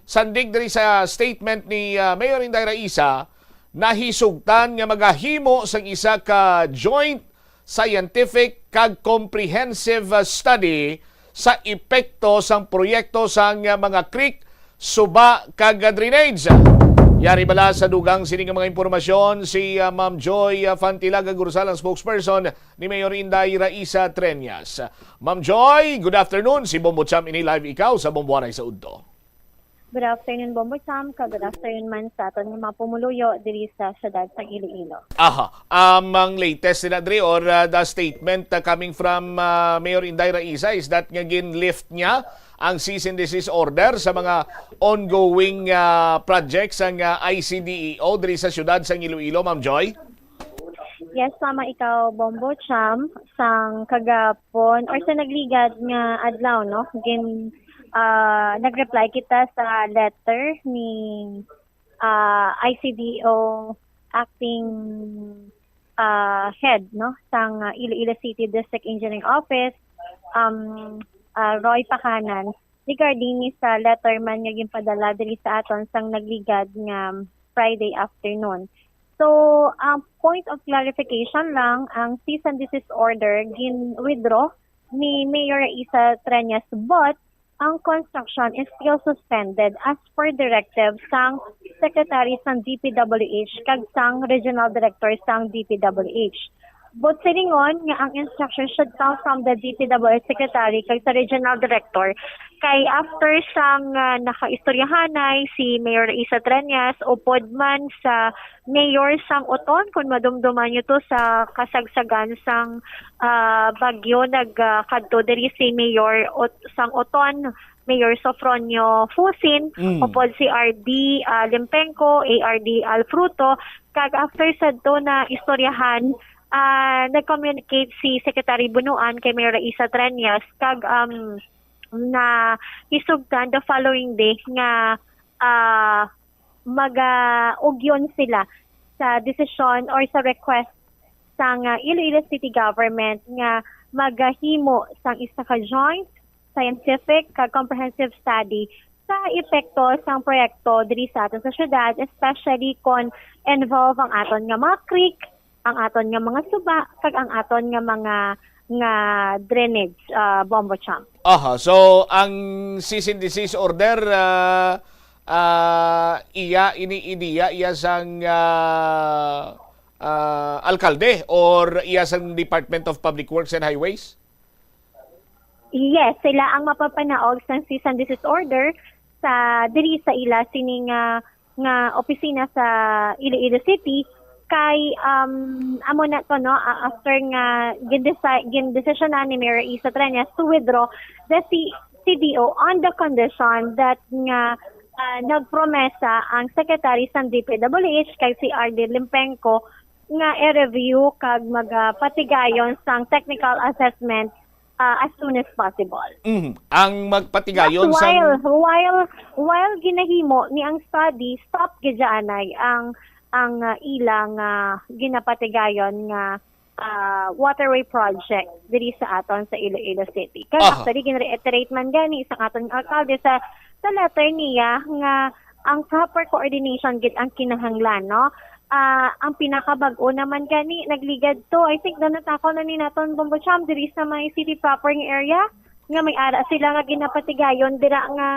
sandig diri sa statement ni ah, Mayor Inday Raisa, nahisugtan nga magahimo sang isa ka joint scientific kag comprehensive ah, study sa epekto sang proyekto sang ah, mga creek, suba kag ah, drainage. Yari bala sa dugang sini nga mga impormasyon si ah, Ma'am Joy ah, Fantilaga Gursal, ang spokesperson ni Mayor Inday Raisa Treñas. Ma'am Joy, good afternoon. Si Bombo Cham ini, live ikaw sa Bombo Anay sa Udto. Good afternoon, Bombo Sam, kag good afternoon man sa aton nga mga pumuluyo diri sa siyudad sang Iloilo. Aha, um, ang latest nila diri, or uh, the statement uh, coming from uh, Mayor Inday Raisa is that nga gin-lift niya ang cease and desist order sa mga ongoing uh, projects sang uh, I C D E O diri sa siyudad sang Iloilo, Ma'am Joy? Yes, tama ikaw, Bombo Cham, sang kagapon or sa nagligad nga adlaw, no? Gin, ah, nag-reply kita sa letter ni, ah, I C D O acting, ah, head, no, sang, ah, Iloilo City District Engineering Office, um, ah, Roy Pacanan, regarding ni sa letter man nga ginpadala diri sa aton sang nagligad nga Friday afternoon. So, ang point of clarification lang, ang cease and desist order gin-withdraw ni Mayor Raisa Treñas, but ang construction is still suspended as per directive sang Secretary sang D P W H kag sang Regional Director sang D P W H. But silingon nga ang instruction should come from the D P W H Secretary kag sa Regional Director, kay after sang, ah, nakaistoryahanay si Mayor Raisa Treñas upod man sa mayor sang Oton, kung madumduman nyo to sa kasagsagan sang, ah, bagyo, nagkadto diri si Mayor Ot-, sang Oton, Mayor Sofronio Fusin, Mm. upod si R D, ah, Limpenco, A R D Alfruto, kag after sadto na istoryahan, ah, nag-communicate si Secretary Bunuan kay Mayor Raisa Treñas, kag, um, na isugdan the following day nga, ah, magaugyon sila sa desisyon or sa request sang, ah, Iloilo City Government nga magahimo sang isa ka joint scientific kag comprehensive study sa epekto sang proyekto diri sa aton sa syudad, especially kon involve ang aton nga mga creek, ang aton nga mga suba, kag ang aton nga mga, nga drainage, ah, Bombo Cham. Aha, so ang cease and desist order, ah, ah, iya ini ideya iya sang, ah, ah, alkalde or iya sang Department of Public Works and Highways? Yes, sila ang mapapanaog sang cease and desist order sa diri sa ila sini nga, nga opisina sa Iloilo City kay, um, amo na to, no, a-, after nga gindesi-, gindesisyonan ni Mayor Raisa Treñas to withdraw the C-, C D O on the condition that nga, ah, nagpromesa ang Secretary sa D P W H kay si R D Limpenco nga i-review kag magapatigayon sang technical assessment, ah, as soon as possible. Mhm. Ang magpatigayon But sang while, while, while ginahimo ni ang study, stop gid anay ang, ang, ah, ilang, ah, ginapatigayon nga, ah, waterway project diri sa aton sa Iloilo City. Kag Aha. actually, gin-reiterate man gani sa aton alkalde sa, sa letter niya nga ang proper coordination gid ang kinahanglan, no? Ah, ang pinakabag-o naman gani, nagligad to. I think, na natakaw na ni naton Bombo Cham diri sa may city proper nga area, nga may ara sila nga ginapatigayon dira nga,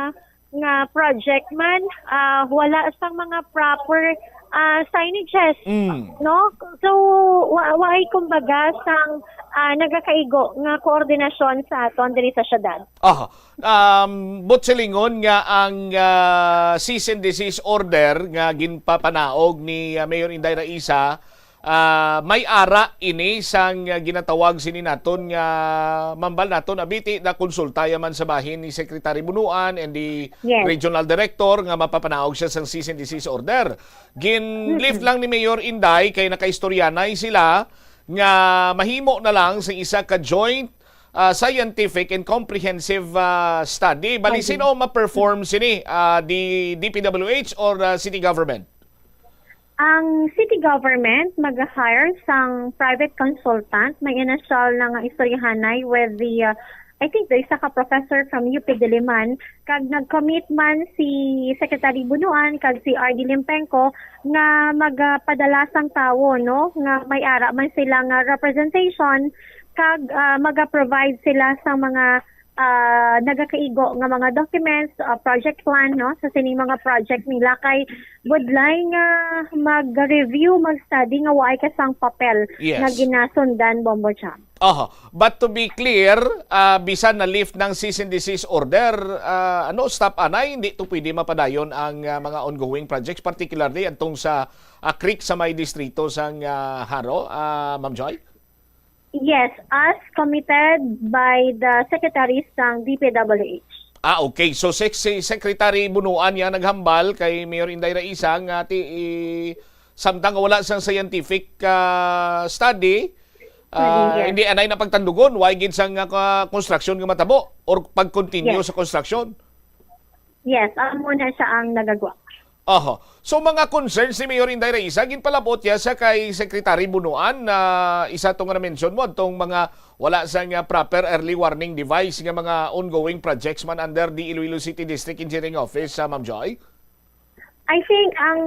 nga project man, ah, wala sang mga proper, ah, signages, Mm. no? So, wa-, waay kumbaga sang, ah, nagakaigo nga koordinasyon sa aton diri sa syudad. Aha. Um, but silingon nga ang, ah, cease and desist order nga ginpapanaog ni, ah, Mayor Inday Raisa, ah, may ara ini sang, ah, ginatawag sini naton nga mambal naton, abiti, na konsulta ya man sa bahin ni Secretary Bunuan and the Yes. Regional Director nga mapapanaog siya sang cease and desist order. Gin-lift Mm-mm. lang ni Mayor Inday kay nakaistoryanay sila nga mahimo na lang sa isa ka joint, ah, scientific and comprehensive, ah, study. Bali, Study. sino ma-perform sini? Ah, the D P W H or, ah, city government? Ang city government mag-hire sang private consultant. May initial na nga istoryahanay with the, uh, I think, the isa ka professor from U P Diliman. Kag nag-commit man si Secretary Bunuan kag si R D Limpenco nga magapadala sang tawo, no, nga may ara man sila nga representation, kag, ah, maga-provide sila sa mga, ah, nagakaigo nga mga documents, ah, project plan, no, sa sining mga project nila, kay budlay nga mag-review, mag-study nga waay ka sang papel Yes. nga ginasundan, Bombo Cham. Aha. But to be clear, ah, bisan na-lift ng cease and desist order, ah, ano, stop anay, hindi to pwede mapadayon ang, ah, mga ongoing projects, particularly antong sa, ah, creek sa may distrito sang, ah, Jaro, ah, Ma'am Joy? Yes, as committed by the secretaries sang D P W H. Ah, okay. So, si, si Secretary Bunuan ya naghambal kay Mayor Inday Raisa nga ti-, i-, Samtang wala sang scientific, ah, study, ah, Study, yes. hindi anay na pagtandugon, why gid sang, ah, construction nga matabo or pag-continue Yes. sa construction? Yes, amo na siya ang nagagwa. Oho. So, mga concerns ni Mayor Inday Raisa, ginpalabot niya sa kay Secretary Bunuan na isa to nga na-mention mo, tong mga wala sang, ah, proper early warning device nga mga ongoing projects man under the Iloilo City District Engineering Office, ah, Ma'am Joy? I think ang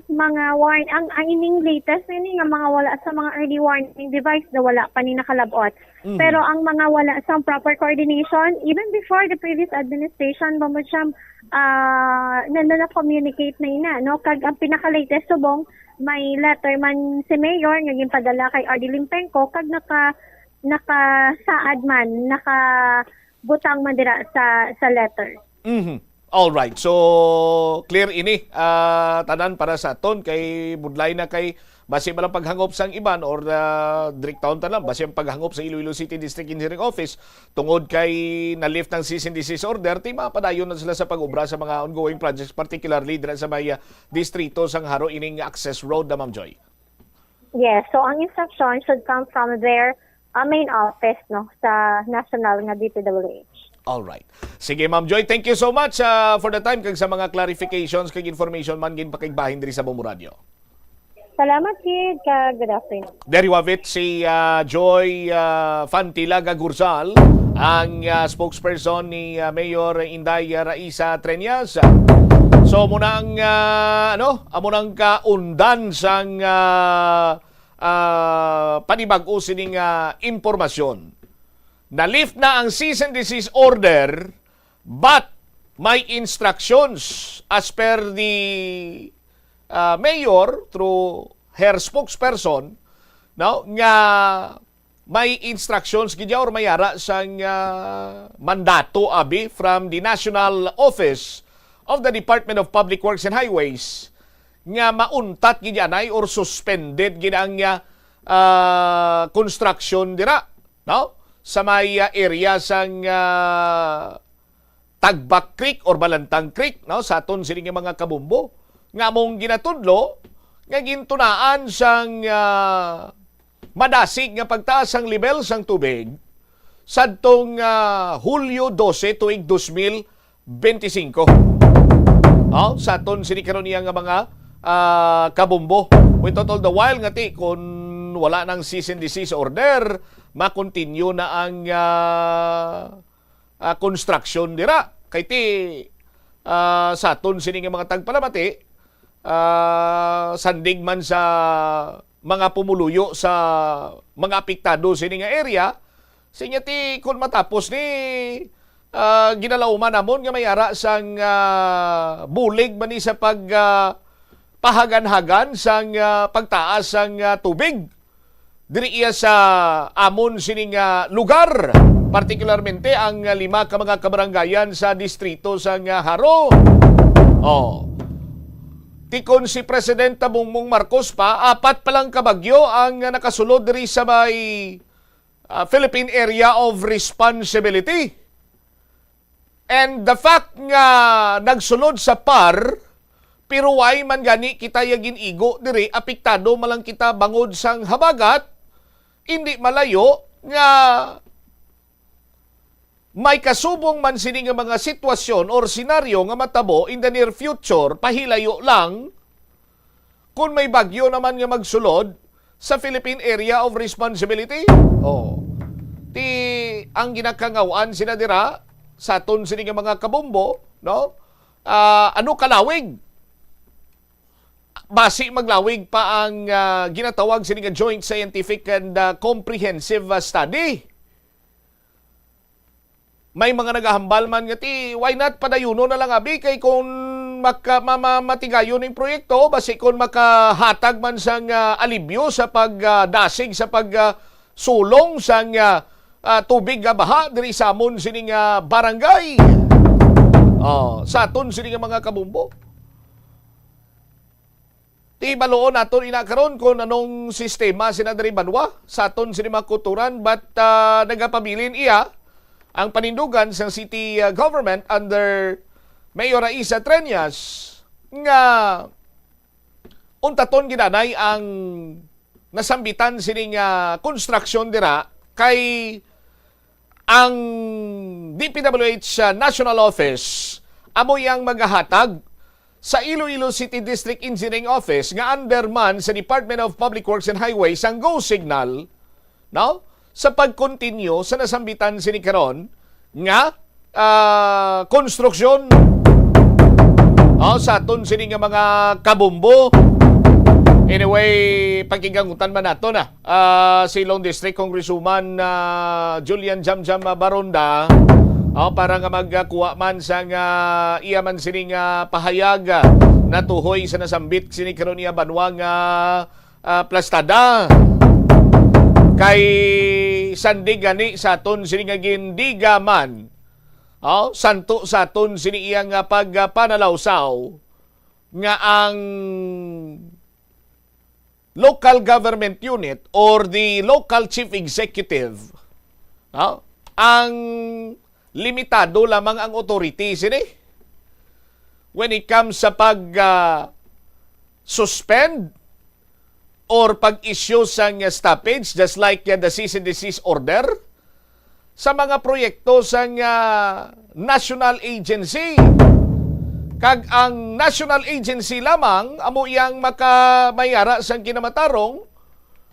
mga warn-, ang, ang ining latest na ini nga mga wala sa mga early warning device na wala pa ni nakalabot. Mhm. Pero ang mga wala sa proper coordination, even before the previous administration, ba mo siya, ah, nando na-communicate na ina, no? Kag ang pinaka-latest subong, may letter man si Mayor nga ginpadala kay R D Limpenco, kag naka-, nakasaad man, nakabutang man dira sa, sa letter. Mhm. All right. So, clear ini, ah, tanan para sa aton kay budlay na kay basi man lang paghangop sang iban or, ah, direktahon ta lang, basi ang paghangop sa Iloilo City District Engineering Office tungod kay na-lift ang cease and desist order, ti mapadayon na sila sa pag-obra sa mga ongoing projects, particularly dira sa may, ah, distrito sang Jaro ining access road na, Ma'am Joy. Yes. So, ang instruction should come from their, ah, main office, no, sa national nga D P W H. All right. Sige, Ma'am Joy, thank you so much, ah, for the time kag sa mga clarifications kag information man ginpakigbahin diri sa Bombo Radio. Salamat gid, kag good afternoon. There you have it, si, ah, Joy, ah, Fantilaga Gurzal, ang, ah, spokesperson ni, ah, Mayor Inday Raisa Treñas. So, muna ang, ah, ano, amo nang kaundan sang, ah, ah, panibag-o sining, ah, impormasyon. Na-lift na ang cease and desist order, but may instructions as per the, ah, mayor through her spokesperson, no, nga may instructions gid ya or may ara sang, ah, mandato abi from the National Office of the Department of Public Works and Highways nga mauntat gid anay or suspended gid ang, ah, ah, construction dira, no? Sa may, ah, area sang, ah, Tagbak Creek or Balantang Creek, no? Sa aton sini nga mga kabumbo, nga among ginatudlo nga gintunaan sang, ah, madasig nga pagtaas sang lebel sang tubig sadtong, ah, Hulyo dose tuig dos mil bente singko. No? Sa aton sini karon iya nga mga, ah, kabumbo. We thought all the while nga ti kun wala nang cease and desist order, ma-continue na ang, ah, ah, construction dira. Kay ti, ah, sa aton sini nga mga tagpalamati, ah, sandig man sa mga pumuluyo sa mga apektado sini nga area, sinya ti kun matapos ni, ah, ginalauman namon nga may ara sang, ah, bulig man ni sa pag, ah, pahagan-hagan sang, ah, pagtaas sang, ah, tubig diri iya sa amon sining, ah, lugar, partikularmente ang, ah, lima ka mga kabarangayan sa distrito sang, ah, Jaro. Oh. Ti kon si Presidente Bongbong Marcos pa, apat pa lang ka bagyo ang, ah, nakasulod diri sa may, ah, Philippine Area of Responsibility. And the fact nga nagsulod sa PAR, pero why man gani kita ya gin-igo diri, apektado man lang kita bangod sang habagat, indi malayo nga may kasubong man sini nga mga sitwasyon or senaryo nga matabo in the near future, pahilayo lang, kun may bagyo naman nga magsulod sa Philippine Area of Responsibility. Oh. Ti ang ginakangaw-an sila dira sa aton sini nga mga kabumbo, no? Ah, ano kalawig? Basi maglawig pa ang, ah, ginatawag sini nga joint scientific and, ah, comprehensive, ah, study. May mga nagahambal man nga, "Ti, why not padayunon na lang, abi, kay kung maka-, ma-, ma-, matigayon ning proyekto, basi kung makahatag man sang, ah, alibyo sa pag, ah, dasig sa pag, ah, sulong sang, ah, ah, tubig nga baha diri sa amon sining, ah, barangay." Oh, sa aton sini nga mga kabumbo. Ti baluon naton ina karon kung anong sistema sina diri banwa sa aton sini mga kuturan, but, ah, nagapabilin iya ang panindugan sang city, ah, government under Mayor Raisa Treñas nga Untaton gid anay ang nasambitan sining, ah, konstruksyon dira, kay ang D P W H, ah, National Office amo yang magahatag sa Iloilo City District Engineering Office nga under man sa Department of Public Works and Highways ang go signal, no? Sa pag-continue sa nasambitan sini karon nga, ah, konstruksyon, oh, sa aton sini nga mga kabombo. Anyway, pakigangutan man nato na, ah, si Long District Congresswoman, ah, Julian Jamjam Baronda, oh, para nga magkuha man sa nga iya man sini nga pahayag, ah, natuhoy sa nasambit sini karon iya banwa nga, ah, plastada. Kay sandig gani sa aton sini nga gindigaman, oh, santo sa aton sini iya nga pagpanalawsaw nga ang local government unit or the local chief executive, no? Ang limitado lamang ang authority sini when it comes sa pag, ah, suspend or pag-issue sang stoppage, just like, uh, the cease and desist order sa mga proyekto sang, uh, national agency. Kag ang national agency lamang amo iyang makamayara sang kinamatarong,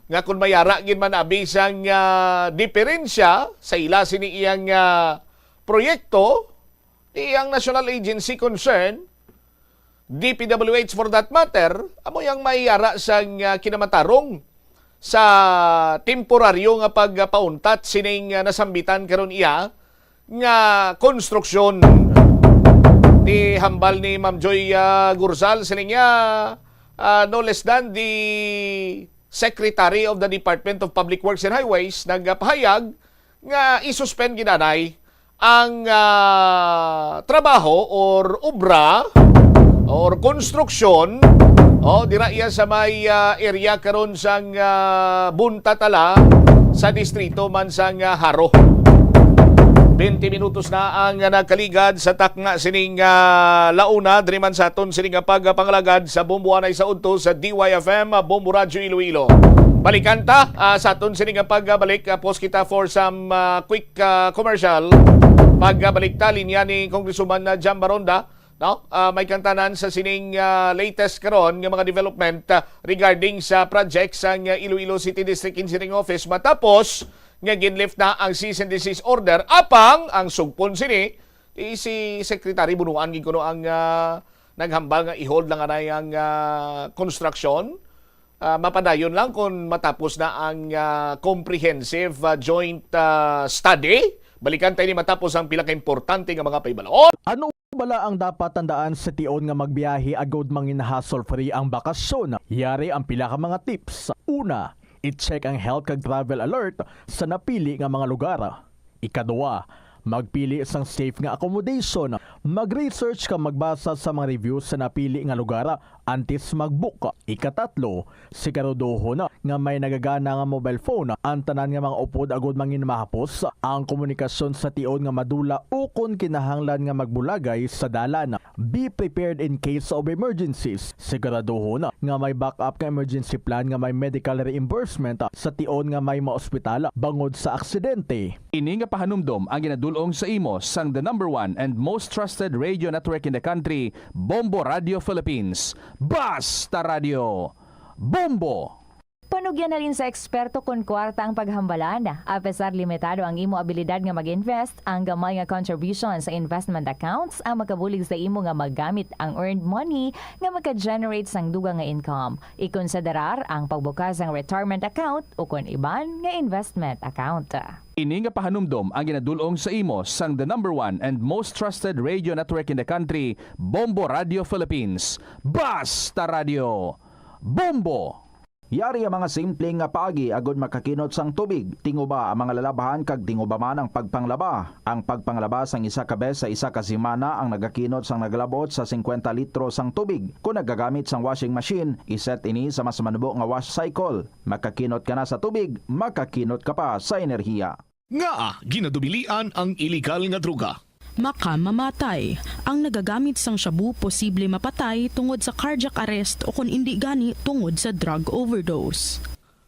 nga kung mayara gid man abi sang, uh, diferensya sa ila sini iyang, uh, proyekto, di ang national agency concern, D P W H for that matter, amo yang mayara sang, ah, kinamatarong sa temporaryo nga pagpauntat sining, ah, nasambitan karon iya nga konstruksyon. Di hambal ni Ma'am Joy, ah, Gurzal, siling niya, ah, no less than the Secretary of the Department of Public Works and Highways nagpahayag nga isuspend gid anay ang, ah, trabaho or obra or konstruksyon, o, dira iya sa may, ah, area karon sang, ah, Buntatala sa distrito man sang, ah, Jaro. Twenty minutos na ang nagkaligad sa takna sining, ah, launa diri man sa aton sining, ah, pagpangalagad sa Bombo anay sa udto sa D Y F M, ah, Bombo Radyo Iloilo. Balikan ta, ah, sa aton sining, ah, pagbalik, ah, pause kita for some, ah, quick, ah, commercial. Pagbalik ta, linya ni Congresswoman, ah, Jam Baronda, no? Ah, may kantanan sa sining, ah, latest karon nga mga development, ah, regarding sa project sang, ah, Iloilo City District Engineering Office matapos nga ginlift na ang cease and desist order, apang ang sugpon sini, eh, si Secretary Bunuan gid kuno ang, ah, naghambal nga i-hold lang anay ang, ah, construction. Ah, mapadayon lang kung matapos na ang, ah, comprehensive, ah, joint, ah, study. Balikan tayo ni matapos ang pila ka importante nga mga pahibalo. Ano bala ang dapat tandaan sa tion nga magbiyahe agod mangin hassle-free ang bakasyon? Yari ang pila ka mga tips. Una, i-check ang health kag travel alert sa napili nga mga lugar. Ikadua, magpili sang safe nga accommodation. Mag-research kag magbasa sa mga reviews sa napili nga lugar antes mag-book. Ikatatlo, siguraduhon nga may nagagana nga mobile phone ang tanan nga mga upod agud mangin mahapos ang komunikasyon sa tion nga madula ukon kinahanglan nga magbulagay sa dalan. Be prepared in case of emergencies. Siguraduhon nga may backup nga emergency plan nga may medical reimbursement sa tion nga may maospital bangod sa aksidente. Ini nga pahanumdom ang ginadul-ong sa imo sang the number one and most trusted radio network in the country, Bombo Radio Philippines. Basta Radio, Bombo! Panugyan halin sa eksperto kon kwarta ang paghambalan. Apesar limitado ang imo abilidad nga mag-invest, ang gamay nga contribution sa investment accounts ang makabulig sa imo nga magamit ang earned money nga maka-generate sang dugang nga income. Ikonsiderar ang pagbukas sang retirement account ukon iban nga investment account. Ini nga pahanumdom ang ginadul-ong sa imo sang the number one and most trusted radio network in the country, Bombo Radio Philippines. Basta Radio, Bombo! Yari ang mga simple nga paagi agud makakinot sang tubig. Tinguba ang mga lalabhan kag tinguba man ang pagpanglaba. Ang pagpanglaba sang isa ka bes sa isa ka semana ang nagakinot sang nagalab-ot sa singkwenta litro sang tubig. Kon nagagamit sang washing machine, i-set ini sa mas manubo nga wash cycle. Makakinot ka na sa tubig, makakinot ka pa sa enerhiya. Ngaa ginadubilian ang iligal nga droga? Makamamatay. Ang nagagamit sang shabu posible mapatay tungod sa cardiac arrest o kon indi gani tungod sa drug overdose.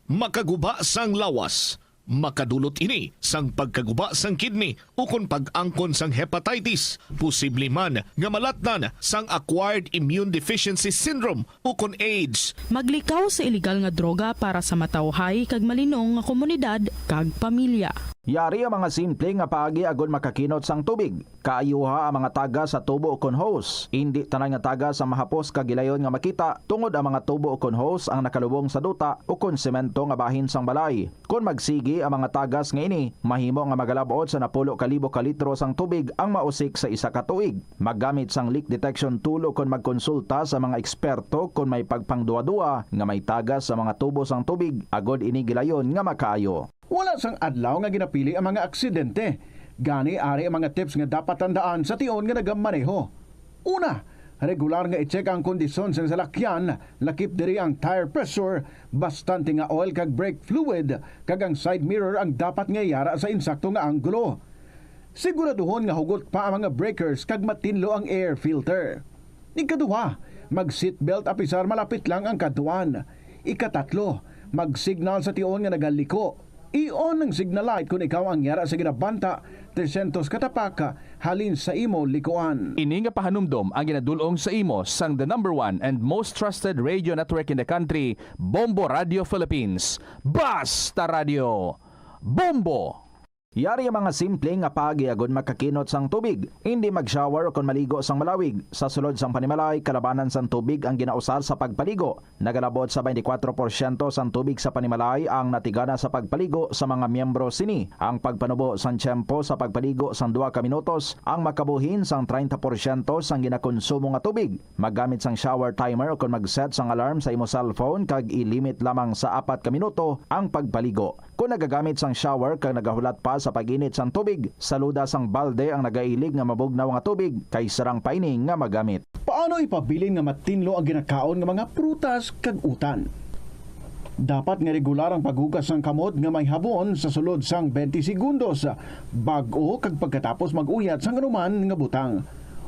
Makaguba sang lawas. Makadulot ini sang pagkaguba sang kidney ukon pag-angkon sang hepatitis, posible man nga malatnan sang acquired immune deficiency syndrome ukon AIDS. Maglikaw sa ilegal nga droga para sa matawhay kag malinong nga komunidad kag pamilya. Yari ang mga simple nga paagi agod makakinot sang tubig. Kaayuha ang mga tagas sa tubo ukon hose. Indi tanan nga tagas ang mahapos kag gilayon nga makita, tungod ang mga tubo ukon hose ang nakalubong sa duta ukon semento nga bahin sang balay. Kon magsigi ang mga tagas nga ini, mahimo nga magalab-ot sa napulo ka libo ka litro sang tubig ang mausik sa isa ka tuig. Maggamit sang leak detection tool ukon magkonsulta sa mga eksperto kon may pagpangduha-duha nga may tagas sa mga tubo sang tubig agod ini gilayon nga makaayo. Wala sang adlaw nga ginapili ang mga aksidente. Gani, ari ang mga tips nga dapat tandaan sa tion nga nagamaneho. Una, regular nga i-check ang kondisyon sang salakyan, lakip diri ang tire pressure, bastante nga oil kag brake fluid, kag ang side mirror ang dapat nga yara sa insakto nga anggulo. Siguraduhon nga hugot pa ang mga breakers kag matinlo ang air filter. Ikaduha, mag-seatbelt apisar malapit lang ang kadtuan. Ikatatlo, mag-signal sa tion nga nagaliko. I-on ang signal light kon ikaw ang yara sa ginabanta tresyentos ka tapak halin sa imo likuan. Ini nga pahanumdom ang ginadul-ong sa imo sang the number one and most trusted radio network in the country, Bombo Radio Philippines. Basta Radio, Bombo! Yari ang mga simple nga paagi agod makakinot sang tubig. Indi mag-shower ukon maligo sang malawig. Sa sulod sang panimalay, kalabanan sang tubig ang ginausar sa pagpaligo. Nagalabot sa twenty-four porsyento sang tubig sa panimalay ang natigana sa pagpaligo sa mga miyembro sini. Ang pagpanubo sang tiyempo sa pagpaligo sang duha ka minutos ang makabuhin sang treinta porsyento sang ginakonsumo nga tubig. Maggamit sang shower timer ukon mag-set sang alarm sa imo cellphone kag i-limit lamang sa apat ka minuto ang pagpaligo. Kon nagagamit sang shower kag nagahulat pa sa pag-init sang tubig, saluda sang balde ang nagailig nga mabugnaw nga tubig kay sarang pa ini nga magamit. Paano ipabilin nga matinlo ang ginakaon nga mga prutas kag utan? Dapat nga regular ang paghugas sang kamot nga may habon sa sulod sang twenty segundos bag-o kag pagkatapos mag-uyat sang anuman nga butang.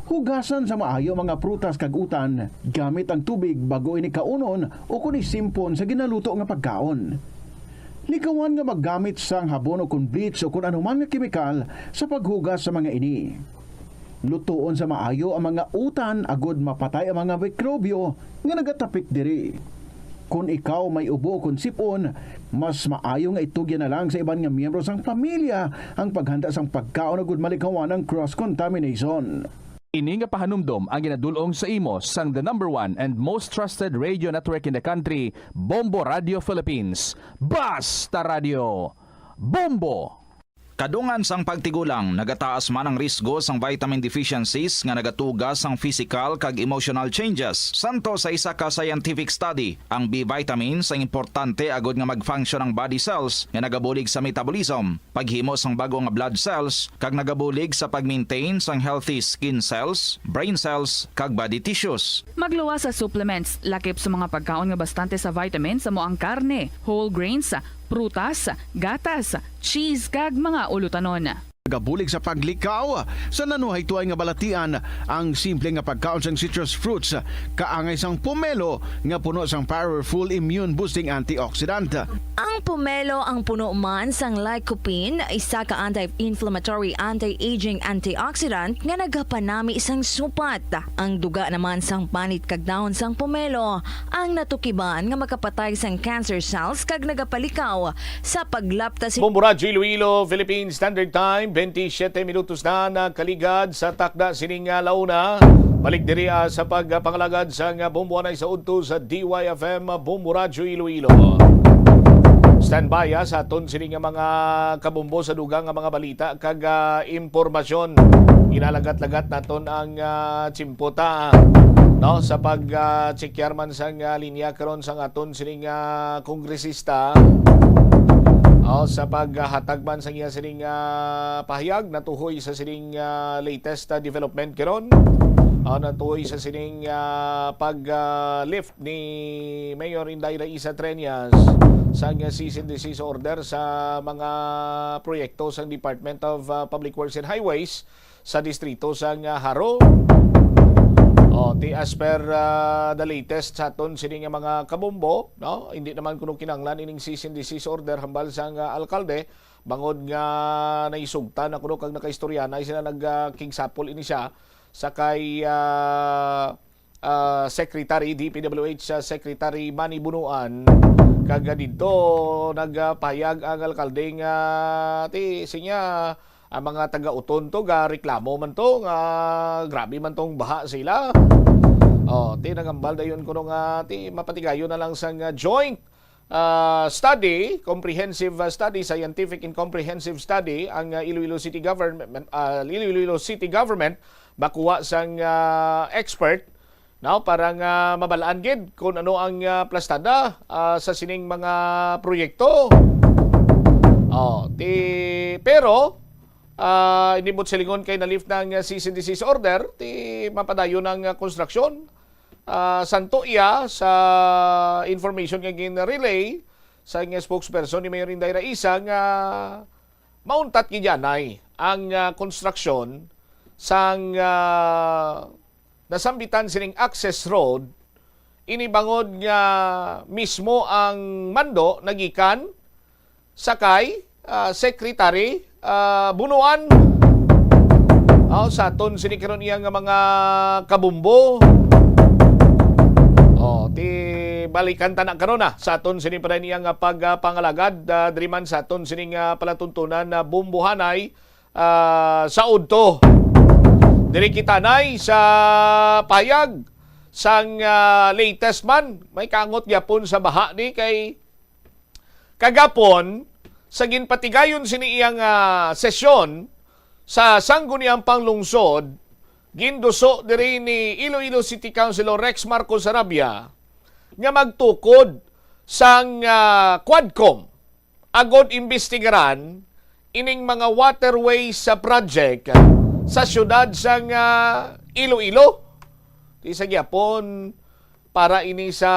Hugasan sa maayo ang mga prutas kag utan gamit ang tubig bag-o ini kaunon ukon isimpon sa ginaluto nga pagkaon. Likawan nga maggamit sang habon ukon bleach ukon anuman nga kemikal sa paghugas sa mga ini. Lutoon sa maayo ang mga utan agod mapatay ang mga mikrobyo nga nagatapik diri. Kon ikaw may ubo ukon sip-on, mas maayo nga itugyan na lang sa iban nga miyembro sang pamilya ang paghanda sang pagkaon agod malikawan ang cross-contamination. Ini nga pahanumdom ang ginadul-ong sa imo sang the number one and most trusted radio network in the country, Bombo Radio Philippines. Basta Radio, Bombo! Kadungan sang pagtigulang, nagataas man ang risgo sang vitamin deficiencies nga nagatuga sang physical kag emotional changes. Santo sa isa ka scientific study, ang B vitamins ang importante agod nga mag-function ang body cells nga nagabulig sa metabolism, paghimo sang bag-o nga blood cells, kag nagabulig sa pag-maintain sang healthy skin cells, brain cells, kag body tissues. Magluwas sa supplements, lakip sa mga pagkaon nga bastante sa vitamins, amo ang karne, whole grains, prutas, gatas, cheese, kag mga ulutanon. Nagabulig sa paglikaw sa nanuhaytoay nga balatian ang simple nga pagkaon sang citrus fruits, kaangay sang pomelo nga puno sang powerful immune-boosting antioxidant. Ang pomelo ang puno man sang lycopene, isa ka anti-inflammatory, anti-aging antioxidant nga nagapanami sang supat. Ang duga naman sang panit kag dahon sang pomelo ang natukiban nga makapatay sang cancer cells kag nagapalikaw sa paglapta si Bombo Radyo Iloilo, Philippine Standard Time, twenty-seven minutos na nakaligad sa takda sining, ah, launa. Balik diri, ah, sa pagpangalagad sang, ah, Bombo Anay sa udto sa D Y F M, ah, Bombo Radyo Iloilo. Standby, ah, sa aton sini nga mga kabombo sa dugang nga mga balita kag, ah, impormasyon. Ginalagat-lagat naton ang, ah, tsimpo ta, ah, no, sa pag, ah, check man sang, ah, linya karon sang aton sining, ah, kongresista, o sa paghatag man sa iya sining, ah, pahayag natuhoy sa sining, ah, latest, ah, development karon, o natuhoy sa sining, ah, pag, ah, lift ni Mayor Inday Raisa Treñas sa iya cease and desist order sa mga proyekto sa Department of, ah, Public Works and Highways sa distrito sang, ah, Jaro. O, ti as per, ah, the latest sa aton sini nga mga kabombo, no? Hindi naman kuno kinahanglan ining cease and desist order hambal sang, ah, alkalde, bangod nga naisugtan na kuno kag nakaistorya na sila nag, ah, kigsapol ini siya sa kay, ah, ah, Secretary, D P W H, ah, Secretary Manny Bunuan, kag, ah, didto nagpahayag ang alkalde nga ti siya ang mga taga-Uton to ga reklamo man to nga grabe man tong baha sila. Oh, ti nagambal dayon kuno nga ti mapatigayon na lang sang, ah, joint, ah, study, comprehensive, ah, study, scientific and comprehensive study ang, ah, Iloilo City Government, ah, Iloilo City Government makuha sang, ah, expert, no, para nga mabalaan gid kung ano ang, ah, plastada, ah, sa sining mga proyekto. Oh, ti pero, ah, hindi mo silingon kay na-lift na ang, ah, cease and desist order, ti mapadayon ang, ah, konstruksyon. Ah, santo iya sa information nga gin-relay sa nga spokesperson ni Mayor Inday Raisa nga mauntat gid anay ang, ah, konstruksyon sang, ah, nasambitan sining access road, ini bangod nga mismo ang mando nagikan sa kay, ah, Secretary, ah, Bunuan. Aw, sa aton sini karon iya nga mga kabumbo. Oh, ti balikan ta na karon, ah, sa aton sini pa rin iya nga pagpangalagad, ah, diri man sa aton sini nga palatuntunan na bumbuhanay, ah, sa udto. Diri kita nay sa payag sang, ah, latest man. May kangot gyapon sa baha ni kay kagapon sa ginpatigayon sini iyang, ah, sesyon sa Sangguniang Panglungsod, ginduso diri ni Iloilo City Councilor Rex Marcos Sarabia nga magtukod sang, ah, Quadcom agod imbestigaran ining mga waterways sa project sa siyudad sang, ah, Iloilo. Ti sa gyapon para ini sa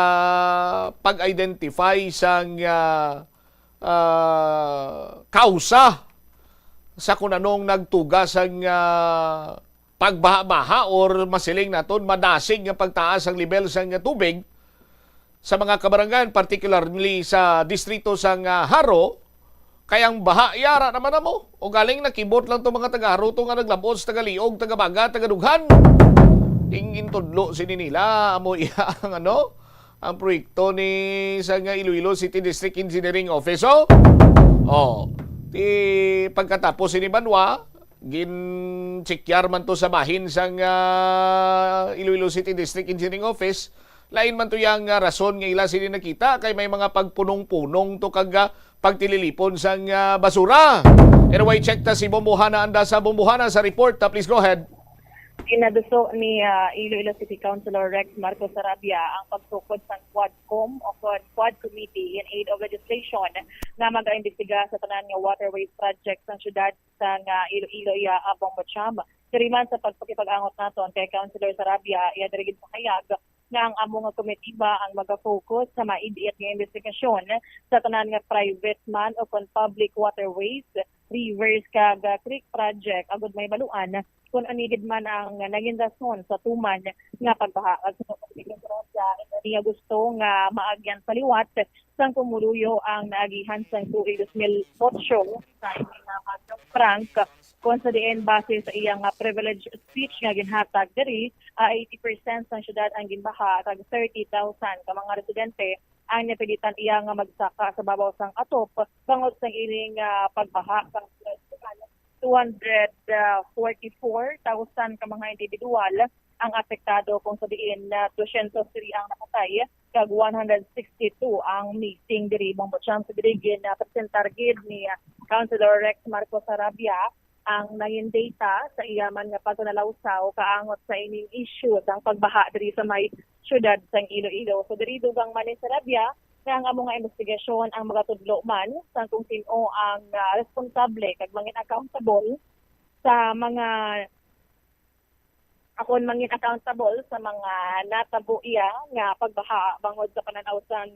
pag-identify sang, ah, ah, kausa sa kung anong nagtuga sang, ah, pagbaha-baha or masiling naton madasig nga pagtaas ang level sang tubig sa mga kabarangayan, particularly sa distrito sang, ah, Jaro, kay ang baha yara naman namo. O galing nakibot lang to mga taga Jaro to nga naglabot sa taga Liog, taga Baga, taga Dughan. Ing intudlo sini nila, amo iya ang ano, ang proyekto ni sa nga Iloilo City District Engineering Office, oh. Oh, ti pagkatapos sini banwa, ginchekyar man to sa bahin sang, ah, Iloilo City District Engineering Office. Lain man to yang, ah, rason nga ila sini nakita kay may mga pagpunong-punong to kag, ah, pagtililipon sang, ah, basura. Anyway, check ta si Bombohana Anda sa Bombohana sa report. Ah, please go ahead. Ginaduso ni, ah, Iloilo City Councilor Rex Marcos Sarabia ang pagtukod sang Quadcom o Quad, Quad Committee in Aid of Legislation nga mag-aimbestiga sa tanan nga waterways project sang siyudad sang, ah, Iloilo iya, ah, Bombo Cham. Diri man sa pagpakipag-angot naton kay Councilor Sarabia, iya diri gid pahayag nga ang amo nga komitiba ang magafocus sa maid-it nga investigasyon sa tanan nga private man o kon public waterways, rivers, kag, ah, creek project agud mahibaluan kon ano gid man ang nangin rason sa tuman nga pagbaha. Kag suno pa si Gracia, indi niya gusto nga maagyan sa liwat sang pumuluyo ang naagihan sang tuig dos mil otso sa ipinamag Frank, kon sa diin base sa iya nga privilege speech nga ginhatag diri, ah, eighty percent sang siyudad ang ginbaha kag thirty thousand ka mga residente ang napilitan iya nga magsaka sa babaw sang atop bangod sang ining, ah, pagbaha. Sang two hundred forty-four thousand ka mga individual ang apektado, kung sa diin, ah, two hundred three ang napatay kag one hundred sixty-two ang missing diri. Bangod sa diri gin, ah, presentar gid ni, ah, Councilor Rex Marcos Sarabia ang nangin data sa iya man nga pagpanalawsaw kaangot sa ining issue sang pagbaha diri sa may siyudad sang Iloilo. So, diri dugang man ni Sarabia nga ang amo nga investigasyon ang magatudlo man sang kung sin-o ang, ah, responsable kag mangin accountable sa mga, akon mangin accountable sa mga natabo iya nga pagbaha bangod sa panan-aw sang,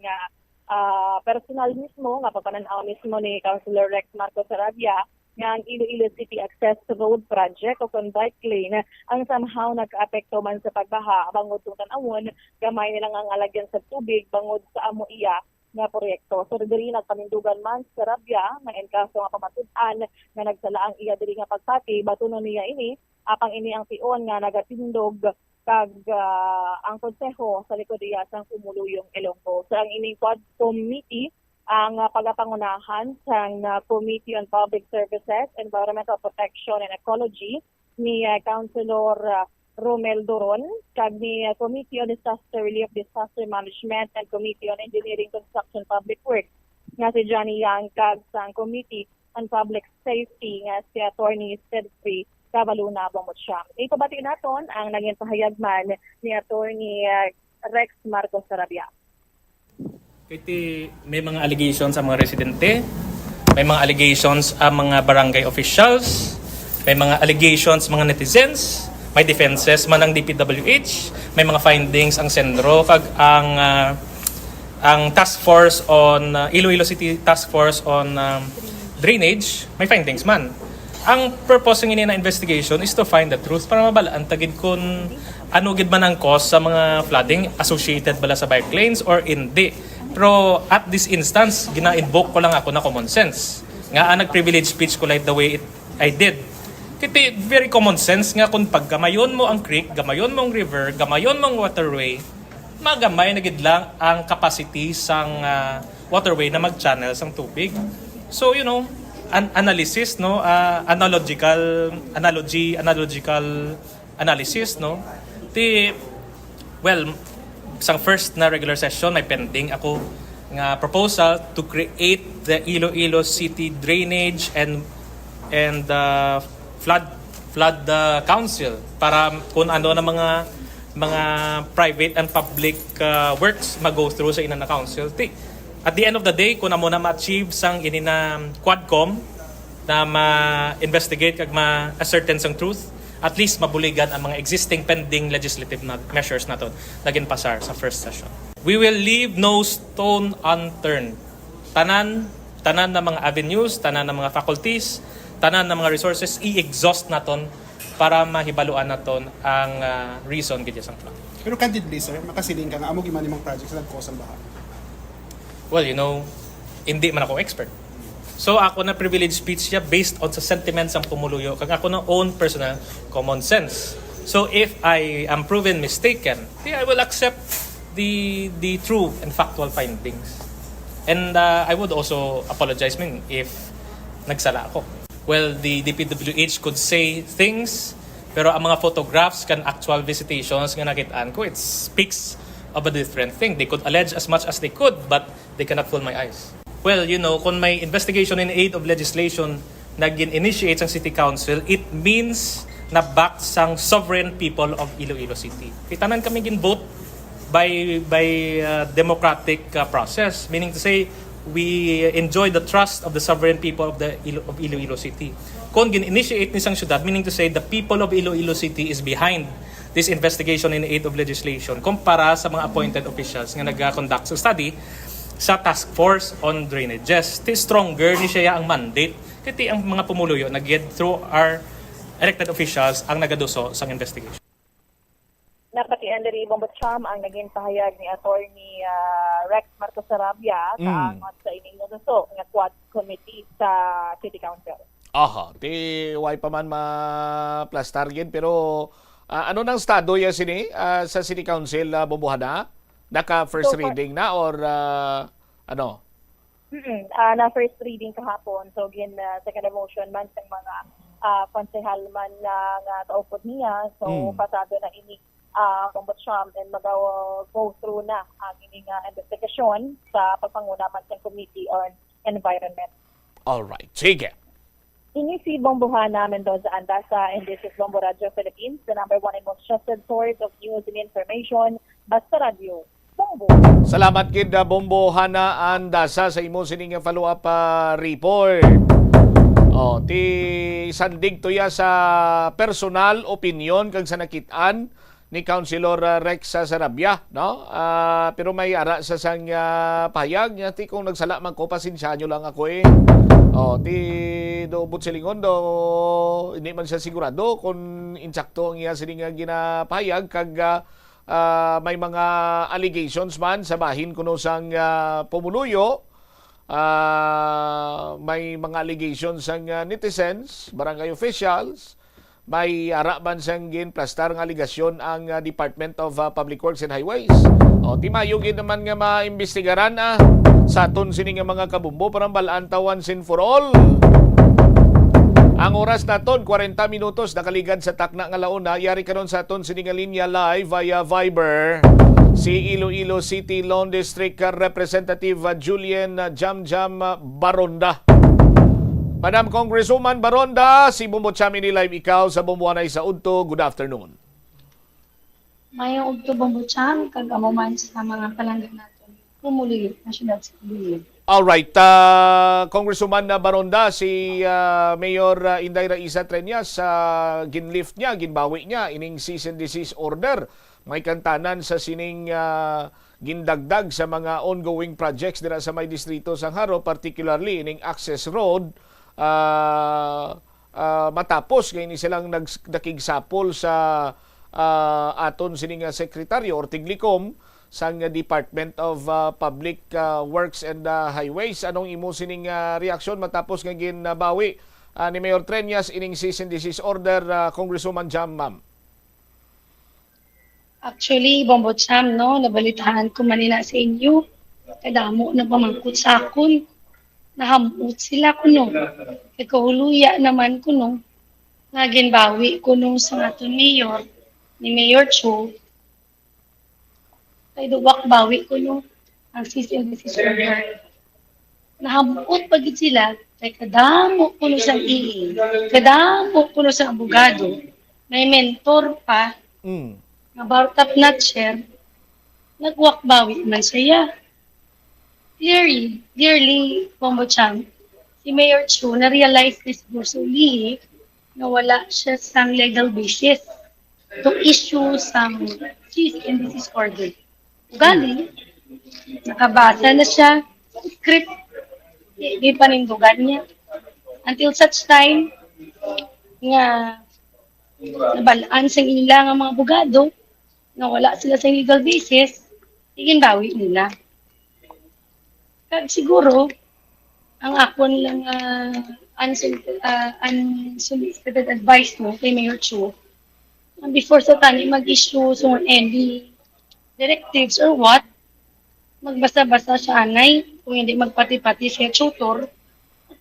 ah, personal mismo nga pagpanan-aw mismo ni Councilor Rex Marcos Sarabia nga ang Iloilo City Access Road Project o kon bike lane ang somehow nagkaapekto man sa pagbaha, bangod kung tan-awon, gamay na lang ang alagyan sa tubig bangod sa amo iya nga proyekto. So, diri nagpanindugan man si Sarabia nga in kaso nga pamatud-an nga nagsala ang iya diri nga pagpati, batunon niya ini, apang ini ang tion nga nagatindog kag, ah, ang konseho sa likod iya sang pumuluyong Ilonggo. Sa ang ining quad committee, ang, ah, pagapangunahan sang, ah, Committee on Public Services, Environmental Protection and Ecology ni, ah, Councilor, ah, Romel Doron kag ni, ah, Committee on Disaster Relief, Disaster Management and Committee on Engineering Construction Public Works nga si Johnny Yang kag sang Committee on Public Safety nga si Attorney Sedfrey Cavaluna Bombocham. Ipabati naton ang naging pahayag man ni Attorney, ah, Rex Marcos Sarabia. Kay ti, may mga allegations ang mga residente, may mga allegations ang mga barangay officials, may mga allegations mga netizens, may defenses man ang D P W H, may mga findings ang sendro kag ang, ah, ang task force on, ah, Iloilo City Task Force on, um, Drainage, may findings man. Ang purpose ng ini na investigation is to find the truth para mabalaan ta gid kung ano gid man ang cause sa mga flooding, associated bala sa bike lanes or hindi. Pero at this instance, gina-invoke ko lang ako na common sense. Nga ang nag-privilege speech ko like the way it, I did. Kiti very common sense nga kung paggamayon mo ang creek, gamayon mo ang river, gamayon mo ang waterway, magamay na gid lang ang capacity sang, ah, waterway na mag-channel sang tubig. So, you know, an analysis, no, ah, analogical, analogy, analogical analysis, no? Ti, well, sang first na regular session, may pending ako nga proposal to create the Iloilo City Drainage and, and, ah, Flood, Flood, ah, Council para kung ano na mga, mga private and public, ah, works mag-go through sa ina na council. Ti, at the end of the day, kung amo na ma-achieve sang ini na Quadcom, na ma-investigate kag ma-ascertain sang truth, at least mabuligan ang mga existing pending legislative na measures naton na ginpasar sa first session. We will leave no stone unturned. Tanan, tanan na mga avenues, tanan na mga faculties, tanan na mga resources, i-exhaust naton para mahibaluan naton ang, ah, reason gid sang flood. Pero candidly, sir, makasiling ka nga amo gyud man imong project sa nag-cause ang baha? Well, you know, hindi man ako expert. So, ako na privilege speech siya based on sa sentiments sang pumuluyo, kag ako na own personal common sense. So, if I am proven mistaken, yeah, I will accept the the true and factual findings. And, uh, I would also apologize, man, if nagsala ako. Well, the D P W H could say things, pero ang mga photographs kan actual visitations nga nakit-an ko, it speaks of a different thing. They could allege as much as they could, but they cannot fool my eyes. Well, you know, kung may investigation in aid of legislation na gin-initiate sang City Council, it means na backed sang sovereign people of Iloilo City. Kay tanan kami gin-vote by, by, uh, democratic, uh, process, meaning to say, we enjoy the trust of the sovereign people of the Ilo-, of Iloilo City. Kung gin-initiate ni sang syudad, meaning to say, the people of Iloilo City is behind this investigation in aid of legislation kumpara sa mga appointed officials nga nag-conduct sa study sa Task Force on Drainages. Ti stronger ni siya ang mandate, kay ti ang mga pumuluyo na gid through our elected officials ang nagaduso sang investigation. Napatian diri, Bombo Cham, ang naging pahayag ni Attorney, ah, Rex Marcos Sarabia sa Mm. angot sa ining naduso nga Quad Committee sa City Council. Aha, ti way pa man maplastar gid, pero, ah, ano nang estado ya sini, ah, sa City Council, ah, Bombo Hana? Naka first So far reading na or, ah, ano? Mm, ah, na first reading kahapon. So, gin, ah, second motion man sa mga, ah, konsehal man na nga kaupod niya. So, Mm. pasado na ini, ah, Ombudsman, and mag-go through na ang ini nga investigasyon sa pagpanguna man sa Committee on Environment. Alright. Sige. Ini si Bombo Hana Mendoza Andasa, and this is Bombo Radio Philippines, the number one and most trusted source of news and information. Basta Radio, Bombo. Salamat gid, ah, Bombo Hana Andasa, sa imo sining follow-up, ah, report. Oh, ti sandig to ya sa personal opinion kag sa nakit-an ni Councilor, ah, Rex, ah, Sarabia, no? Ah, pero may ara sa sang, ah, pahayag niya, ti kung nagsala man ko, pasensya nyo lang ako eh. Oh, ti do bot silingon do, hindi man siya sigurado kung insakto ang iya sining nga ginapahayag kag, ah, ah, may mga allegations man sa bahin kuno sang, ah, pumuluyo. Ah, may mga allegations sang, ah, netizens, barangay officials, may ara man sang ginplastar nga aligasyon ang, ah, Department of, ah, Public Works and Highways. O, ti maayo gid naman nga maimbestigaran, ah, sa aton sini nga mga kabumbo para bal-an ta once and for all. Ang oras naton, kwarenta minutos, nakaligad sa takna nga launa. Yari karon sa aton sini nga linya live via Viber, si Iloilo City Lone District Representative, ah, Julian, ah, Jamjam, ah, Baronda. Madam Congresswoman Baronda, si Bombo Cham ini live ikaw sa Bomboanay sa Udto. Good afternoon. Mayong udto, Bombo Cham, kag amo man sa mga palangga naton, pumuluyo nga siyudad sa Iloilo. Alright, ah, Congresswoman, ah, Baronda, si, ah, Mayor, ah, Inday Raisa Treñas, ah, ginlift niya, ginbawi niya ining cease and desist order. May kantanan sa sining, ah, gindagdag sa mga ongoing projects dira sa may distrito sang Jaro, particularly ining access road, ah, ah, matapos nga ini silang nags-, nakigsapol sa, ah, aton sini nga sekretaryo or tiglikom sang Department of, ah, Public, ah, Works and, ah, Highways. Anong imo sining, ah, reaksyon matapos nga ginbawi, ah, ni Mayor Treñas ining cease and desist order, ah, Congresswoman Jam, ma'am? Actually, Bombo Cham, no, nabalitaan ko man ina sa inyo. Kadamo na pamangkot sa akon. Nahamot sila kuno. Kay kahuluya naman kuno nga ginbawi kuno sa aton mayor, ni Mayor Cho. Kay duwak bawi kuno ang cease and desist order. Nahamot pa gid sila kay kadamo kuno sang iing, kadamo kuno sang abogado, may mentor pa, Mm. nga bar top notcher, nagwak bawi man siya. Clearly, clearly, Bombo Cham, si Mayor Cho na-realize ni siguro sa ulihi nga wala siya sang legal basis to issue sang cease and desist order. Ugali, nakabasa na siya sa script, di, di panindugan niya. Until such time nga nabalaan sang ila nga mga abogado nga wala sila sa legal basis, iginbawi nila. Kag siguro, ang akon lang, ah, unsolicited, ah, unsolicited advice, no, kay Mayor Cho, ang before sa tani mag-issue sa any directives or what, magbasa-basa siya anay, kung hindi magpati-pati siya tutor,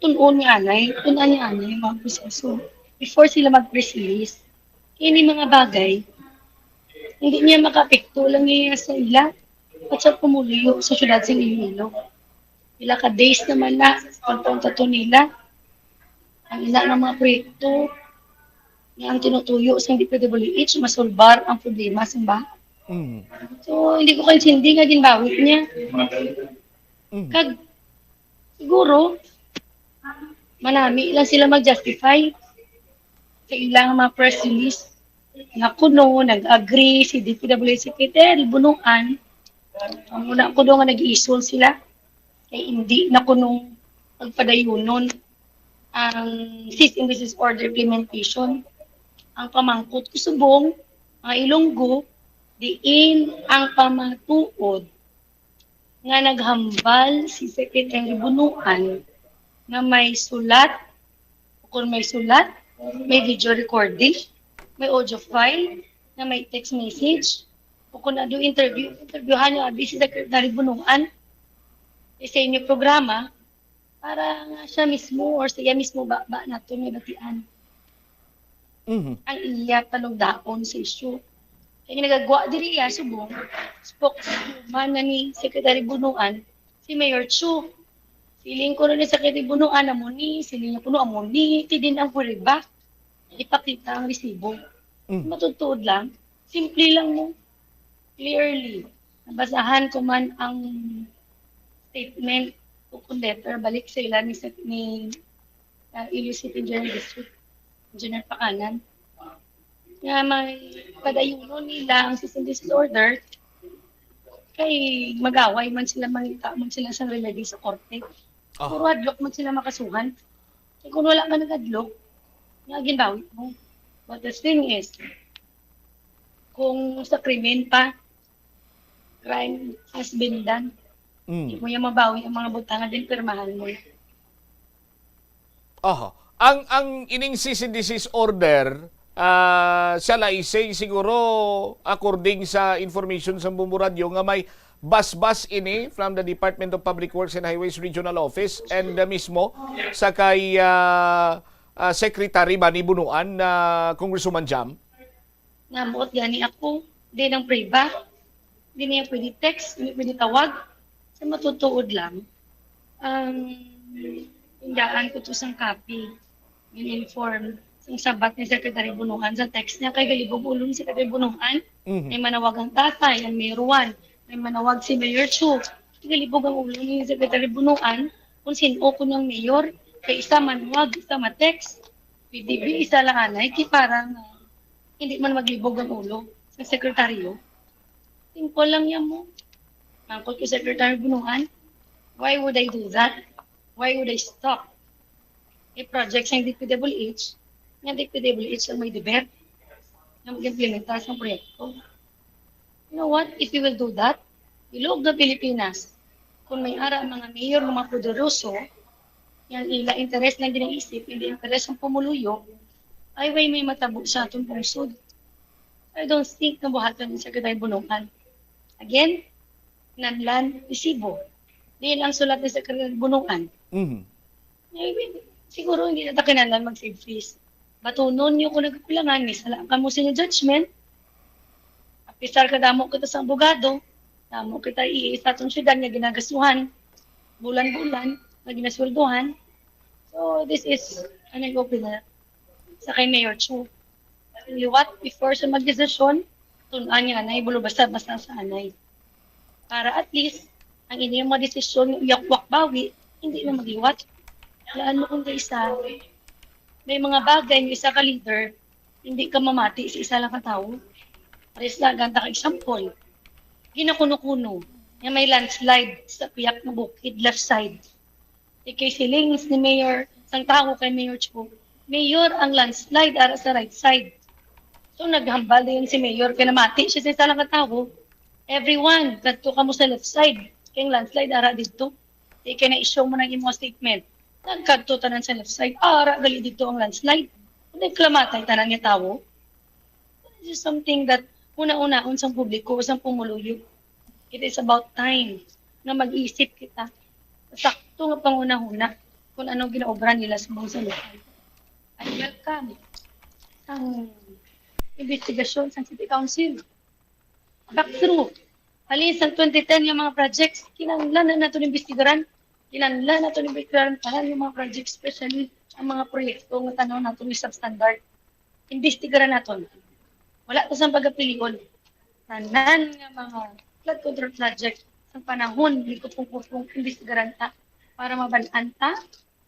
tun-on niya anay, tun-an niya anay, mga proseso. Before sila mag-press release, kini mga bagay, hindi niya makaapekto lang niya sa ila, at sa pumuluyo sa syudad sa Iloilo. Pila ka days naman na, pagpunta to nila, ang ila nga mga proyekto, nga ang tinutuyo sa D P W H, masulbar ang problema sa baha. Mm. So, hindi ko kaintindi nga ginbawi niya. Mm. Kag, siguro, manami lang sila mag-justify sa ilang mga press release nga kuno nag-agree si D P W H Secretary Bunuan, ang una kuno nga nag-iisol sila, kay hindi na kuno pagpadayunon ang cease and desist order implementation. Ang pamangkot ko subong, mga Ilonggo, diin ang pamatuod nga naghambal si Secretary Bunuan nga may sulat, o kung may sulat, may video recording, may audio file, nga may text message, o kung ano interview, interviewhan niyo abi si Secretary Bunuan, sa inyo programa, para nga siya mismo or sa iya mismo ba, ba nato may batian Mhm. ang iya panugdaon sa isyu. Kaya nagagwa diri iya subong, spokeswoman na ni Secretary Bunuan, si Mayor Cho. Siling ko ni Secretary Bunuan, amo ni, siling niya kuno, amo ni, ti din ang pruweba. Ipakita ang resibo. Mm. Matutuod lang, simple lang mo. Clearly, nabasahan ko man ang statement o kung letter, balik sa ila ni, ni, uh, Iloilo City General District, Engineer Pakanan. nga may padayunon nila ang cease and desist order, kay mag-away man sila, mangita man sila sang remedy sa korte. Puro hadlok man sila makasuhan. Kay kung wala ka nagadlok, nga ginbawi mo. But the thing is, kung sa krimen pa, crime has been done. Di Mm. mo yan mabawi ang mga butang nga ginpirmahan mo. Aha. Ang, ang ining cease and desist order, ah, siya la isay siguro, according sa information sa Bombo Radyo, nga may basbas ini from the Department of Public Works and Highways Regional Office and, ah, mismo sa kay, ah, ah, Secretary Manny Bonoan, ah, Congresswoman Jam. Namuot gani ako, di nang priba, di niya pwede text, di pwede tawag. Sa matutuod lang, ang tindaan ko to sang copy, in-inform sang sabat ni Secretary Bonoan sa text niya, kay galibog ulo ni Secretary Bonoan. Mhm. May manawag ang tatay, ang Mayor Juan, may manawag si Mayor Chu. Galibog ang ulo ni Secretary Bonoan kung sino ko ng mayor, kay isa manawag, isa ma-text. P D B, isa lang anay, kay parang, ah, hindi man maglibog ang ulo sa sekretaryo. Simple lang yan mo. Mangkot ko Secretary Bonoan, why would I do that? Why would I stop a project sa D P W H? Nga D P W H ang may deber na mag-implementa sa proyekto. You know what? If you will do that, ilog na Pilipinas, kung may ara ang mga mayor nga mga poderoso, yang ila interes lang ginaisip, hindi interes ang pumuluyo, ay way may matabo sa atong pungsod. I don't think na buhaton ni Secretary Bonoan. Again, nanlan isibo. Diin ang sulat ni Secretary Bonoan. Mhm. Eh, siguro hindi na ta kinahanglan mag-save face. Batunon niyo kung nagkulangan, may sala kamo sa inyo judgment. Apisar ka damo kita sa abogado, damo kita i sa atong syudad nga ginagasuhan, bulan-bulan, nga ginasweldohan. So, this is an eye-opener sa kay Mayor Chu. Liwat, before sa magdesisyon, tun-an niya anay, bulubasab basta sa anay. Para at least, ang inyong mga desisyon nga uyakwak bawi, hindi na magliwat. Laan mo kung isa, may mga bagay nga isa ka leader, hindi ka mamati sa isa lang ka tawo. Pares na ganda ka example, ginakuno-kuno nga may landslide sa piyak nga bukid, left side. Ikay siling ni Mayor, sang tawo kay Mayor Chu, Mayor, ang landslide ara sa right side. So naghambal din si Mayor, kay namati siya sa isa lang ka tawo. Everyone, kadto kamo sa left side, kay ang landslide ara didto. Di kay na-issue mo nang imong statement. Nagkadto tanan sa left side, ara gali didto ang landslide. Nagklamatay tanan nga tawo. This is something that una-unaon sang publiko, sang pumuluyo. It is about time nga mag-isip kita. Sakto nga panghunahuna kung anong ginaobra nila sa mga lokal. I welcome ang investigasyon sa City Council. Back through. Halin sa twenty ten nga mga projects, kinahanglan na nato imbestigaran. Kinahanglan nato imbestigaran tanan nga mga projects, especially ang mga proyekto nga tanaw nato ni substandard. Imbestigaran naton. Wala ta sang pagapilion. Tanan nga mga flood control project sa panahon ni Kupong-Kupong imbestigaran ta para mabalaan ta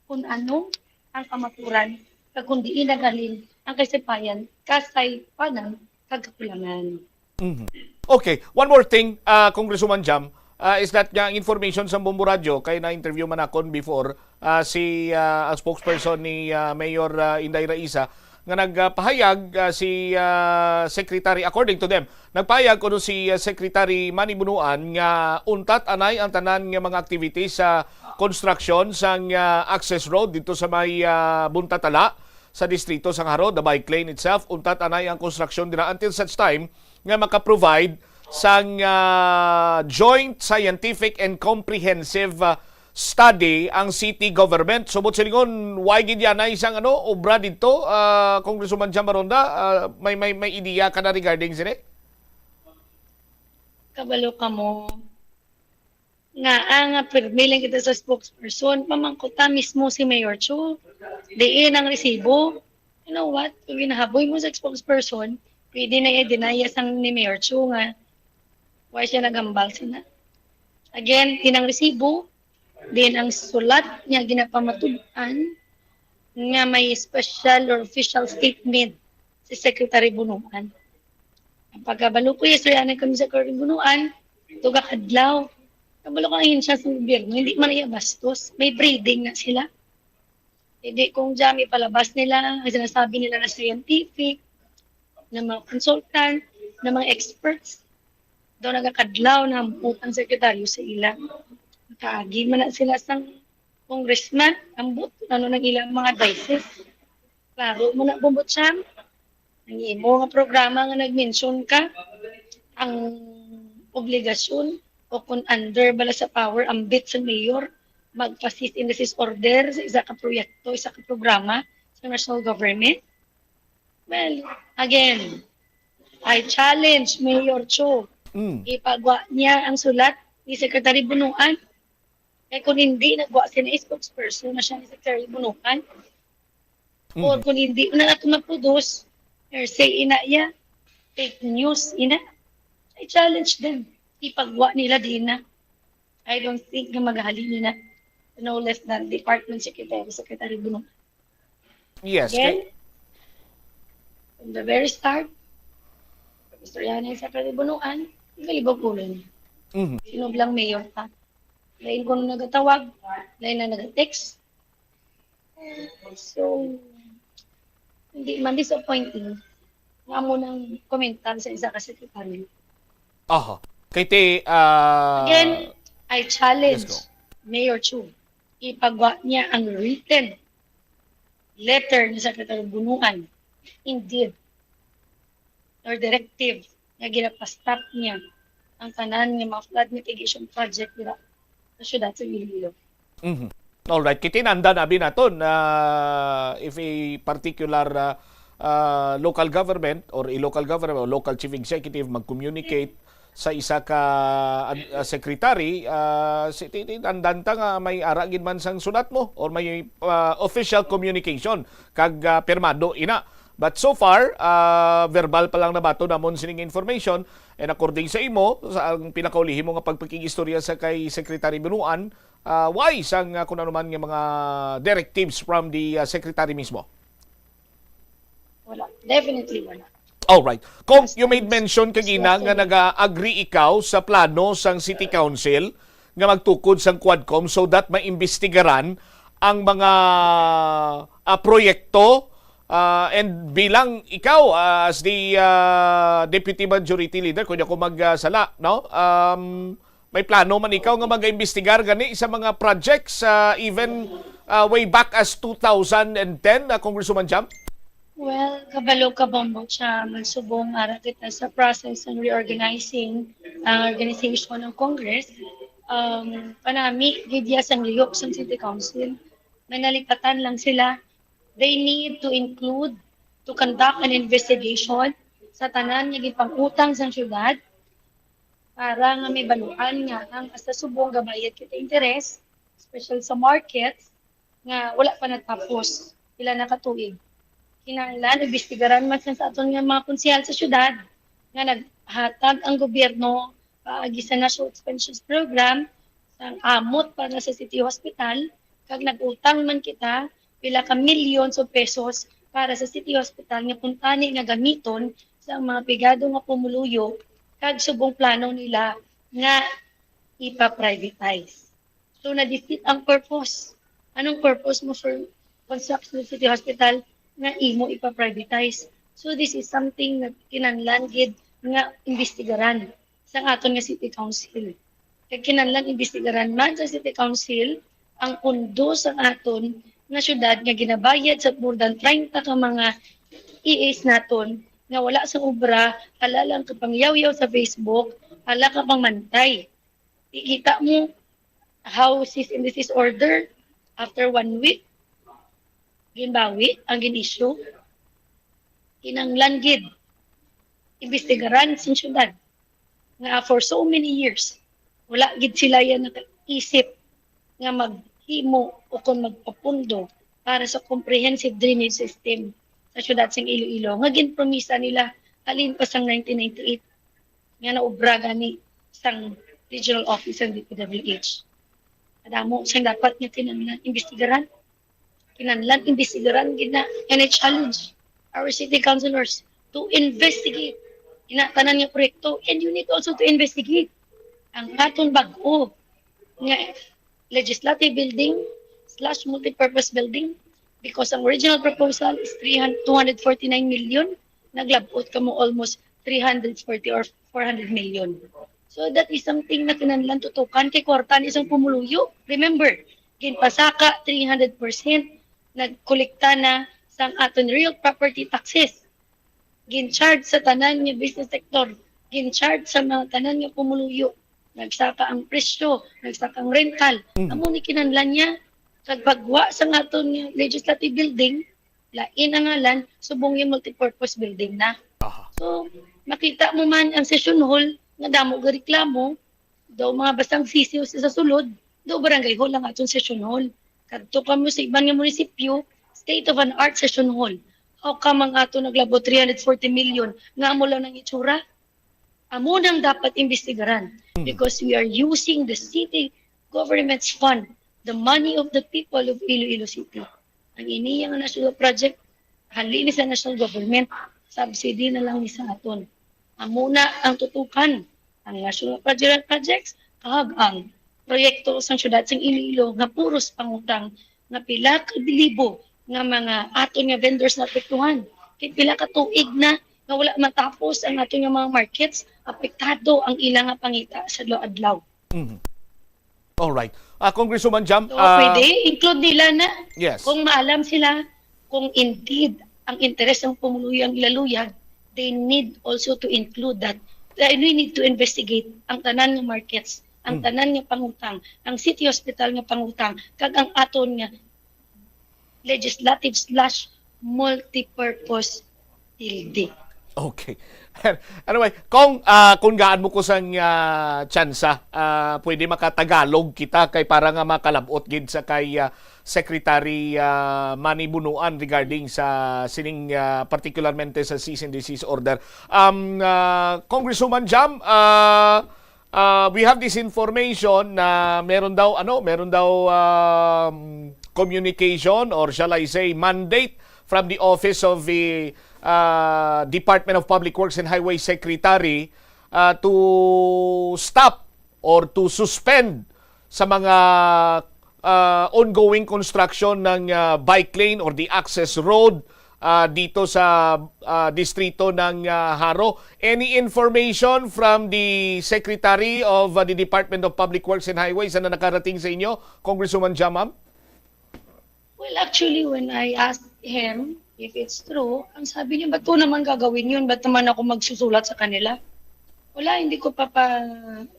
kung ano ang kamaturan kag kung diin naghalin ang kasipayan, kasaypanan kag kakulangan. Mhm. Okay, one more thing, ah, Congresswoman Jam, ah, is that nga ang information sa Bombo Radyo, kay na-interview man akon before, ah, si, ah, ang spokesperson ni, ah, Mayor, ah, Inday Raisa, nga nagpahayag, ah, si, ah, Secretary, according to them, nagpahayag kuno si, ah, Secretary Manny Bonoan nga untat anay ang tanan nga mga activities sa construction sang, ah, access road dito sa may, ah, Buntatala sa distrito sang Jaro, the bike lane itself. Untat anay ang construction dira until such time nga maka-provide sang, ah, joint scientific and comprehensive, ah, study ang city government. Subot silingon, way gid yan ay isang, ano, obra dito, ah, Congresswoman Jam Maronda, ah, may, may, may idea ka na regarding sini? Kabalo ka mo nga, ah, nga pirmi lang kita sa spokesperson, pamangkot ta mismo si Mayor Chu. Diin ang resibo? You know what? Kung ginahaboy mo sa spokesperson, pwede na i-deny sang ni Mayor Chu nga why siya naghambal sina. Again, inang resibo, din ang sulat niya ginapamatud-an nga may special or official statement si Secretary Bunuan. Ang pagkabalo ko, istoryanan kami sa Secretary Bunuan, dugang adlaw. Kabalo ko ang ahensya sa gobyerno, hindi man iya bastos. May breeding na sila. Hindi kung dyan, ipalabas nila, ang sinasabi nila na scientific, na mga consultant, na mga experts, daw nagakadlaw na hambutan ang sekretaryo sa ila. Kaagi man na sila sang congressman, ambot, ano nang ilang mga advices. Klaro mo na, Bumbot Siyam, ang imo nga programa nga nag-mention ka, ang obligasyon o kung under bala sa power, ambit sa mayor, magpa-cease and desist order sa isa ka proyekto, isa ka programa sa national government. Well, again, I challenge Mayor Cho. Mm. Ipagwa niya ang sulat ni Secretary Bunuan. Kay kung hindi, nagwa siya na spokesperson na siya ni Secretary Bunuan. Or Mhm. kung hindi na nato maproduce, hearsay ina iya, fake news ina. I challenge them. Ipagwa nila din na. I don't think na maghalin na no less than department secretary, Secretary Bunuan. Yes. Again, Kay, from the very start, istoryahan niya sa Secretary Bunuan, galibog ulo niya. mhm. Sino lang mayor ta? Lain ko nung nagatawag, lain na nag-text. So, hindi man disappointing nga amo nang komentar sa isa ka sekretaryo. Aha. Kay ti, ah, Again, I challenge Yes, go. Mayor Chu. Ipagwa niya ang written letter ni Secretary Bunuan. Indeed, or directive nga ginapastop niya ang tanan nga mga flood mitigation project dira sa syudad sa Iloilo. Mhm. All right, kitinanda na abi naton na if a particular, ah, ah, local government or a local government or local chief executive mag-communicate sa isa ka ad- ah, secretary, ah, si ti- ti- andanta nga may ara gid man sang sulat mo or may ah, official communication kag ah, pirmado ina. But so far, ah, verbal pa lang nabaton namon sining information, and according sa imo, sa ang pinakaulihi mo nga pagpakig-istorya sa kay Secretary Bunuan, ah, why sang ah, kung ano man nga mga directives from the ah, secretary mismo? Wala. Definitely wala. All right. Kung you made mention kagina nga nag-agree ikaw sa plano sang City Council nga magtukod sang Quadcom so that maimbestigaran ang mga ah, proyekto, ah, and bilang ikaw ah, as the ah, deputy majority leader, kung di ako magsala, no? Um, may plano man ikaw nga mag-imbestigar gani sa mga projects ah, even ah, way back as two thousand and ten, ah, Congresswoman Jam? Well, kabalo ka, Bombo, siya magsubong ara kita sa process ng reorganizing ang organization ng Congress. Um, panami, gidya sang lihok sa City Council. May nalipatan lang sila. They need to include, to conduct an investigation sa tanan nga gipangutang sa syudad para nga may baluan nga ang hasta subong gabayad kita interes, especially sa markets, nga wala pa natapos pila na ka tuig. Kinahanglan imbestigaran man sa aton nga mga konsehal sa syudad nga naghatag ang gobyerno paagi sa National Expansion Program sang amot para sa City Hospital, kag nag-utang man kita pila ka millions of pesos para sa City Hospital nga kuntani nga gamiton sa mga pribado nga pumuluyo kag subong plano nila nga ipa-privatize. So, na-defeat ang purpose. Anong purpose mo for construction of City Hospital nga imo ipa-privatize? So, this is something nga kinahanglan gid nga imbestigaran sa aton nga City Council. Kay kinahanglan imbestigaran man sa City Council ang pondo sa aton nga syudad nga ginabayad sa more than treinta ka mga E As naton nga wala sa obra, hala lang ka pangyawyaw sa Facebook, hala ka pangmantay. Ikita mo how cease and desist order after one week, ginbawi ang gin-issue. Kinahanglan gid imbestigaran sa syudad nga for so many years, wala gid sila yan nakaisip nga maghimo o kung magpapundo para sa comprehensive drainage system sa syudad sang Iloilo nga ginpromisa nila halin pa sang nineteen ninety-eight nga naobra gani sang regional office sang D P W H. Kadamo sing dapat nga kinahanglan imbestigaran. Kinahanglan imbestigaran gid na and I challenge our city councilors to investigate ina tanan nga proyekto, and you need also to investigate ang aton bag-o nga legislative building slash multipurpose building, because ang original proposal is three hundred, two hundred forty-nine million, naglabot kamo almost three hundred forty or four hundred million. So that is something na kinahanglan tutukan kay kwarta ni sang pumuluyo. Remember, ginpasaka three hundred percent, nagkolekta na sang aton real property taxes. Gin-charge sa tanan nga business sector, gin-charge sa mga tanan nga pumuluyo. Nagsaka ang presyo, nagsaka ang rental. Mm. Amo ni kinahanglan niya, kag pagwa sa aton nga legislative building, lain ang ngalan, subong yung multipurpose building na. Aha. So, makita mo man ang session hall, nga damo ga reklamo, daw mga bastang sisiw sa sulod, daw barangay hall ang aton session hall. Kadto kamo sa iban nga munisipyo, state of an art session hall. How come ang ato naglabot three hundred forty million nga amo lang ang itsura? Amo nang dapat imbestigaran. Mm. Because we are using the city government's fund, the money of the people of Iloilo City. Ang iniya nga national project, hali ni sa national government, subsidy na lang ni sa aton. Amo na ang tutukan, ang national project, projects, kag ang proyekto sang syudad sang Iloilo nga puros pangutang, nga pila ka libo nga mga aton nga vendors naapektuhan. Kay pila ka tuig na nga wala matapos ang aton nga mga markets, apektado ang ila nga pangita sa adlaw-adlaw. Mhm. All right. Ah, Congresswoman Jam, So, ah, pwede include nila na, yes, kung maalam sila kung indeed ang interes ng pumuluyo ang ilaluyag, they need also to include that. They, we need to investigate ang tanan nga markets, ang Hmm. tanan nga pangutang, ang city hospital nga pangutang, kag ang aton nga legislative slash multipurpose building. Okay. Anyway, kung, ah, kung gaan mo ko sang, ah, tsansa, ah, pwede makatagalog kita kay para nga makalabot gid sa kay, ah, Secretary, ah, Manny Bunuan regarding sa sining, ah, particularmente sa cease and desist order. Um, ah, Congresswoman Jam, ah, ah, we have this information na meron daw, ano, meron daw, um, communication, or shall I say, mandate from the office of the, ah, Department of Public Works and Highway Secretary, ah, to stop or to suspend sa mga, ah, ongoing construction ng, ah, bike lane or the access road, ah, dito sa, ah, distrito ng, ah, Jaro. Any information from the Secretary of, ah, the Department of Public Works and Highways na nakarating sa inyo, Congresswoman Jam, ma'am? Well, actually, when I asked him if it's true, ang sabi niya, "Ba't ko naman gagawin yun? Ba't naman ako magsusulat sa kanila?" Wala, hindi ko papa,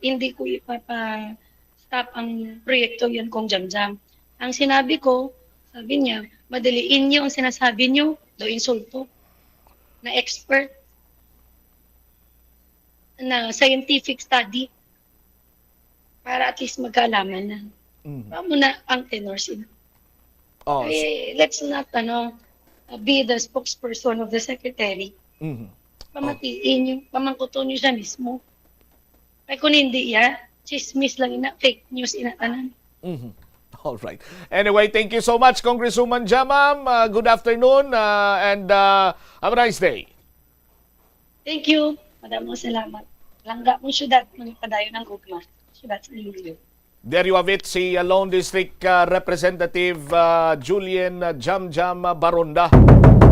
hindi ko ipapa-stop ang proyekto yun, Cong Jamjam. Ang sinabi ko, sabi niya, "Madaliin niyo ang sinasabi niyo," daw insulto, "na expert, na scientific study." Para at least magkaalaman na. Mhm. Amo na ang tenor sila. Oh, s- Eh, let's not, ano, uh, be the spokesperson of the secretary. Mhm. Oh. Pamatiin niyo, pamangkuton niyo siya mismo. Kay kung hindi, ya, chismis lang ina, fake news ina tanan. Mhm. All right. Anyway, thank you so much, Congresswoman Jam, ma'am. Uh, good afternoon, uh, and, uh, have a nice day. Thank you. Madamo salamat. Langga mong syudad, mga padayon ang gugma. Syudad sa Iloilo. There you have it, si, uh, Lone District, uh, Representative, uh, Julian, uh, Jamjam, uh, Baronda.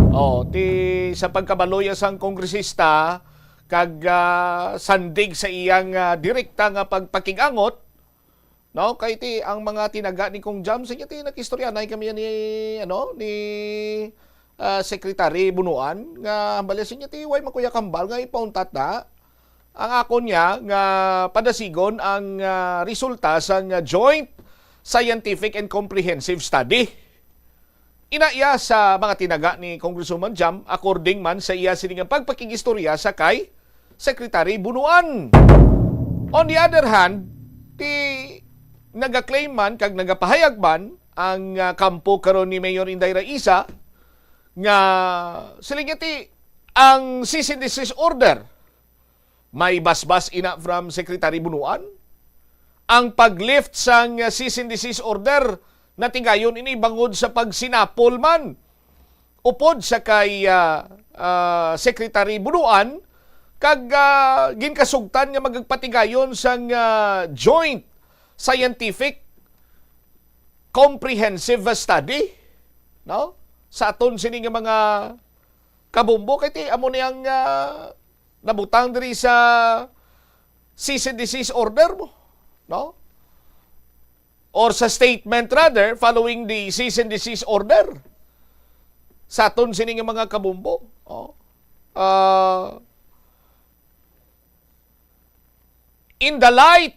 Oh, ti sa pagkabaloy sang kongresista kag, uh, sandig sa iyang, uh, direkta nga pagpakig-angot, no? Kay ti ang mga tinaga ni Cong Jam, sige ti nag-istorya na kami ni, ano, ni, ah, Secretary Bunuan nga hambal siya ti way makuya kambal nga ipauntat na ang akon niya nga padasigon ang, ah, resulta sang, ah, joint scientific and comprehensive study. Ina iya sa mga tinaga ni Congresswoman Jam, according man sa iya sini nga pagpakig-istorya sa kay Secretary Bunuan. On the other hand, ti nagaklaim man kag nagapahayag man ang, ah, kampo karon ni Mayor Inday Raisa nga sila niya ti ang cease and desist order may basbas ina from Secretary Bunuan. Ang pag-lift sang cease and desist order, natigayon ini bangod sa pagsinapol man upod sa kay, ah, ah, Secretary Bunuan, kag, ah, ginkasugtan nga magpatigayon sang, ah, joint scientific comprehensive study, no? Sa aton sini nga mga kabumbo, kay ti amo ni ang, ah, nabutang diri sa cease and desist order mo, no? Or sa statement rather, following the cease and desist order sa aton sini nga mga kabumbo. Oh. Ah, in the light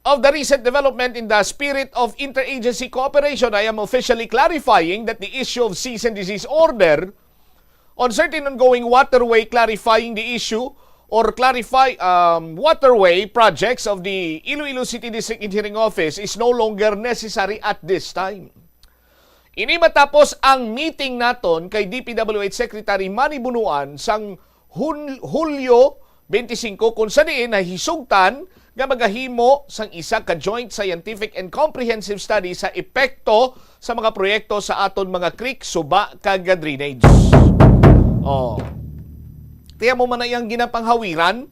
of the recent development, in the spirit of interagency cooperation, I am officially clarifying that the issue of cease and desist order on certain ongoing waterway, clarifying the issue or clarify, um, waterway projects of the Iloilo City District Engineering Office is no longer necessary at this time. Ini matapos ang meeting naton kay D P W H Secretary Manny Bunuan sang Hun-, Hulyo twenty-five, kung sa diin nahisugtan nga magahimo sang isa ka joint scientific and comprehensive study sa epekto sa mga proyekto sa aton mga creek, suba, kag drainage. Oh. Tiyan mo man na iyang ginapanghawiran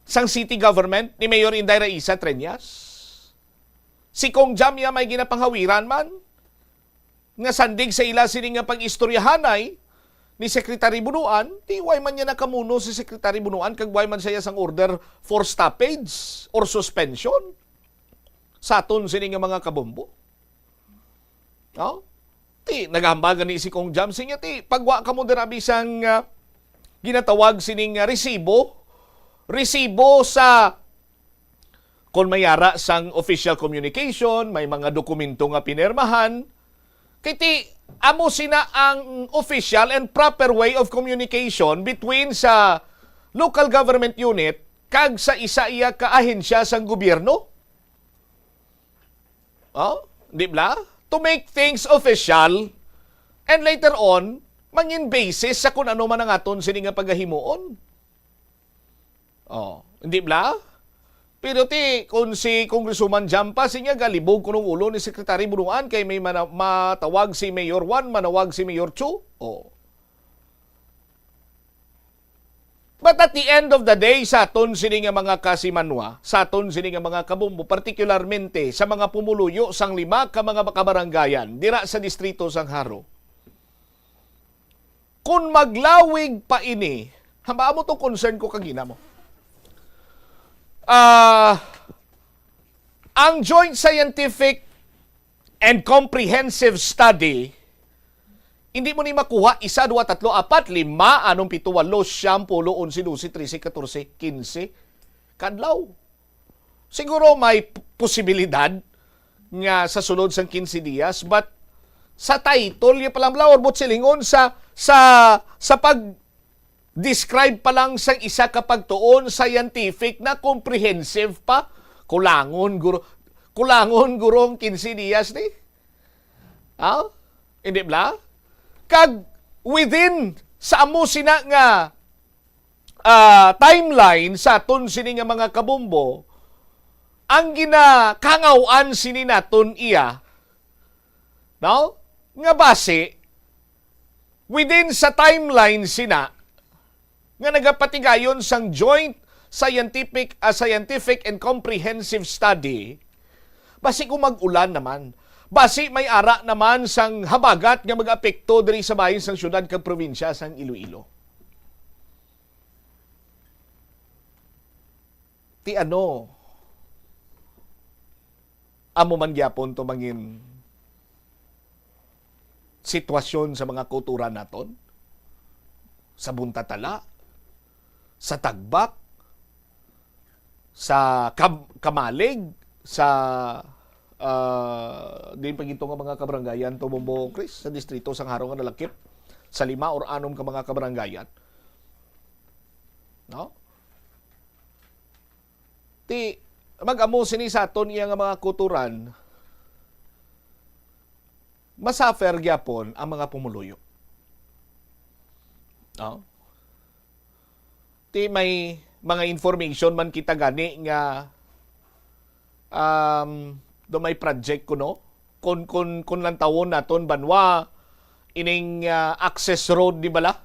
sang city government ni Mayor Inday Raisa Treñas. Si Cong Jam iya may ginapanghawiran man nga sandig sa ila sini nga pag-istoryahanay ni Secretary Bunuan, ti way man niya nakamuno si Secretary Bunuan kag way man siya sang order for stoppage or suspension sa aton sini nga mga kabombo. No? Ti, naghambal gani si Cong Jam, siya ti, pagwa kamo dira bisang, ah, ginatawag sining, ah, resibo, resibo sa, kon may ara sang official communication, may mga dokumento nga pinirmahan, kay ti, amo sina ang official and proper way of communication between sa local government unit kag sa isa iya ka ahensya sang gobyerno. Oh, di bla? To make things official and later on, mangin basis sa kung ano man ang aton sini nga pagahimuon. Oh, di bla? Pero ti, kung si Congresswoman Jampa, siya galibog kunong ulo ni Secretary Bunuan kay may mana-, matawag si Mayor Juan, manawag si Mayor Chu. Oh. But at the end of the day, sa aton sini nga mga kasimanwa, sa aton sini nga mga kabumbo, partikularmente sa mga pumuluyo sang lima ka mga kabarangayan dira sa distrito sang Jaro, kun maglawig pa ini, hamba mo tong concern ko kagina mo. Ah, ang joint scientific and comprehensive study, hindi mo ni makuha isa, dua, tatlo, apat, lima, anom, pito, walo, siyam, pulo, onse, dose, trese, katorse, kinse kadlaw. Siguro may p-, posibilidad nga sa sulod sang kinse dias, but sa title niya pa lang, bla, or buot silingon sa, sa, sa pag describe pa lang sang isa ka pagtuon, scientific na, comprehensive pa. Kulangon guro, kulangon guro ang kinse dias ni. Ha? Hindi bla? Kag within sa amo sina nga, ah, timeline sa aton sini nga mga kabumbo, ang ginakangaw-an sini naton iya, no? Nga basi, within sa timeline sina, nga nagapatigayon sang joint scientific, ah, scientific and comprehensive study, basi kung mag-ulan naman, basi may ara naman sang habagat nga mag-apekto diri sa bahin sang syudad kag probinsya sang Iloilo. Ti ano, amo man gyapon to mangin sitwasyon sa mga kultura naton, sa buntatala, sa tagbak, sa kam-, kamalig, sa, ah, din pa gito nga mga kabarangayan to, Bombo Chris, sa distrito sang Jaro nga nalakip sa lima or anom ka mga kabarangayan. No? Ti, mag-amo sini sa aton iya nga mga kuturan, masuffer gyapon ang mga pumuluyo. No? Ti may mga information man kita gani nga, um, do may project kuno. Kun, kun, kun lantawon naton banwa, ining, ah, access road ni bala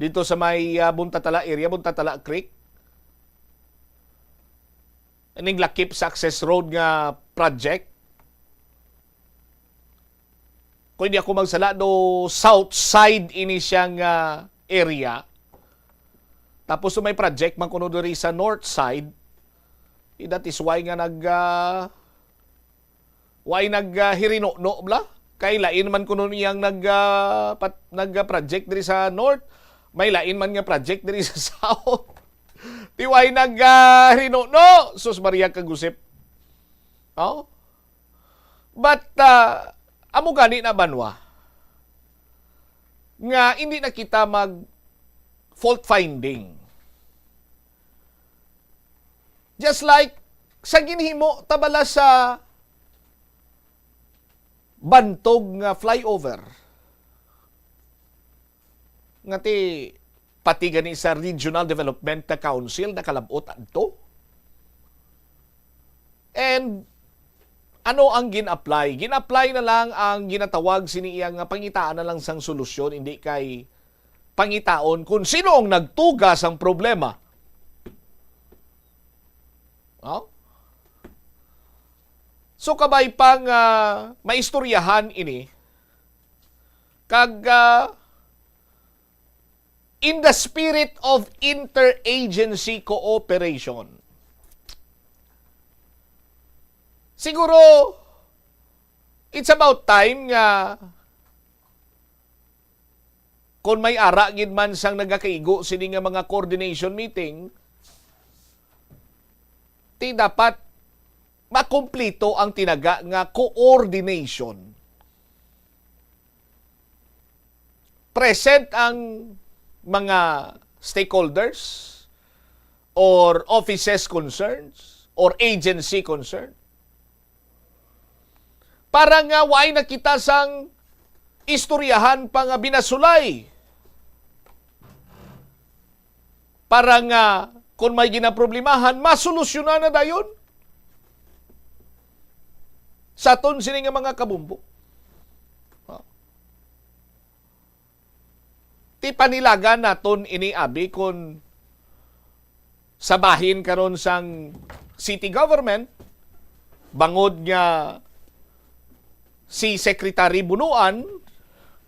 dito sa may, ah, Buntatala area, Buntatala Creek. Ining lakip sa access road nga project. Kung di ako magsala, do south side ini siya nga area. Tapos do may project man kuno diri sa north side. Eh, that is why nga nag, ah, why nag, ah, hirinuno bala? Kay lain man kuno niyang nag, ah, pat-, nag, ah, project diri sa north, may lain man nga project diri sa south. Ti why nag, ah, hirinuno? Sus Maria kagusip. Oh? But, ah, amo gani na banwa nga hindi na kita mag fault finding. Just like sa ginhimo ta bala sa bantog nga flyover, nga ti pati gani sa Regional Development Council nakalab-ot adto. And ano ang gin-apply? Gin-apply na lang ang ginatawag sini iya nga pangitaan na lang sang solusyon, hindi kay pangitaon kung sino ang nagtuga sang problema. Oh? So, kabay pa nga maistoryahan ini, kag, ah, in the spirit of interagency cooperation, siguro, it's about time nga kung may ara gid man sang nagakaigo sini nga mga coordination meeting, ti dapat makumplito ang tinaga nga coordination. Present ang mga stakeholders or offices concerns or agency concern para nga waay na kita sang istoryahan pa nga binasulay. Para nga kung may ginaproblemahan, masolusyonan na dayon sa aton sini nga mga kabumbo. Ti panilagan naton ini, abi, kun sa bahin karon sang city government, bangod nga si Secretary Bunuan,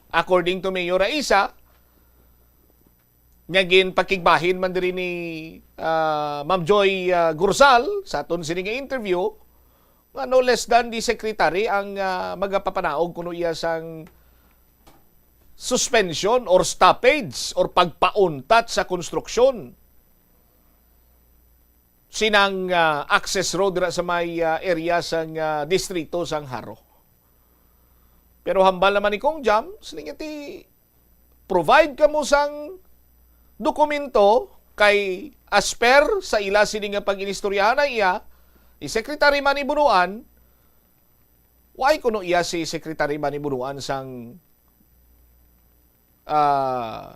according to Mayor Raisa, nga ginpakigbahin man diri ni, ah, Ma'am Joy, ah, Gurzal sa aton sini nga interview, nga no less than the secretary ang, ah, magapapanaog kuno iya sang suspension or stoppage or pagpauntat sa konstruksyon sinang, ah, access road dira sa may, ah, area sang, ah, distrito sang Jaro. Pero hambal naman ni Cong Jam, siling niya ti provide kamo sang dokumento kay as per sa ila sini nga pag-inistoryahan na iya, ni Secretary Manny Bunuan, why kuno iya si Secretary Manny Bunuan sang, ah,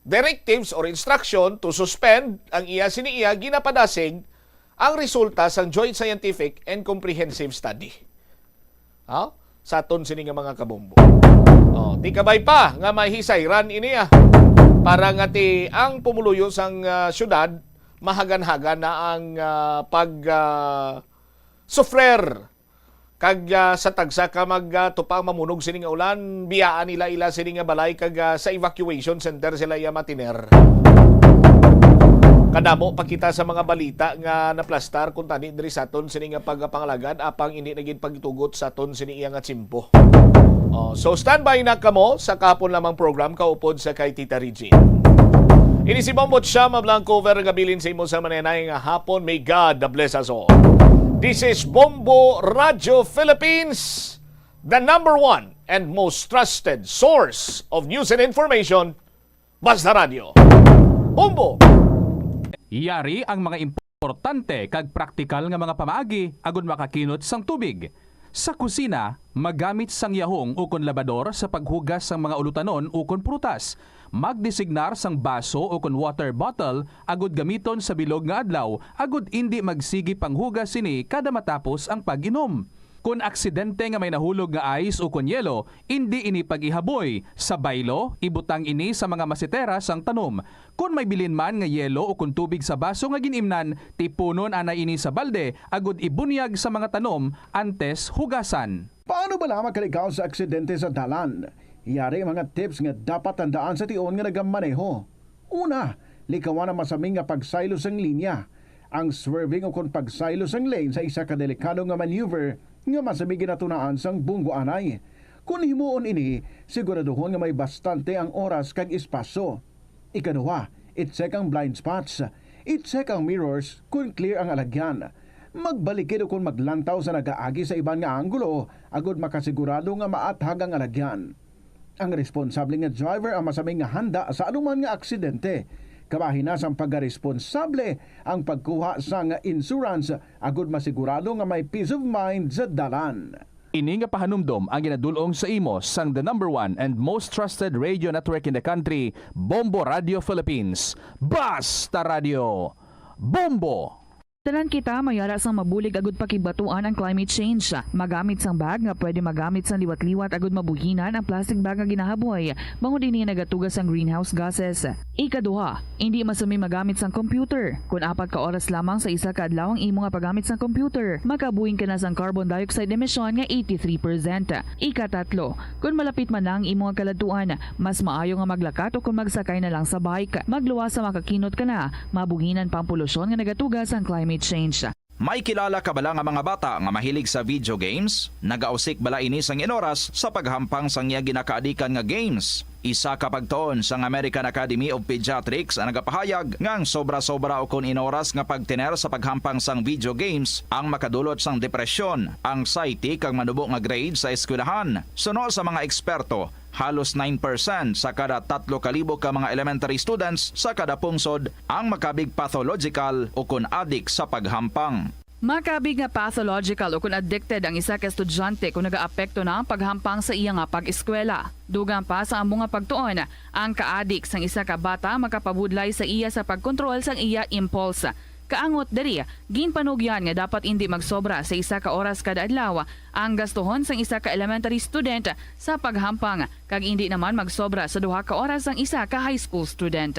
directives or instruction to suspend ang iya sini iya ginapadasig ang resulta sang Joint Scientific and Comprehensive Study. Ha? Sa aton sini nga mga kabombo. Oh, ti kabay pa nga mahisayran ini, ah. Para nga ti ang pumuluyo sang, ah, syudad mahagan-hagan na ang, ah, pag, ah, sufrer. Kag, ah, sa tagsa ka mag, ah, tupang mamunog sini nga ulan, biyaan nila ila sini nga balay kag, ah, sa evacuation center sila iya matiner. Kadamo pa kita sa mga balita nga naplastar kuntani diri sa aton sini nga pagpangalagad, apang indi na gid pagtugot sa aton sini iya nga tiyempo. Oh, so standby na kamo sa kahapon lamang program kaupod sa kay Tita Regine. Ini si Bombo Chama Blanco, Vera Gabilin sa imo sa manenay nga hapon. May God bless us all. This is Bombo Radio Philippines, the number one and most trusted source of news and information. Basta Radio. Bombo! Yari ang mga importante kag praktikal nga mga pamaagi agud makakinot sang tubig. Sa kusina, magamit sang yahong ukon labador sa paghugas sang mga ulutanon ukon prutas. Magdesignar sang baso ukon water bottle agud gamiton sa bilog nga adlaw agud indi magsigi panghugas sini kada matapos ang pag-inom. Kon aksidente nga may nahulog nga ice ukon yelo, indi ini pag-ihaboy. Sa baylo, ibutang ini sa mga masitera sang tanom. Kon may bilin man nga yelo ukon tubig sa baso nga gin-imnan, tipunon anay ini sa balde agod ibunyag sa mga tanom antes hugasan. Paano bala makalikaw sa aksidente sa dalan? Yari mga tips nga dapat tandaan sa tion nga nagamaneho. Una, likawan ang masami nga pagsaylo sang linya. Ang swerving ukon pagsaylo sang lane sa isa ka delikado nga maneuver nga masami ginatunaan sang bunggo anay. Kon himuon ini, siguraduhon nga may bastante ang oras kag espasyo. Ikaduha, i-check ang blind spots. I-check ang mirrors kon clear ang alagyan. Magbalikid ukon maglantaw sa nagaagi sa iban nga anggulo agod makasigurado nga maathag ang alagyan. Ang responsable nga driver ang masami nga handa sa anuman nga aksidente. Kabahin na sang pagkaresponsable ang pagkuha sang insurance agud masigurado nga may peace of mind sa dalan. Ini nga pahanumdom ang ginadul-ong sa imo sang the number one and most trusted radio network in the country, Bombo Radio Philippines. Basta Radio, Bombo! Tanan kita may ara sang mabulig agud pakigbatuan ang climate change. Magamit sang bag nga pwede magamit sang liwat-liwat agud mabuhinan ang plastic bag nga ginahaboy, bangod ini nagatuga sang greenhouse gases. Ikaduha, indi masami magamit sang computer. Kon apat ka oras lamang sa isa ka adlaw ang imo nga paggamit sang computer, makabuhin ka na sang carbon dioxide emission nga eighty-three percent. Ikatatlo, kon malapit man na ang imo nga kaladtuan, mas maayo nga maglakat o kon magsakay na lang sa bike. Magluwas sa makakinot ka na, mabuhinan pa ang polusyon nga nagatuga sang climate change. May kilala ka bala nga mga bata nga mahilig sa video games? Nagausik bala ini sang inoras sa paghampang sang iya ginakaadikan nga games? Isa ka pagtuon sang American Academy of Pediatrics ang nagapahayag nga ang sobra-sobra ukon inoras nga pagtener sa paghampang sang video games ang makadulot sang depresyon, anxiety, kag manubo nga grade sa eskwelahan. Suno sa mga eksperto, halos nine percent sa kada tatlo ka libo ka mga elementary students sa kada pungsod ang makabig pathological ukon adik sa paghampang. Makabig nga pathological ukon addicted ang isa ka estudyante kon nagaapekto na ang paghampang sa iya nga pag-eskwela. Dugang pa sa amo nga pagtuon, ang kaadik sang isa ka bata makapabudlay sa iya sa pagkontrol sang iya impulse. Kaangot diri, ginpanugyan nga dapat indi magsobra sa isa ka oras kada adlaw ang gastuhon sang isa ka elementary student sa paghampang, kag indi naman magsobra sa duha ka oras ang isa ka high school student.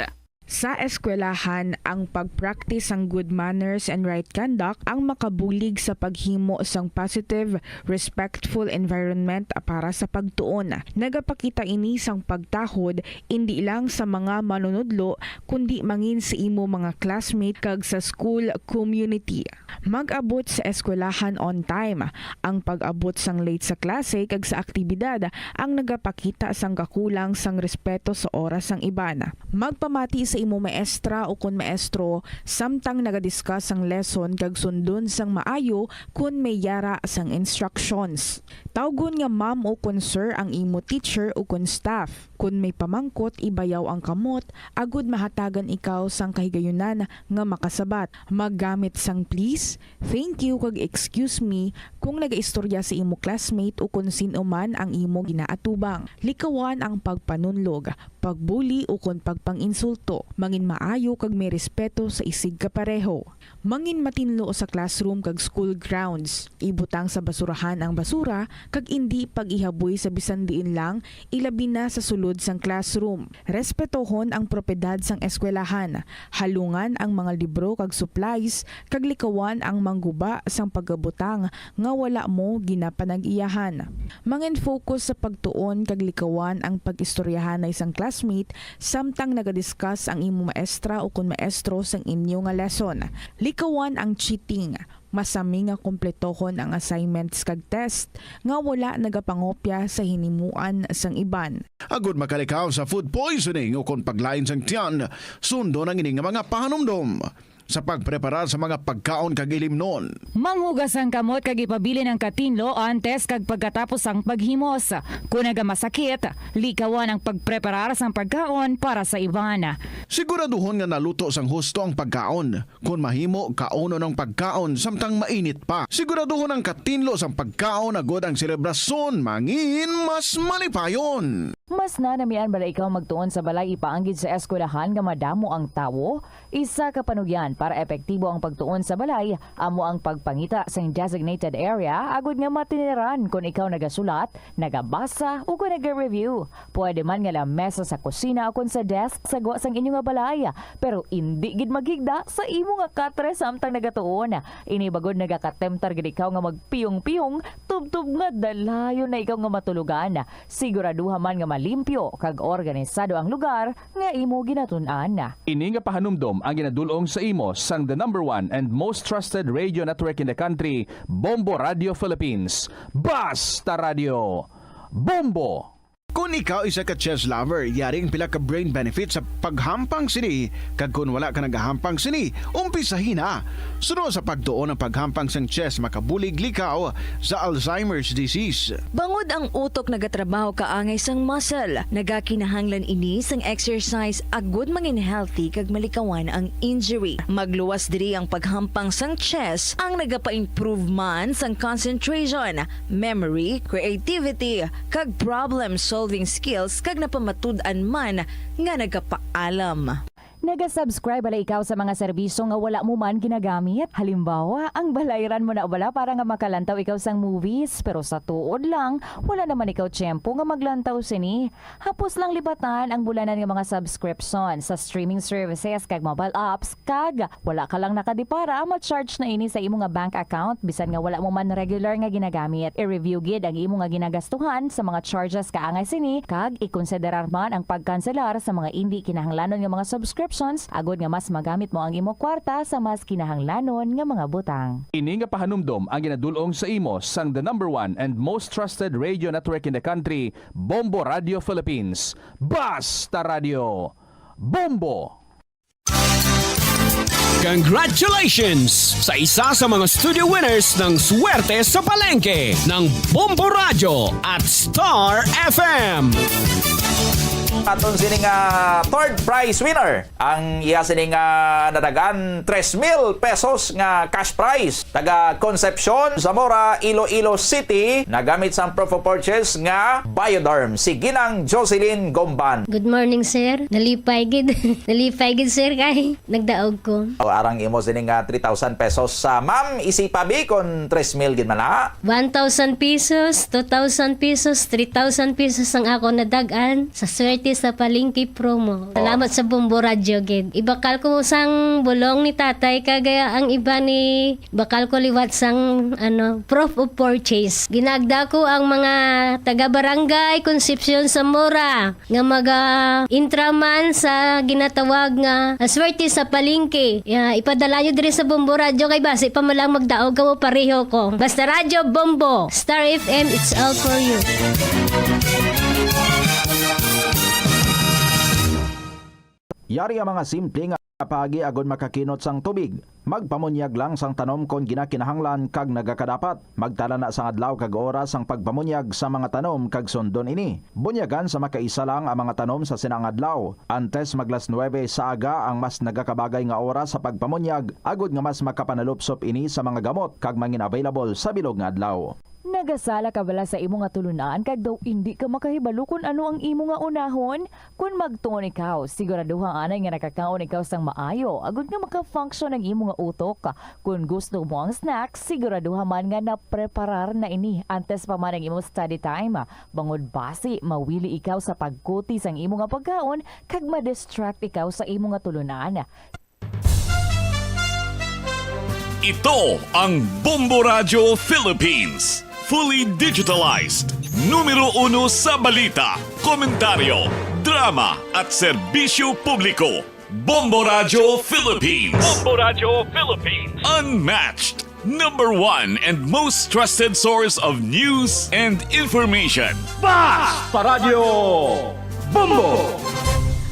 Sa eskwelahan, ang pag-practice sang good manners and right conduct ang makabulig sa paghimo sang positive, respectful environment para sa pagtuon. Nagapakita ini sang pagtahod indi lang sa mga manunudlo, kundi mangin sa imo mga classmate kag sa school community. Mag-abot sa eskwelahan on time. Ang pag-abot sang late sa klase kag sa aktibidad ang nagapakita sang kakulang sang respeto sa oras sang iban. Magpamati sa imo maestra ukon maestro samtang nagadiscuss sang lesson kag sundon sang maayo kon may yara sang instructions. Tawgon nga ma'am ukon sir ang imo teacher ukon staff. Kon may pamangkot, ibayaw ang kamot agud mahatagan ikaw sang kahigayunan nga makasabat. Maggamit sang please, thank you, kag excuse me kon nagaistorya sa imo classmate ukon sin-o man ang imo ginaatubang. Likawan ang pagpanunlog, pagbuli, ukon pagpang-insulto. Mangin maayo kag may respeto sa isigkapareho. Mangin matinlo sa classroom kag school grounds. Ibutang sa basurahan ang basura kag indi pag-ihaboy sa bisan diin lang, ilabi na sa sulod sang classroom. Respetohon ang propiedad sang eskwelahan. Halungan ang mga libro kag supplies, kag likawan ang mangguba sang pagabutang nga wala mo ginapanag-iyahan. Mangin-focus sa pagtuon kag likawan ang pag-istoryahanay sang classmate samtang nagadiscuss ang imo maestra ukon maestro sang inyo nga lesson. Likawan ang cheating. Masami nga kumpletohon ang assignments kag test nga wala nagapangopya sa hinimuan sang iban. Agud makalikaw sa food poisoning ukon paglain sang tiyan, sundon ang ini nga mga pahanumdom. Sa pagpreparar sa mga pagkaon kag ilimnon. Manghugas ang kamot kag ipabilin ang katinlo antes kag pagkatapos sang paghimos. Kon nagamasakit, likawan ang pagpreparar sang pagkaon para sa iban. Siguraduhon nga naluto sang husto ang pagkaon. Kon mahimo, kaunon ang pagkaon samtang mainit pa. Siguraduhon ang katinlo sang pagkaon agud ang selebrasyon mangin mas malipayon. Mas nanamian bala ikaw magtuon sa balay ipaanggid sa eskwelahan nga madamo ang tawo? Isa ka panugyan para epektibo ang pagtuon sa balay amo ang pagpangita sing designated area agud nga matiniran kon ikaw nagasulat, nagabasa, o kon naga-review. Pwede man nga lamesa sa kusina o kon sa desk sa gwa sang inyo nga balay, pero indi gid maghigda sa imo nga katre samtang nagatuon. Ini bagod nagakatemtar gid ikaw nga magpiyong-piyong tubtob nga dalayon na ikaw nga matulogan. Siguraduha man nga malimpyo kag organisado ang lugar nga imo ginatun-an. Ini nga pahanumdom ang ginadul-ong sa imo sang the number one and most trusted radio network in the country, Bombo Radio Philippines. Basta Radio, Bombo! Kon ikaw isa ka chess lover, yari ang pila ka brain benefits sa paghampang sini, kag kon wala ka nagahampang sini, umpisahi na. Suno sa pagtuon ang paghampang sang chess makabulig likaw sa Alzheimer's disease. Bangod ang utok nagatrabaho kaangay sang muscle, nagakinahanglan ini sang exercise agud mangin healthy kag malikawan ang injury. Magluwas diri ang paghampang sang chess ang nagapa-improve man sang concentration, memory, creativity, kag problem-solving skills kag napamatud-an man nga nagapaalam. Naga-subscribe bala ikaw sa mga serbisyo nga wala mo man ginagamit? Halimbawa, ang balayran mo na bala para nga makalantaw ikaw sang movies, pero sa tuod lang, wala naman ikaw tiyempo nga maglantaw sini. Hapos lang libatan ang bulanan nga mga subscription sa streaming services kag mobile apps, kag wala ka lang nakadipara, ma-charge na ini sa imo nga bank account bisan nga wala mo man regular nga ginagamit. I-review gid ang imo nga ginagastuhan sa mga charges kaangay sini, kag ikonsiderar man ang pagkanselar sa mga indi kinahanglanon nga mga subscriptions agud nga mas magamit mo ang imo kwarta sa mas kinahanglanon nga mga butang. Ini nga pahanumdom ang ginadul-ong sa imo sang the number one and most trusted radio network in the country, Bombo Radio Philippines. Basta Radio, Bombo! Congratulations sa isa sa mga studio winners ng Swerte sa Palengke ng Bombo Radyo at Star F M. Aton sini nga third prize winner, ang iya sini nga nadagan tres mil pesos nga cash prize. Taga Concepcion, Zamora, Iloilo City, nagamit sang proof of purchase nga Bioderm, si Ginang Jocelyn Gomban. Good morning, sir. Nalipay gid. Nalipay gid, sir, kay nagdaog ko. O, arang imo sini nga three thousand pesos. Sa ma'am, isipa bi kon tres mil gid man na. One thousand pesos, two thousand pesos, three thousand pesos ang ako nadag-an sa Swerte sa Palengke promo. Oh. Salamat sa Bombo Radyo gid. Ibakal ko sang bulong ni tatay kag, ah, ang iba ni bakal ko liwat sang, ano, proof of purchase. Ginagda ko ang mga taga Barangay Concepcion, Zamora nga maga-intra man sa ginatawag nga, ah, Swerte sa Palengke. Ya, ipadala nyo diri sa Bombo Radyo kay basi pa man lang magdaog kamo pareho ko. Basta Radyo Bombo, Star F M, it's all for you. Yari ang mga simple nga paagi agud makakinot sang tubig. Magpamunyag lang sang tanom kon ginakinahanglan kag nagakadapat. Magtala na sang adlaw kag oras sang pagpamunyag sa mga tanom kag sundon ini. Bunyagan sa makaisa lang ang mga tanom sa sina nga adlaw. Antes mag las nuebe sa aga ang mas nagakabagay nga oras sa pagpamunyag, agud nga mas makapanalupsop ini sa mga gamot kag mangin available sa bilog nga adlaw. Nagasala ka bala sa imo nga tulunan kag daw indi ka makahibalo kon ano ang imo nga unahon? Kon magtuon ikaw, siguraduha anay nga nakakaon ikaw sang maayo, agud nga maka-function ang imo nga utok. Kon gusto mo ang snack, siguraduha man nga napreparar na ini antes pa man ang imo study time. Bangod basi, mawili ikaw sa pagkuti sang imo nga pagkaon kag ma-distract ikaw sa imo nga tulunan. Ito ang Bombo Radyo Philippines. Fully digitalized. Numero uno sa balita, komentaryo, drama, at serbisyo publiko. Bombo Radyo Philippines. Bombo Radyo Philippines. Unmatched. Number one and most trusted source of news and information. Basta Radyo Bombo!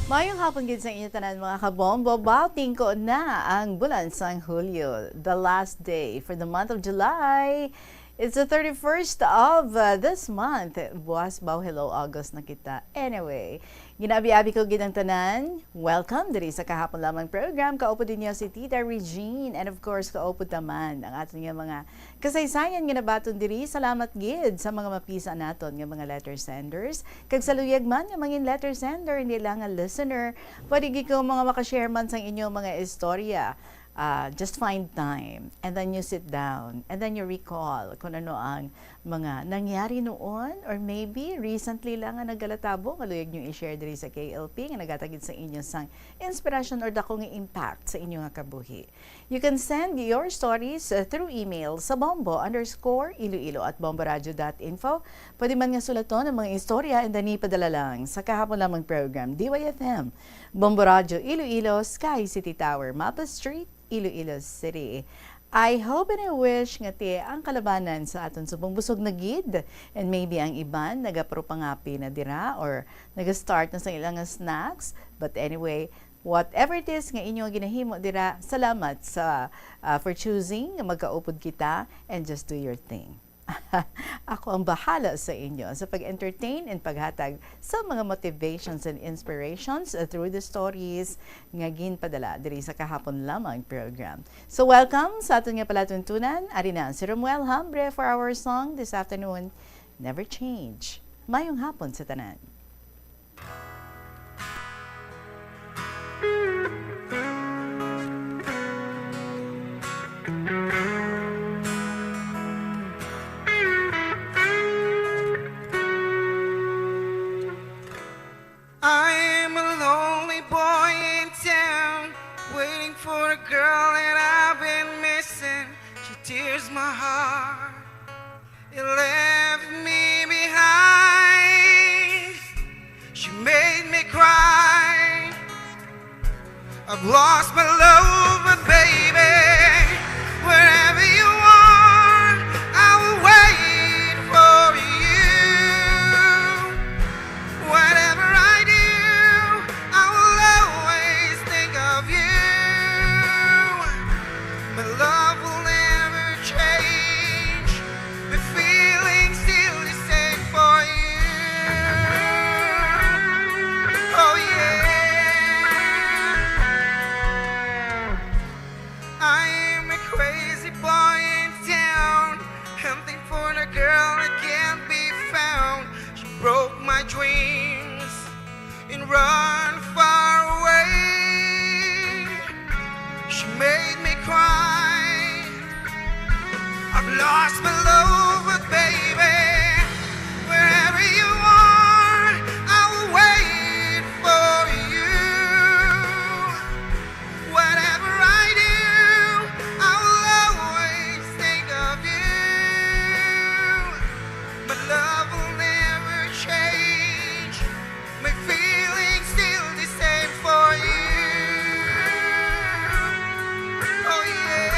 Mayong hapon gid sa inyo tanan, mga kabombo. Bauting ko na ang bulan sang Hulyo, the last day for the month of July. It's the thirty-first of, uh, this month. Buas ba? Hello, August na kita. Anyway, ginaabi-abi ko gid ang tanan. Welcome diri sa Kahapon Lamang program. Kaupod ninyo si Tita Regine. And of course, kaupod taman ang aton nga mga kasaysayan nga nabaton diri. Salamat gid sa mga mapisa naton nga mga letter senders. Kag sa luyag man nga mangin letter sender, hindi lang nga listener, pwede gid ko mga makashare man sang inyong mga istorya. Ah, just find time, and then you sit down, and then you recall kung ano ang mga nangyari noon, or maybe recently lang nga nagalatabong, nga luyag nyo i-share diri sa K L P, nga naghatag gid sa inyo sang inspirasyon or dako nga impact sa inyo nga kabuhi. You can send your stories, uh, through email sa bombo underscore iloilo at bomboradio dot info. Pwede man nga sulaton ang mga istorya and then ipadala lang sa Kahapon Lamang program, D Y F M, Bombo Radyo Iloilo, Sky City Tower, Mapa Street, Iloilo City. I hope and I wish nga ti ang kalabanan sa aton subong busog na gid, and maybe ang iban nagaparupangapi na dira or naga-start na sa ilang snacks. But anyway, whatever it is nga inyo ginahimo dira, salamat sa, ah, for choosing nga magkaupod kita, and just do your thing. Ako ang bahala sa inyo sa pag-entertain and paghatag sa mga motivations and inspirations, uh, through the stories nga ginpadala diri sa Kahapon Lamang program. So, welcome sa aton nga palatuntunan. Ari na si Romuel Hambre for our song this afternoon, Never Change. Mayong hapon sa tanan. I'm a lonely boy in town, waiting for a girl that I've been missing. She tears my heart. You left me behind. She made me cry. I've lost my love, but baby, wherever you are, I will wait for you. Whatever I do, I will always think of you. My love will never change. My feeling's still the same for you. Oh, yeah. I'm a crazy boy in town, hunting for the girl that can't be found. She broke my dreams and run far away. She made me cry. I've lost my love, but baby, wherever you are, I will wait for you. Whatever I do, I will always think of you. My love will never change. My feeling's still the same for you. Oh, yeah.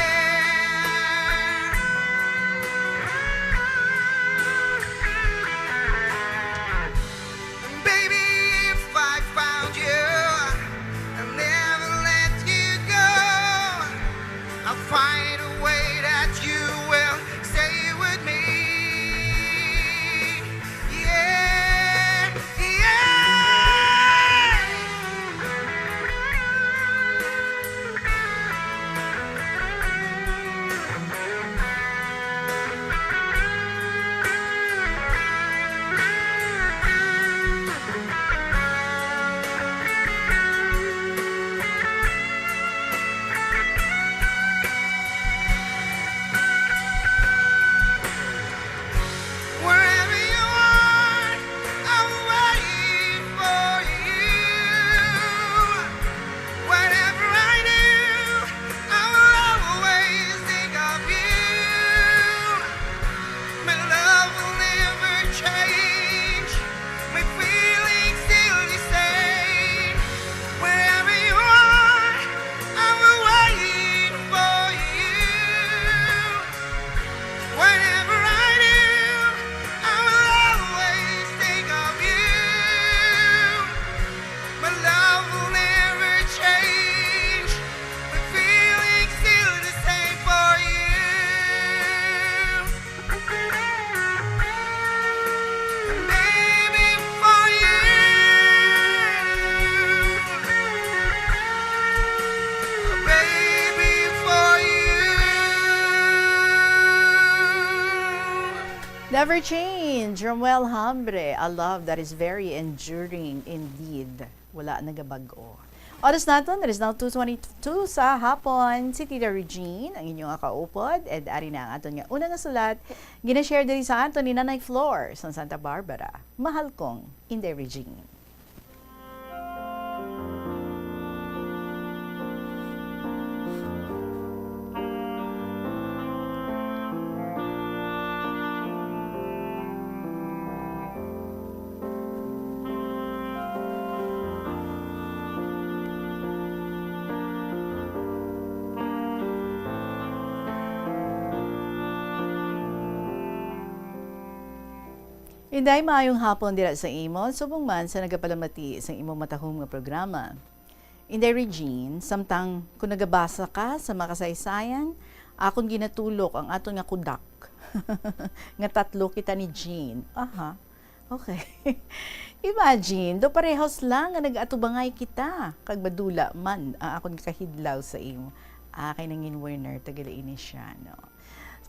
Never change, Romuel Hambre, a love that is very enduring indeed. Wala nagabag-o. Oras naton, it is now two twenty-two sa hapon. Si Tita Regine, ang inyong kaupod, and ari na ang aton nga una nga sulat, ginashare diri sa aton ni Nanay Flor sa Santa Barbara. Mahal kong Inday Regine. Inday, maayong hapon dira sa imo, subong man sa nagapalamati sa imo matahom nga programa. Inday Regine, samtang kung nagabasa ka sa mga kasaysayan, akon ginatulok ang aton nga kudak. Nga tatlo kita ni Jean. Aha. Okay. Imagine, do parehas lang nga nag-atubangay kita, kag madula man ang akon kahidlaw sa imo. Ah, kay nangin winner, taga ini siya, no?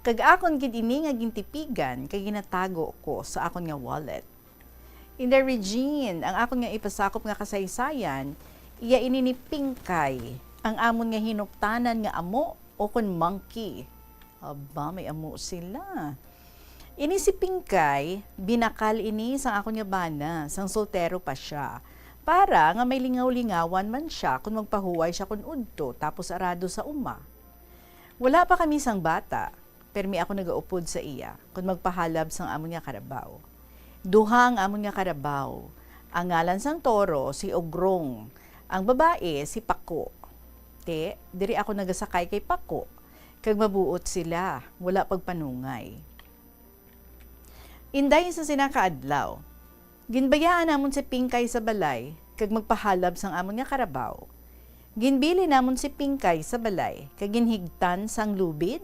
Kag akon gid ini nga gintipigan, kay ginatago ko sa akon nga wallet. Inday Regine, ang akon nga ipasakop nga kasaysayan, iya ini ni Pingkay, ang amon nga hinuptanan nga amo o kon monkey. Aba, may amo sila. Ini si Pingkay, binakal ini sang akon nga bana, sang soltero pa sia, para nga may lingaw-lingawan man sia kon magpahuway sia kon udto tapos arado sa uma. Wala pa kami sang bata, permi ako nagaupod sa iya kon magpahalab sang amon nga karabaw. Duha ang amon nga karabaw. Ang ngalan sang toro si Ogrong, ang babayi si Pako. Ti, diri ako nagasakay kay Pako, kag mabuot sila, wala pagpanungay. Inday, sa sina ka adlaw, ginbayaan namon si Pingkay sa balay kag magpahalab sang amon nga karabaw. Ginbilin namon si Pingkay sa balay kag ginhigtan sang lubid.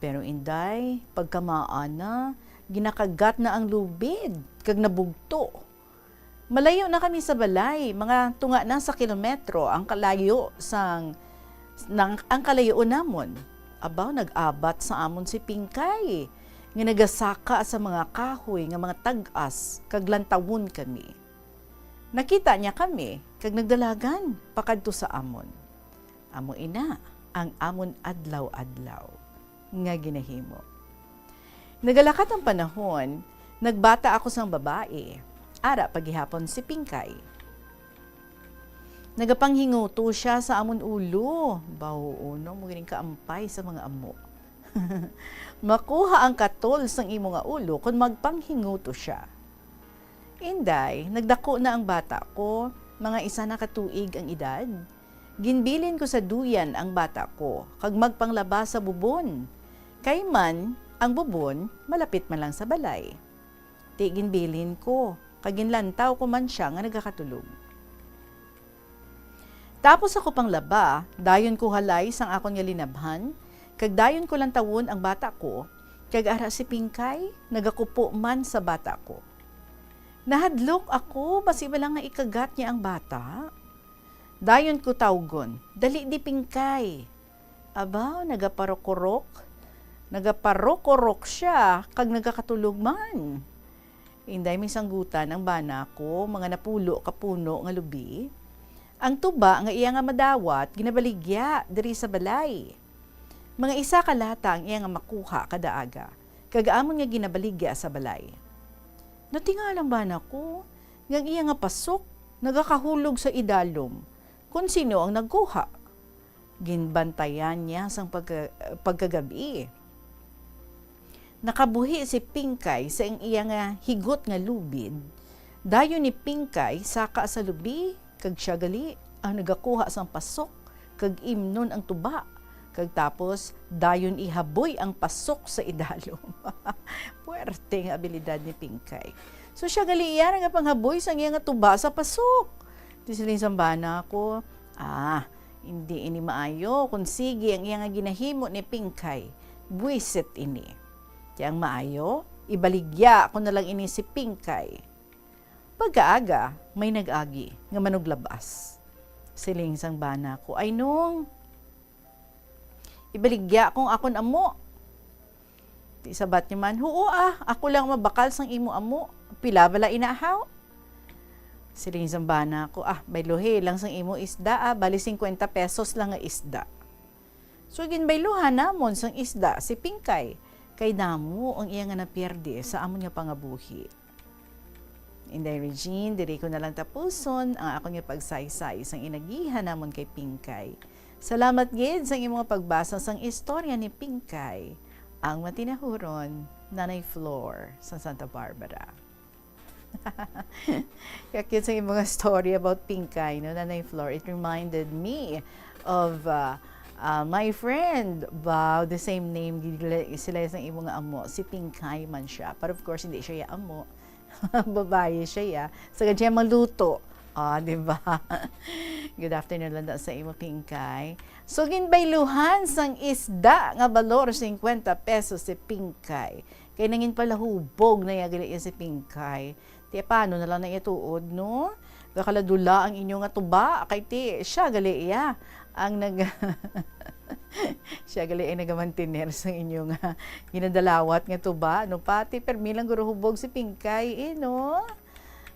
Pero, Inday, pagkamaan na, ginakagat na ang lubid kag nabugto. Malayo na kami sa balay, mga tunga na sa kilometro ang kalayo sang, nang, ang kalayo namon. Abaw, nag-abat sa amon si Pingkay, nga nagasaka sa mga kahoy nga mga tag-as, kag lantawon kami. Nakita niya kami, kag nagdalagan pakadto sa amon. Amo ina ang amon adlaw-adlaw nga ginahimo. Nagalakat ang panahon, nagbata ako sang babayi, ara pa gihapon si Pingkay. Nagapanghinguto sia sa amon ulo. Bawo, no, mo gining kaampay sa mga amo. Makuha ang katol sang imo nga ulo kon magpanghinguto sia. Inday, nagdako na ang bata ko, mga isa na ka tuig ang edad. Ginbilin ko sa duyan ang bata ko, kag magpanglaba sa bubon. Kay man, ang bubon malapit man lang sa balay. Ti ginbilin ko, kag ginlantaw ko man sia nga nagakatulog. Tapos ako panglaba, dayon ko halay sang akon nga linabhan, kag dayon ko lantawon ang bata ko, kag ara si Pingkay, nagakupo man sa bata ko. Nahadlok ako, basi bala nga ikagat niya ang bata. Dayon ko tawgon, "Dali di, Pingkay." Aba, nagaparokorok. Nagaparokorok sia, kag nagakatulog man. Inday, may sanggutan ang bana ko, mga napulo ka puno nga lubi. Ang tuba nga iya nga madawat, ginabaligya diri sa balay. Mga isa ka lata ang iya nga makuha kada aga, kag amon nga ginabaligya sa balay. Natingala ang bana ko, nga ang iya nga pasok nagakahulog sa idalom, kon sino ang nagkuha. Ginbantayan niya sang pagka-, pagkagabi. Nakabuhi si Pingkay sa ing-, iya nga higot nga lubid. Dayon ni Pingkay saka sa lubi, kag sia gali ang nagakuha sang pasok, kag imnon ang tuba, kag tapos dayon ihaboy ang pasok sa idalom. Puwerte nga abilidad ni Pingkay. So, sia gali iya nagapanghaboy sang iya nga tuba sa pasok. Ti siling sang bana ko, "Ah, hindi ini maayo. Kon sige ang iya nga ginahimo ni Pingkay, buwisit ini. Ti ang maayo, ibaligya ko na lang ini si Pingkay." Pagkaaga, may nag-agi nga manuglabas. Siling sang bana ko, "Ay, Nong, ibaligya kong akon amo." Ti sabat niya man, "Huo, ah, ako lang mabakal sang imo amo. Pila bala ina, haw?" Siling sang bana ko, "Ah, bayluhi lang sang imo isda, ah, bali singkwenta pesos lang nga isda." So, ginbayluhan namon sang isda si Pingkay, kay damo ang iya nga napierde sa amon nga pangabuhi. Inday Regine, diri ko na lang tapuson ang akon nga pagsaysay sang inagihan namon kay Pingkay. Salamat gid sang imo nga pagbasa sang istorya ni Pingkay, ang matinahuron Nanay Flor sa Santa Barbara. Kaya cute sa imo nga story about Pingkay, no, Nanay Flor. It reminded me of, uh, uh, my friend. Wow, the same name. Gid sila, sila sa imo nga amo. Si Pingkay man siya. But of course, hindi siya ya amo. Babayi siya ya. Sagad siya maluto. Ah, di ba? Good afternoon lang daw sa imo, Pingkay. So, ginbayluhan sang isda nga balor singkwenta pesos si Pingkay. Kay nangin palahubog na iya gali iya si Pingkay. Ti paano na lang na iya tuod, no? Gakaladula ang inyo nga tuba, kay ti siya gali iya ang nag-, siya gali ang nagamantiner sa inyo nga ginadalawat nga tuba, no? Pati permi lang guro hubog si Pingkay, eh, no?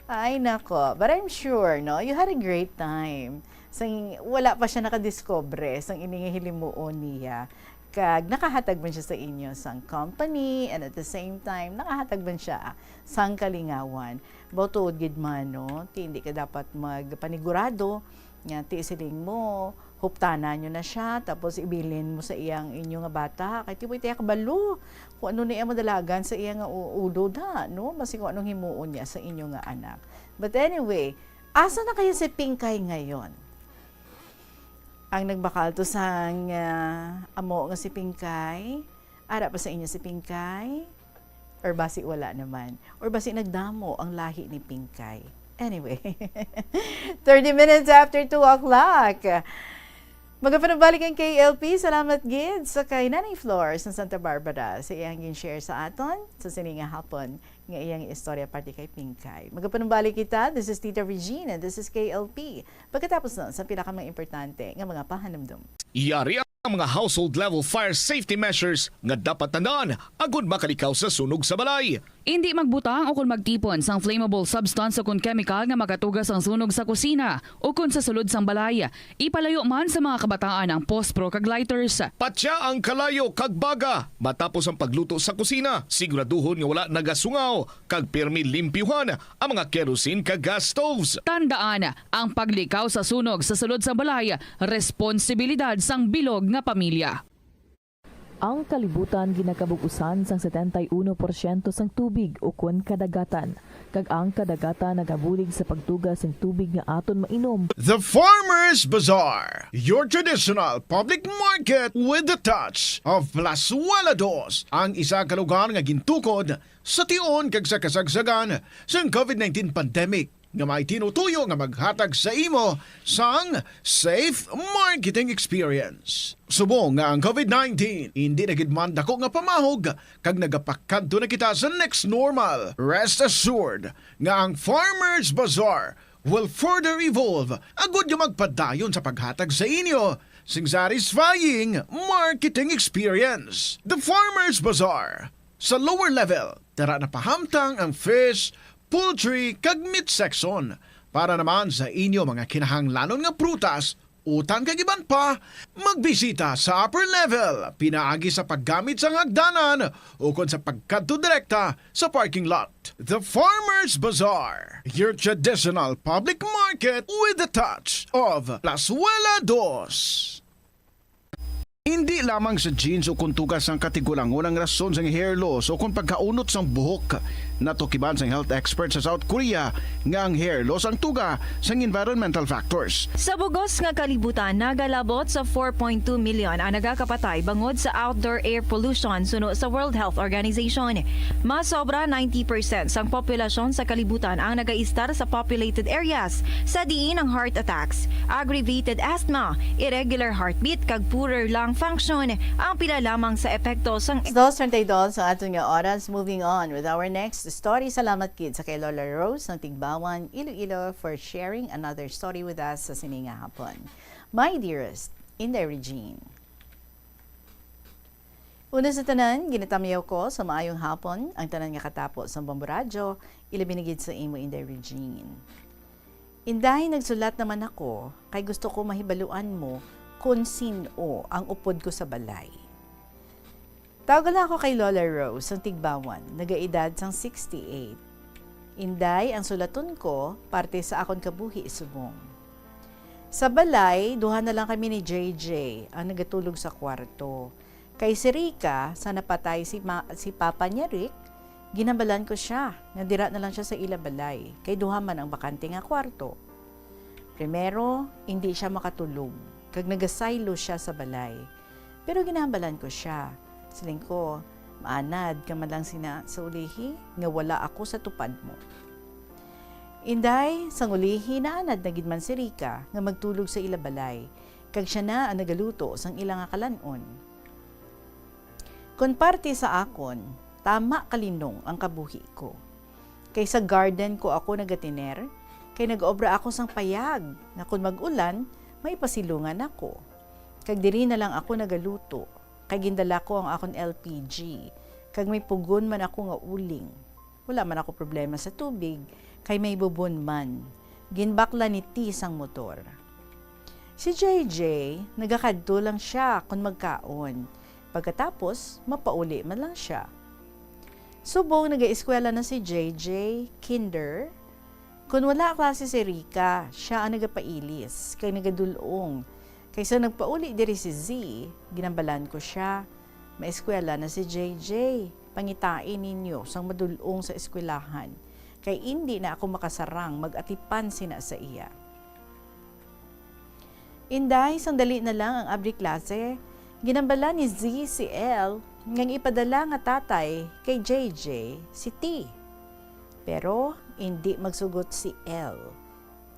Ay, nako. But I'm sure, no, you had a great time. Sang wala pa siya nakadiscover sang ini nga hilimuon niya. Kag nakahatag man siya sa inyo sang company, and at the same time, nakahatag man siya sang kalingawan. Mao tuod gid man, no? Ti hindi ka dapat magpanigurado nga ti siling mo, huptanan nyo na siya, tapos ibilin mo sa iyang inyo nga bata. Kay ti mo iti kabalo kung ano na iya madalagan sa iya nga u-, ulo da, no? Basi kung anong himuon niya sa inyo nga anak. But anyway, asa na kaya si Pingkay ngayon? Ang nagbakal to sang, ah, amo nga si Pingkay? Ara pa sa inyo si Pingkay? Or basi wala naman? Or basi nagdamo ang lahi ni Pingkay? Anyway, thirty minutes after two o'clock. Magapanumbalik ang K L P. Salamat gid sa kay Nanay Flor sa Santa Barbara sa iyang gin-share sa aton sa sini nga hapon nga iyang istorya parte kay Pingkay. Magapanumbalik kita. This is Tita Regina and this is K L P. Pagkatapos nun, sa pinakamang importante nga mga pahanumdom. Yari ang mga household level fire safety measures nga dapat tandaan agud makalikaw sa sunog sa balay. Indi magbutang o kon magtipon sang flammable substance o kon chemical nga makatuga sang sunog sa kusina o kon sa sulod sang balay. Ipalayo man sa mga kabataan ang pospro kag lighters. Patya ang kalayo kag baga matapos ang pagluto sa kusina. Siguraduhon nga wala nagasungaw kag pirmi limpyuhan ang mga kerosene kag gas stoves. Tandaan, ang paglikaw sa sunog sa sulod sang balay, responsibilidad sang bilog nga pamilya. Ang kalibutan ginakabug-usan sang setenta y uno porsyento sang tubig ukon kadagatan, kag ang kadagatan nagabulig sa pagtuga sing tubig nga aton mainom. The Farmers Bazaar, your traditional public market with the touch of Plazuela Dos, ang isa ka lugar nga gintukod sa tion kag sa kasagsagan sang COVID nineteen pandemic, nga may tinutuyo nga maghatag sa imo sang safe marketing experience. Subong nga ang COVID nineteen indi na gid man dako nga pamahog kag nagapakadto na kita sa next normal, rest assured nga ang Farmers Bazaar will further evolve agud nga magpadayon sa paghatag sa inyo sing satisfying marketing experience. The Farmers Bazaar, sa lower level, tara na pahamtang ang fish, poultry, kag meat section. Para naman sa inyo mga kinahanglanon nga prutas, utan kag iban pa, magbisita sa upper level pinaagi sa paggamit sang hagdanan ukon sa pagkadto direkta sa parking lot. The Farmers Bazaar, your traditional public market with the touch of Plazuela Dos. Indi lamang sa genes o kon tuga sang katigulangon ang rason sang hair loss o kon pagkaunot sang buhok. Natukiban sang health expert sa South Korea nga ang hair loss ang tuga sang environmental factors. Sa bugos nga kalibutan, nagalabot sa four point two million ang nagakapatay bangod sa outdoor air pollution suno sa World Health Organization. Mas sobra ninety percent sang populasyon sa kalibutan ang nagaistar sa populated areas, sa diin ang heart attacks, aggravated asthma, irregular heartbeat, kag poorer lung function ang pila lamang sa epekto sang Dos treinta y dos ang aton nga oras. Moving on with our next story. Salamat gid sa kay Lola Rose ng Tigbawan, Iloilo, for sharing another story with us sa sini nga hapon. My dearest Inday Regine. Una sa tanan, ginatamyaw ko sa maayong hapon ang tanan nga katapo sa Bombo Radyo, ilabi na gid sa imo, Inday Regine. Inday, nagsulat naman ako kay gusto ko mahibaluan mo kon sin-o ang upod ko sa balay. Tawag lang ako kay Lola Rose, ang Tigbawan, nagaedad sang sixty-eight. Inday, ang sulaton ko, parte sa akon kabuhi subong. Sa balay, duha na lang kami ni J J ang nagatulog sa kwarto. Kay si Rica, sa napatay si ma-, si papa niya, Rick, ginhambalan ko siya nga dira na lang siya sa ila balay, kay duha man ang bakante nga kwarto. Primero, indi siya makatulog, kag nagasaylo siya sa balay. Pero ginhambalan ko siya. Siling ko, "Maanad ka man lang sina sa ulihi nga wala ako sa tupad mo." Inday, sang ulihi, naanad na gid man si Rica nga magtulog sa ila balay, kag siya na ang nagaluto sang ila nga kalan-on. Kon parte sa akon, tama kalinong ang kabuhi ko. Kay sa garden ko ako nagatiner, kay nag-obra ako sang payag nga kon mag-ulan, may pasilungan ako. Kag diri na lang ako nagaluto, kay gindala ko ang akon L P G, kag may pugon man ako nga uling. Wala man ako problema sa tubig, kay may bubon man. Ginbakla ni T sang motor. Si J J, nagakadto lang siya kon magkaon. Pagkatapos, mapauli man lang siya. Subong nagaeskwela na si J J, kinder. Kon wala klase si Rica, siya ang nagapailis, kay nagadul-ong. Kay sa nagpauli diri si Z, ginhambalan ko siya, "Maeskwela na si J J, pangitai ninyo sang madul-ong sa eskwelahan, kay indi na ako makasarang mag-atipan sina sa iya." Inday, sang dali na lang ang abri klase, ginhambalan ni Z si L nga ipadala nga tatay kay J J si T. Pero indi magsugot si L.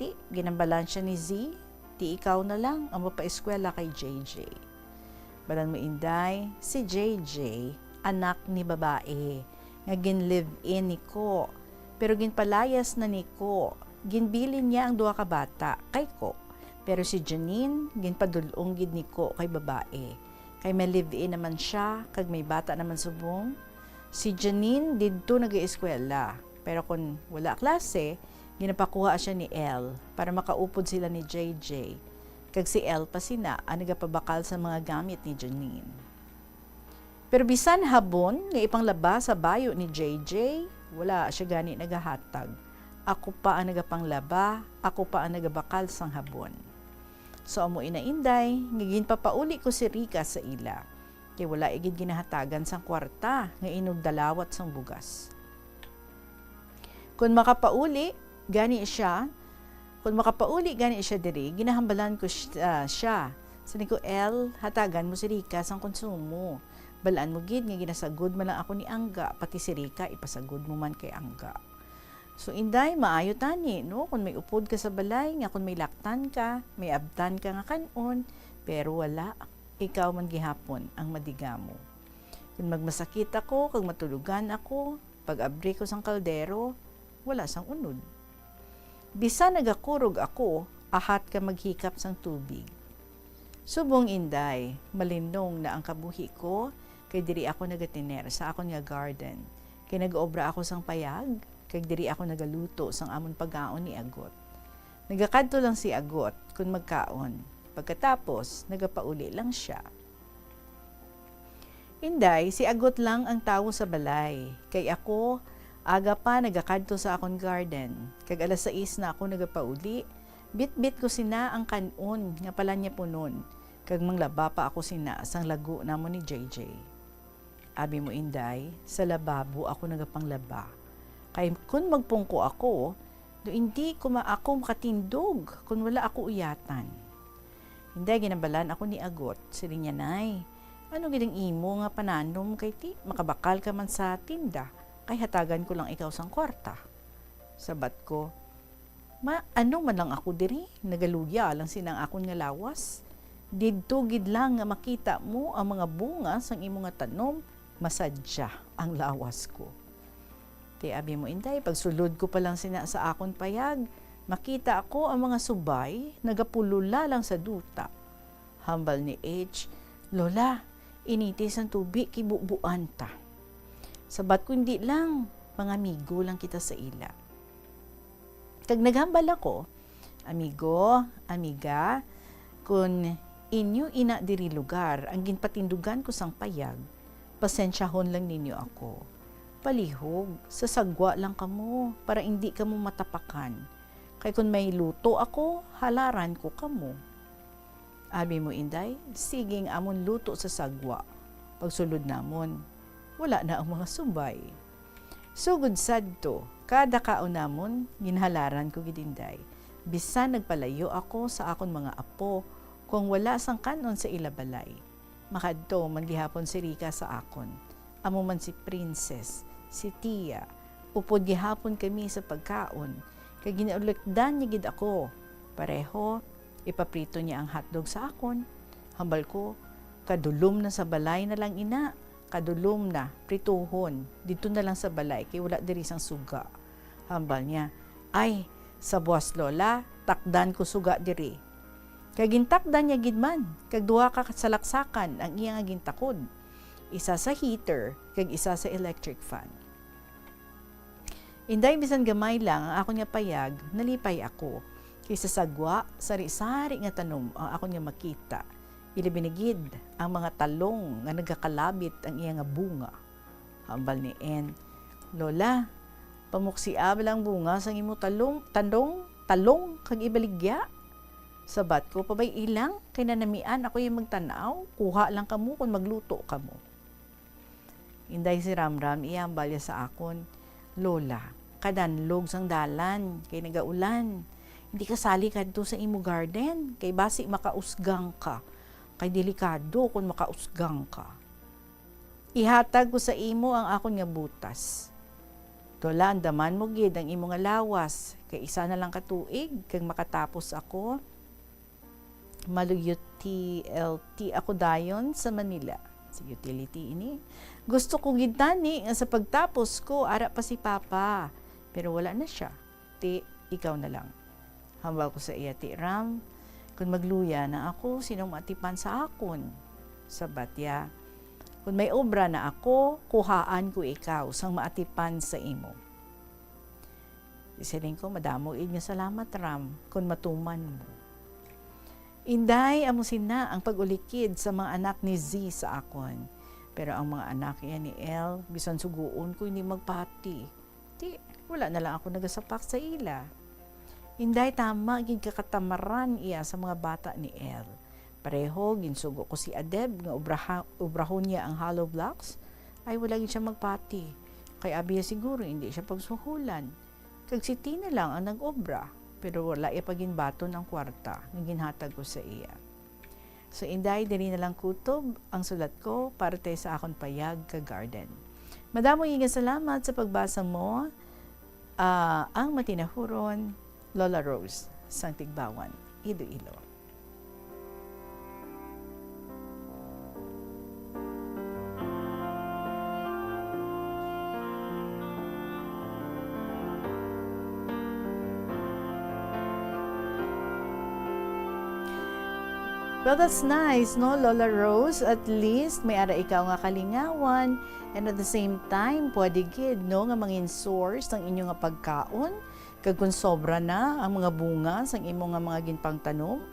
Ti, ginhambalan siya ni Z, "Ti ikaw na lang ang mapaeskwela kay J J." Balan mo, Inday, si J J, anak ni babae, nga gin-live-in ni Ko. Pero ginpalayas na ni Ko. Ginbilin niya ang duha ka bata kay Ko. Pero si Janine, ginpadul-ong gid ni Ko kay babae. Kay may live-in naman siya, kag may bata naman subong. Si Janine didto nag-eskwela, pero kon wala klase, ginapakuha siya ni L para makaupod sila ni J J, kag si L pa sina ang nagapabakal sa mga gamit ni Janine. Pero bisan habon nga ipanglaba sa bayo ni J J, wala siya gani nagahatag. Ako pa ang nagapanglaba, ako pa ang nagabakal sang habon. So, amo ina, Inday, nga ginpapauli ko si Rica sa ila, kay wala gid ginahatagan sang kwarta nga inugdalawat sang bugas. Kon makapauli gani siya, kon makapauli gani siya diri, ginahambalan ko siya, siya. Siling ko, "L, hatagan mo si Rica sang konsumo. Balaan mo gid nga ginasagod man lang ako ni Angga, pati si Rica ipasagod mo man kay Angga." So, Inday, maayo tani, no? Kung may upod ka sa balay, nga kung may laktan ka, may abtan ka nga kan-on, pero wala, ikaw man gihapon ang madigamo. Kung magmasakit ako, kag matulogan ako, pag-abri ko sang kaldero, wala sang unod. Bisan nagakurog ako, ahat ka maghikap sang tubig. Subong, Inday, malinong na ang kabuhi ko, kay diri ako nagatiner sa akon nga garden, kay nag-obra ako sang payag, kag diri ako nagaluto sang amon pagkaon ni Agot. Nagakadto lang si Agot kon magkaon, pagkatapos nagapauli lang siya. Inday, si Agot lang ang tawo sa balay, kay ako, aga pa nagakadto sa akon garden, kag alas sais na ako nagapauli, bitbit ko sina ang kan-on nga palanyapunon, kag manglaba pa ako sina sang lago namon ni J J. Abi mo, Inday, sa lababo ako nagapanglaba. Kay kun magpungko ako, do indi ko ma-, ako makatindog kun wala ako uyatan. Inday, ginambalan ako ni Agot. Siling niya, "Nay, ano gid ang imo nga pananom kay ti makabakal ka man sa tinda, kay hatagan ko lang ikaw sang kwarta?" Sabat ko, "Ma, ano man lang ako diri, nagaluya lang sina ang akon nga lawas. Didto gid lang nga makita mo ang mga bunga sang imo nga tanom, masadya ang lawas ko." Ti abi mo, Inday, pagsulod ko pa lang sina sa akon payag, makita ako ang mga subay nagapulula lang sa duta. Hambal ni H, "Lola, initi sang tubi kay bubuan ta. Sabat kundi lang, mga amigo lang kita sa ila. Kag naghambal ako, "Amigo, amiga, kun inyo ina diri lugar ang ginpatindugan ko sang payag, pasensyahon lang ninyo ako. Palihog, sa sagwa lang kamo, para indi kamo matapakan. Kay kun may luto ako, halaran ko kamo." Abi mo, Inday, sige ang amon luto sa sagwa. Pagsulod namon, wala na ang mga subay. Sugod sadto, kada kaon namon, ginhalaran ko gid, Inday. Bisan nagpalayo ako sa akon mga apo, kung wala sang kan-on sa ila balay, makadto man gihapon si Rica sa akon. Amo man si Princess, si Tia, upod gihapon kami sa pagkaon, kay ginaulikdan niya gid ako. Pareho, ipaprito niya ang hotdog sa akon. Hambal ko, "Kadulom na sa balay na lang ina, kadulom na, prituhon, didto na lang sa balay, kay wala diri sang suga." Hambal niya, "Ay, sa buwas, Lola, takdan ko suga diri." Kag gintakdan niya gid man, kag duha ka salaksakan ang iya nga gintakod, isa sa heater kag isa sa electric fan. Inday, bisan gamay lang ang akon nga payag, nalipay ako, kay sa sagwa, sari-sari nga tanom ang akon nga makita, ilabi na gid ang mga talong nga nagakalabit ang iya nga bunga. Hambal ni En, "Lola, pamuksia bala ang bunga sang imo talong, talong, talong kag ibaligya?" Sabat ko, "Pabay-i lang, kay nanamian ako yung magtan-aw, kuha lang kamo kung magluto kamo." Inday, si Ramram, iyambal niya sa akon, "Lola, kadanlog sang dalan, kay nagaulan. Hindi ka sali kadto sa imo garden, kay basi makausgang ka, kay delikado kung makausgang ka." Ihatag ko sa imo ang akon nga butas. Lola, andaman mo gid ang imo nga lawas, kay isa na lang ka tuig kag makatapos ako. Malu-U T L T ako dayon sa Manila. Sa utility ini. Gusto ko gid tani nga sa pagtapos ko, ara pa si Papa. Pero wala na siya. Ti, ikaw na lang. Hambal ko sa iya, "Ti Ram, kun magluya na ako, sinong maatipan sa akon?" Sabat niya, "Kun may obra na ako, kuhaan ko ikaw sang maatipan sa imo." Isiling ko, "Madamo gid nga salamat, Ram, kun matuman mo." Inday, amo sina ang pag-ulikid sa mga anak ni Z sa akon. Pero ang mga anak iya ni L, bisan suguon ko, hindi magpati. Ti, wala na lang ako nagasapak sa ila. Inday, tama gid ka katamaran iya sa mga bata ni El. Pareho, ginsugo ko si Adeb nga obraha-, obrahon niya ang hollow blocks. Ay, wala gid siya magpati. Kay abi niya siguro, hindi siya pagsuhulan. Kag si Tina lang ang nag-obra, pero wala iya pa ginbaton ang kwarta nga ginhatag ko sa iya. So, Inday, diri na lang kutob ang sulat ko parte sa akon payag ka garden. Madamo nga salamat sa pagbasa mo. Ah, ang matinahuron, Lola Rose, sang Tigbawan, Iloilo. Well, that's nice, no, Lola Rose? At least, may ara ikaw nga kalingawan. And at the same time, pwede gid, no, nga mangin source ang inyo nga pagkaon. Kag kung sobra na ang mga bunga sang imo nga mga ginpangtanom,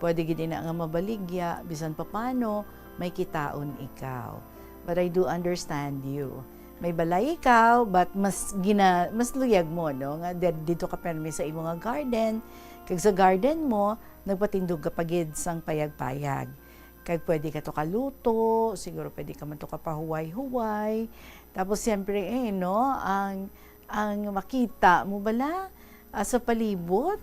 pwede gid ina nga mabaligya, bisan papano, may kitaon ikaw. But I do understand you. May balay ikaw, but mas gina-, mas luyag mo, no, nga di-, dito ka permi sa imo nga garden. Kag sa garden mo, nagpatindog ka pa gid sang payag-payag. Kag pwede ka to kaluto, siguro pwede ka man to kapahuway-huway. Tapos, siyempre, eh, no, ang, ang makita mo bala, ah, sa palibot,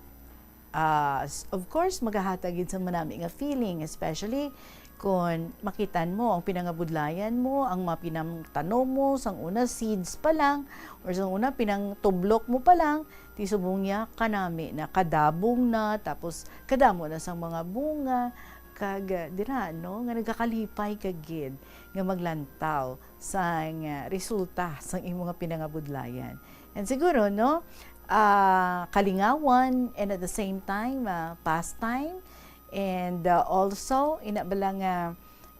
ah, s-, of course, magahatag gid sa manami nga feeling, especially kung makitan mo ang pinangabudlayan mo, ang mga pinangtanom mo, sang una seeds pa lang, or sang una pinangtublok mo pa lang, ti subong niya kanami na, kadabong na, tapos kadamo na sang mga bunga, kag, ah, dira, no, nga nagakalipay ka gid nga maglantaw sang, ah, resulta sang imo nga pinangabudlayan. And siguro, no, ah, kalingawan, and at the same time, ah, pastime, and, ah, also, ina bala nga,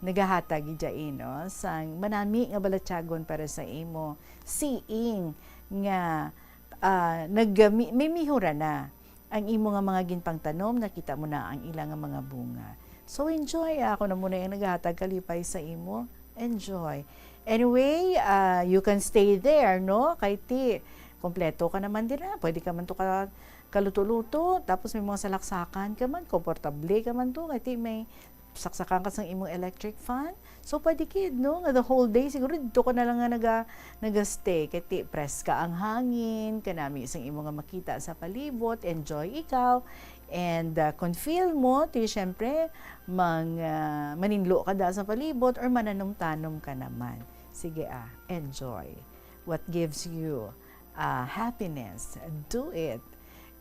nagahatag gid, eh, no, sang manami nga balatyagon para sa imo, seeing nga, ah, nag-, mi-, may mihura na ang imo nga mga ginpangtanom, nakita mo na ang ila nga mga bunga. So, enjoy. Ako na muna yung naghatag kalipay sa imo. Enjoy. Anyway, ah, you can stay there, no? Kay ti, kompleto ka naman dira. Pwede ka man to ka, kaluto-luto. Tapos may mga salaksakan ka man. Komportable ka man to. Kay ti may saksakan ka sang imong electric fan. So, pwede gid, no? Nga the whole day, siguro dito ka na lang nga naga-, naga-stay. Kay ti, preska ang hangin, kanami sang imo nga makita sa palibot, enjoy ikaw. And, ah, kung feel mo, ti, syempre, mang, ah, maninlo ka da sa palibot or mananum-tanom ka naman. Sige, ah, enjoy. What gives you, ah, happiness, do it.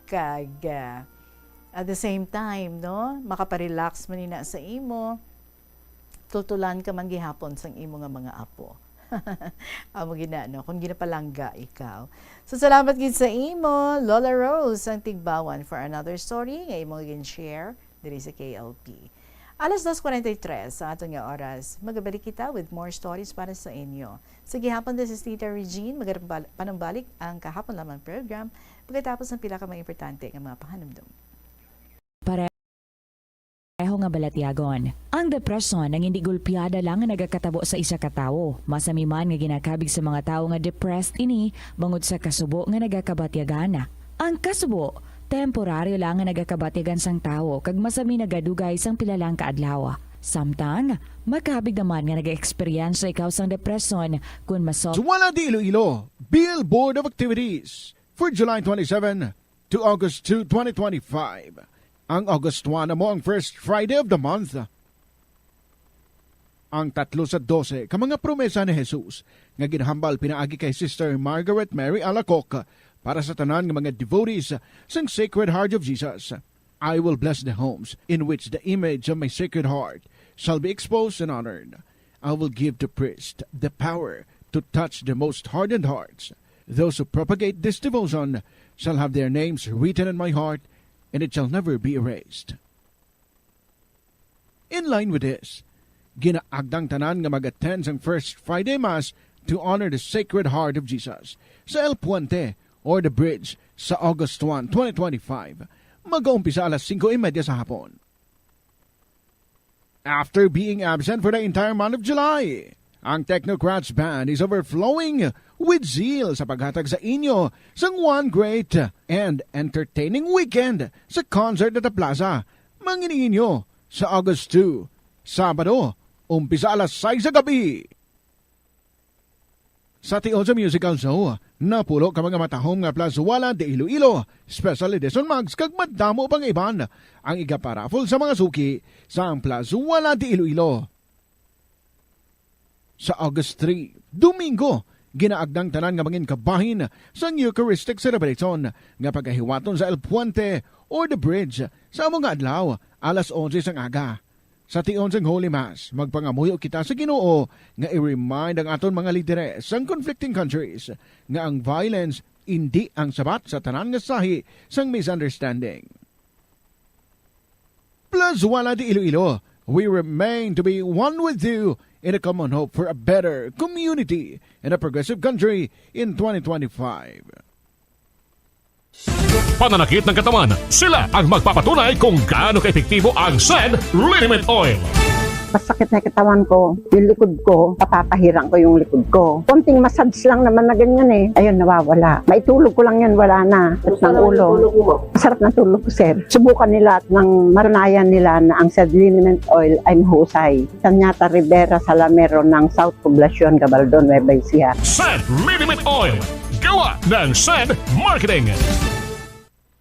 Kag, ah, at the same time, no, makaparelax man ina sa imo, tutulan ka man gihapon sang imo nga mga apo. Amo gid na, no, kung ginapalangga ikaw. So, salamat gid sa imo, Lola Rose, ang Tigbawan, for another story nga imo gin-share diri sa K L P. Alas dos cuarenta y tres ang aton nga oras. Magabalik kita with more stories para sa inyo. Sa gihapon, this is Tita Regine. Magandang bal-, panumbalik ang kahapon lamang program pagkatapos ng pila ka mga importante nga mga pahanumdom. Pareho nga balatyagon. Ang depresyon ang hindi gulpiada lang nga nagakatabo sa isa ka tawo. Masami man nga ginakabig sa mga tawo nga depressed ini bangod sa kasubo nga nagakabatyagan. Ang kasubo, temporaryo lang nga nagakabatyagan sang tawo kag masami nagadugay sang pila lang ka adlaw. Samtang, makabig naman nga nag-eksperyensya ikaw sang depresyon kon maso- Zuwala de Iloilo, Bill Board of Activities for July twenty-seven to August two, twenty twenty-five. Ang August one amo ang first Friday of the month. Ang tatlo sa dose ka mga promesa ni Jesus nga ginhambal pinaagi kay Sister Margaret Mary Alacoque para sa tanan nga mga devotees sang Sacred Heart of Jesus. "I will bless the homes in which the image of my Sacred Heart shall be exposed and honored. I will give the priest the power to touch the most hardened hearts. Those who propagate this devotion shall have their names written in my heart, and it shall never be erased." In line with this, ginaagdang tanan nga mag-attend sang First Friday Mass to honor the Sacred Heart of Jesus sa El Puente or the Bridge sa August one, twenty twenty-five. Mag-uumpisa alas singko y media sa hapon. After being absent for the entire month of July, ang Technocrats Band is overflowing with zeal sa paghatag sa inyo sang one great and entertaining weekend sa concert at the plaza. Mangin-inyo sa August two, Sabado, umpisa alas sais sa gabi. Sa tion sa musical show, napulo ka mga matahom nga Plazuela de Iloilo Special Edition mugs kag madamo pa nga iban ang igaparaffle sa mga suki sa ang Plazuela de Iloilo. Sa August three, Domingo, ginaagdang tanan nga mangin kabahin sang Eucharistic Celebration nga pagahiwaton sa El Puente or the Bridge sa amo nga adlaw, alas onse sang aga. Sa tion sang Holy Mass, magpangamuyo kita sa Ginoo nga i-remind ang aton mga lideres sang conflicting countries nga ang violence indi ang sabat sa tanan nga sahi sang misunderstanding. Plazuela de Iloilo, we remain to be one with you in a common hope for a better community and a progressive country in twenty twenty-five. Pananakit ng katawan, sila ang magpapatunay kung gaano kaepektibo ang Sed Liniment Oil. Masakit na katawan ko, yung likod ko, papapahirang ko yung likod ko. Konting massage lang naman na ganyan eh. Ayun, nawawala. Maitulog ko lang yun, wala na. Sakit ng ulo. Masarap na tulog ko, sir. Subukan nila at nang matunayan nila na ang Sed Liniment Oil ay mahusay. Sanyata Rivera Salamero ng South Poblacion, Gabaldon, Nueva Ecija. Sed Liniment Oil, gawa ng Sed Marketing.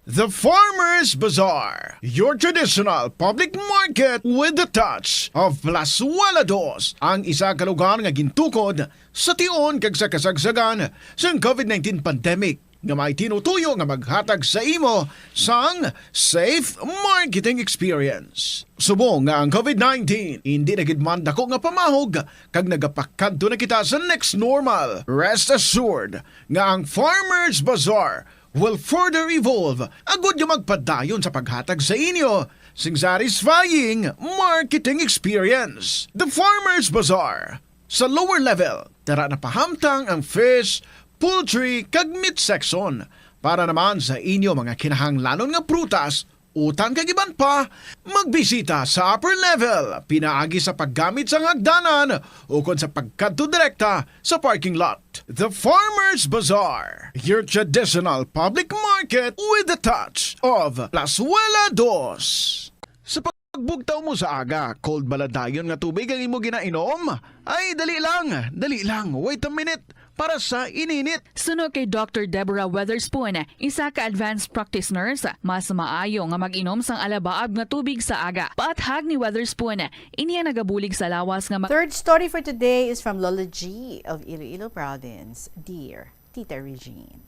The Farmers Bazaar, your traditional public market with the touch of Plazuela Dos, ang isa ka lugar nga gintukod sa tion kag sa kasagsagan sang COVID nineteen pandemic, nga may tinutuyo nga maghatag sa imo sang safe marketing experience. Subong nga ang COVID nineteen indi na gid man dako nga pamahog kag nagapakadto na kita sa next normal, rest assured nga ang Farmers Bazaar will further evolve agud nga magpadayon sa paghatag sa inyo sing satisfying marketing experience. The Farmers Bazaar. Sa lower level, dara na pahamtang ang fish, poultry, kag meat section. Para naman sa inyo mga kinahanglanon nga prutas, utang kag iban pa, magbisita sa upper level, pinaagi sa paggamit sang hagdanan ukon sa pagkadto direkta sa parking lot. The Farmers Bazaar, your traditional public market with a touch of Plazuela Dos. Sa pagbugtaw mo sa aga, cold bala dayon nga tubig ang imo ginainom? Ay, dali lang, dali lang, wait a minute, para sa ininit. Suno kay Doctor Deborah Weatherspoon, isa ka advanced practice nurse, mas maayo nga mag-inom sang alabaab nga tubig sa aga. Paathag ni Weatherspoon, ini ang nagabulig sa lawas nga ma- Third story for today is from Lola G of Iloilo Province. Dear Tita Regine.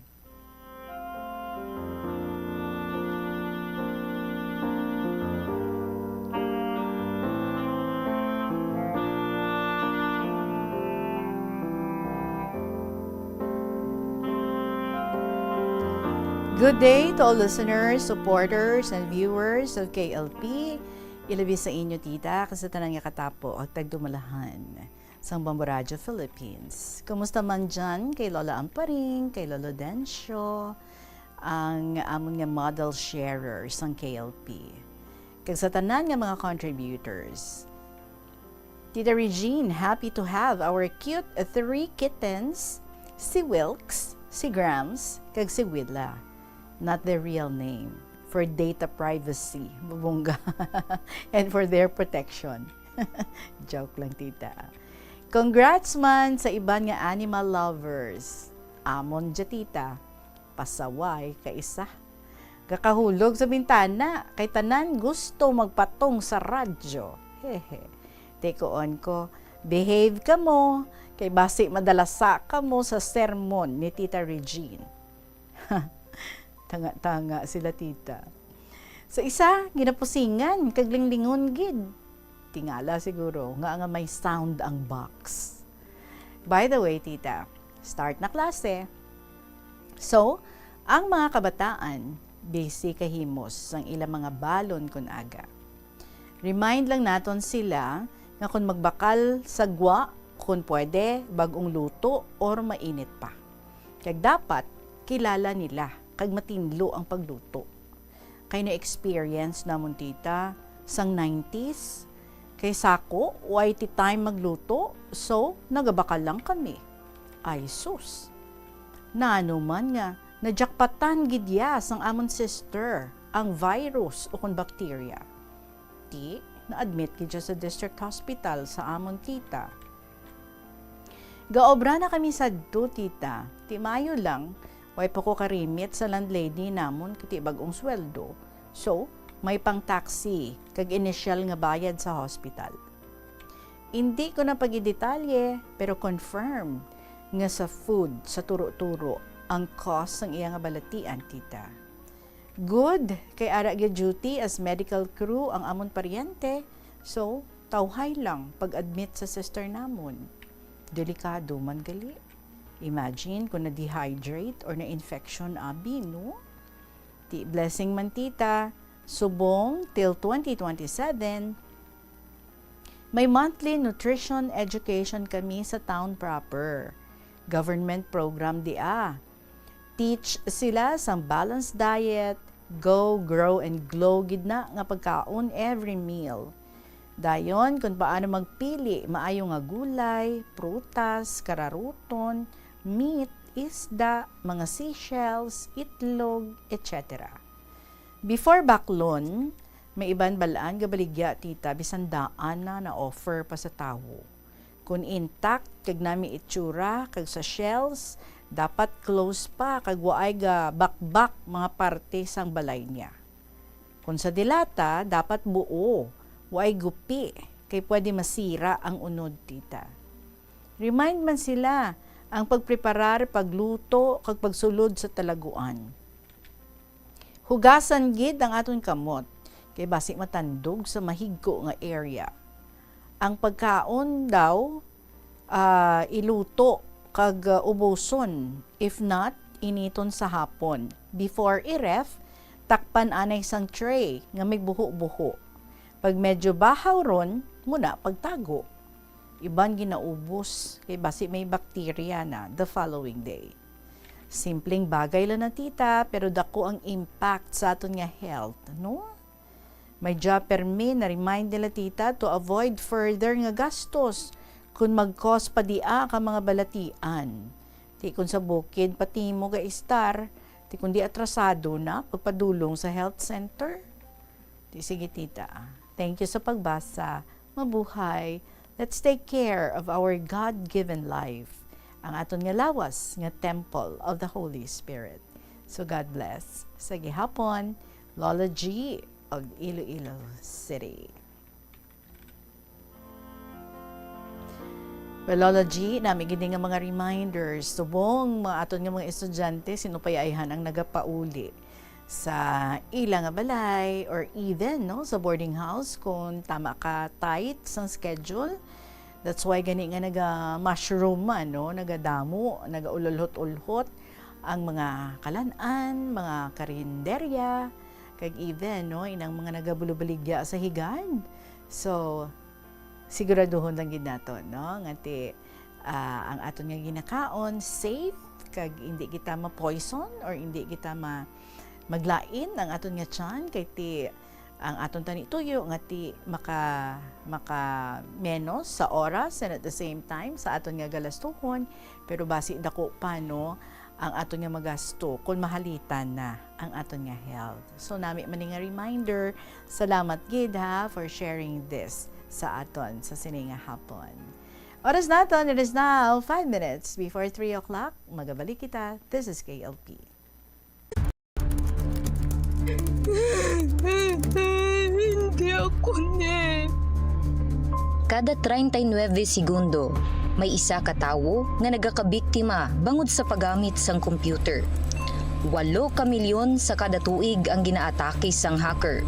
Good day to all listeners, supporters, and viewers of K L P. Ilabi sa inyo, tita, kag sa tanan nga katapo ag tagdumalahan sang Bombo Radyo Philippines. Kumusta man dyan kay Lola Amparing, kay Lolo Dencio, ang amon nga model sharer sang K L P, kag sa tanan nga mga contributors? Tita Regine, happy to have our cute three kittens, si Wilkes, si Grams, kag si Willa. Not their real name, for data privacy, bubungga, and for their protection. Joke lang, tita. Congrats man sa iban nga animal lovers. Amon dya, tita, pasaway ka isa. Gakahulog sa bintana, kay tanan gusto magpatong sa radyo. Hehe. Tikuon ko, behave kamo, kay basi madalasa kamo sa sermon ni Tita Regine. Tanga-tanga sila, tita. Sa isa, ginapusingan kag linglingon gid. Tingala siguro nga, nga may sound ang box. By the way, tita, start na klase. So, ang mga kabataan, busy kahimos sang ilang mga balon kun aga. Remind lang naton sila nga kon magbakal sa gwa, kon pwede, bag-ong luto or mainit pa. Kag dapat kilala nila kag matinlo ang pagluto. Kay na-experience namon, tita, sang nineties, kay sako, way ti time magluto, so nagabakal lang kami. Ay sus! Nano man nga, najakpatan gid ya sang amon sister ang virus ukon bakterya. Ti, na-admit gid siya sa district hospital sa amon, tita. Gaobra na kami sadto, tita. Ti maayo lang, way pa ko karimit sa landlady namon, ti bag-ong sweldo. So, may pang taxi kag initial nga bayad sa hospital. Indi ko na pagidetalye, pero confirm nga sa food, sa turo-turo, ang cause sang iya nga balatian, tita. Good, kay ara gyud duty as medical crew ang amon paryente, so tawhay lang pag-admit sa sister namon. Delikado man gali. Imagine kung na-dehydrate or na-infection abi, no? Ti blessing man, tita, subong till twenty twenty-seven, may monthly nutrition education kami sa town proper. Government program di, ah. Teach sila sang balanced diet, go, grow, and glow gid na nga pagkaon every meal. Dayon, kung paano magpili maayo nga gulay, prutas, kararuton, meat, isda, mga seashells, itlog, et cetera. Before baklon, may iban bal-an nga baligya, tita, bisan daan na na-offer pa sa tawo. Kon intact kag nami itsura kag sa shells, dapat close pa kag waay ga bakbak mga parte sang balay niya. Kon sa dilata, dapat buo, waay gupi, kay pwede masira ang unod, tita. Remind man sila ang pagpreparar, pagluto, kag pagsulod sa talaguan. Hugasan gid ang aton kamot, kay basi matandog sa mahigko nga area. Ang pagkaon daw, ah, iluto kag, ah, ubuson, if not, initon sa hapon. Before i-ref, Takpan anay sang tray nga may buho-buho. Pag medyo bahaw ron, muna pagtago. Iban ginaubos kay basi may bakterya na the following day. Simpleng bagay lang na, tita, pero dako ang impact sa aton nga health, no? May ja permi na-remind nila, tita, to avoid further nga gastos kun mag-cause pa dia ka mga balatian. Ti kun sa bukid pa timo ga-istar, ti kundi atrasado na pagpadulong sa health center. Ti sige, tita. Thank you sa pagbasa. Mabuhay. Let's take care of our God-given life. Ang aton nga lawas nga temple of the Holy Spirit. So God bless. Sa gihapon, Lola G of Iloilo City. Well, Lola G, nami gid nga mga reminders subong mga aton nga mga estudyante, sino pa yaihan ang nagapauli sa ila nga balay or even, no, sa boarding house kung tama ka tight sang schedule. That's why gani nga naga-mushroom man, no, nagadamo, nagaululhot-ulhot ang mga kalan-an, mga karinderya, kag even, no, inang mga nagabulubaligya sa higad. So, siguraduhon lang gid naton, no, nga ti, ah, ang aton nga ginakaon safe, kag hindi kita ma-poison or hindi kita ma-, maglain ang aton nga tiyan, kay ti ang aton tani tuyo nga ti maka-, maka-menos sa oras and at the same time sa aton nga galastuhon, pero basi dako pa, no, ang aton nga magasto kung mahalitan na ang aton nga health. So, nami man ni nga reminder. Salamat gid, ha, for sharing this sa aton sa sini nga hapon. Oras naton, it is now five minutes before three o'clock. Magabalik kita. This is K L P. Hindi ako ni. Kada treinta y nueve segundo, may isa ka tawo nga nagakabiktima bangod sa paggamit sang computer. Walo ka milyon sa kada tuig ang ginaatake sang hacker.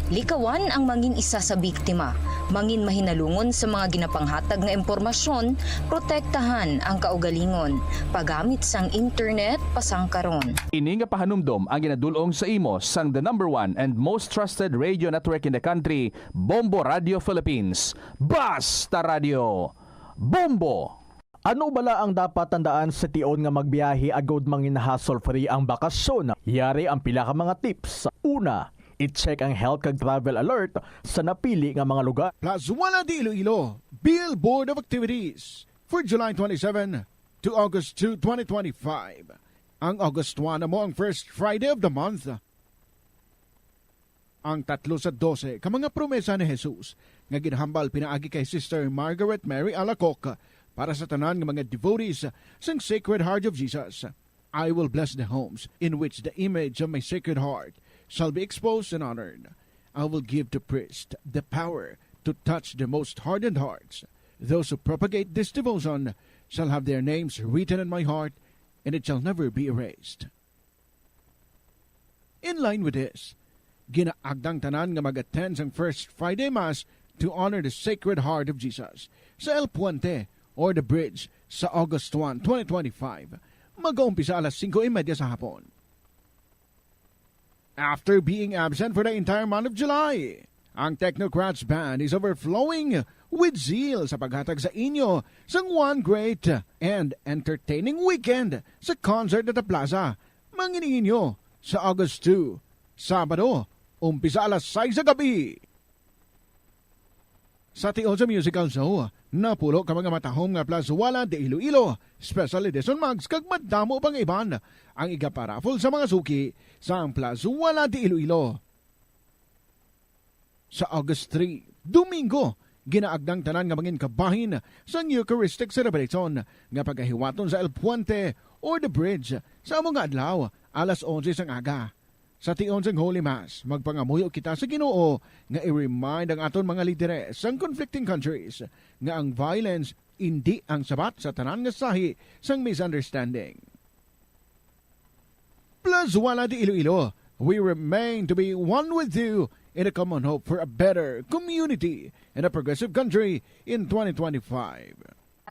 Likawan ang mangin isa sa biktima, mangin mahinalungon sa mga ginapanghatag nga impormasyon, protektahan ang kaugalingon, paggamit sang internet pasangkaron. Ini nga pahanumdom ang ginadul-ong sa imo sang the number one and most trusted radio network in the country, Bombo Radio Philippines. Basta Radio, Bombo! Ano bala ang dapat tandaan sa tion nga magbiyahe agud mangin hassle-free ang bakasyon? Yari ang pila ka mga tips. Una, i-check ang health kag travel alert sa napili nga mga lugar. Plazuela de Iloilo, Bill Board of Activities for July twenty-seven to August two, twenty twenty-five. Ang August one amo ang first Friday of the month. Ang tatlo sa dose ka mga promesa ni Jesus nga ginhambal pinaagi kay Sister Margaret Mary Alacoque para sa tanan nga mga devotees sang Sacred Heart of Jesus. "I will bless the homes in which the image of my Sacred Heart shall be exposed and honored. I will give to priests the power to touch the most hardened hearts. Those who propagate this devotion shall have their names written in my heart, and it shall never be erased." In line with this, ginaagdang tanan nga mag-attend sang First Friday Mass to honor the Sacred Heart of Jesus sa El Puente or the Bridge sa August one, twenty twenty-five. Mag-uumpisa alas singko y media sa hapon. After being absent for the entire month of July, ang Technocrats Band is overflowing with zeal sa paghatag sa inyo sang one great and entertaining weekend sa concert at the plaza. Mangin inyo sa August two, Sabado, umpisa alas sais sa gabi. Sa tion sa musical show, napulo ka mga matahom nga Plazuela de Iloilo Special Edition mugs kag madamo pang iban ang igaparaffle sa mga suki sang Plazuela de Iloilo. Sa August three, Domingo, ginaagdang tanan nga mangin kabahin sang Eucharistic celebration nga pagahiwaton sa El Puente or the Bridge sa amo nga adlaw, alas onse sang aga. Sa tion sang Holy Mass, magpangamuyo kita sa Ginoo nga i-remind ang aton mga lideres sang conflicting countries nga ang violence indi ang sabat sa tanan nga sahi sang misunderstanding. Plazuela de Iloilo, we remain to be one with you in a common hope for a better community and a progressive country in twenty twenty-five.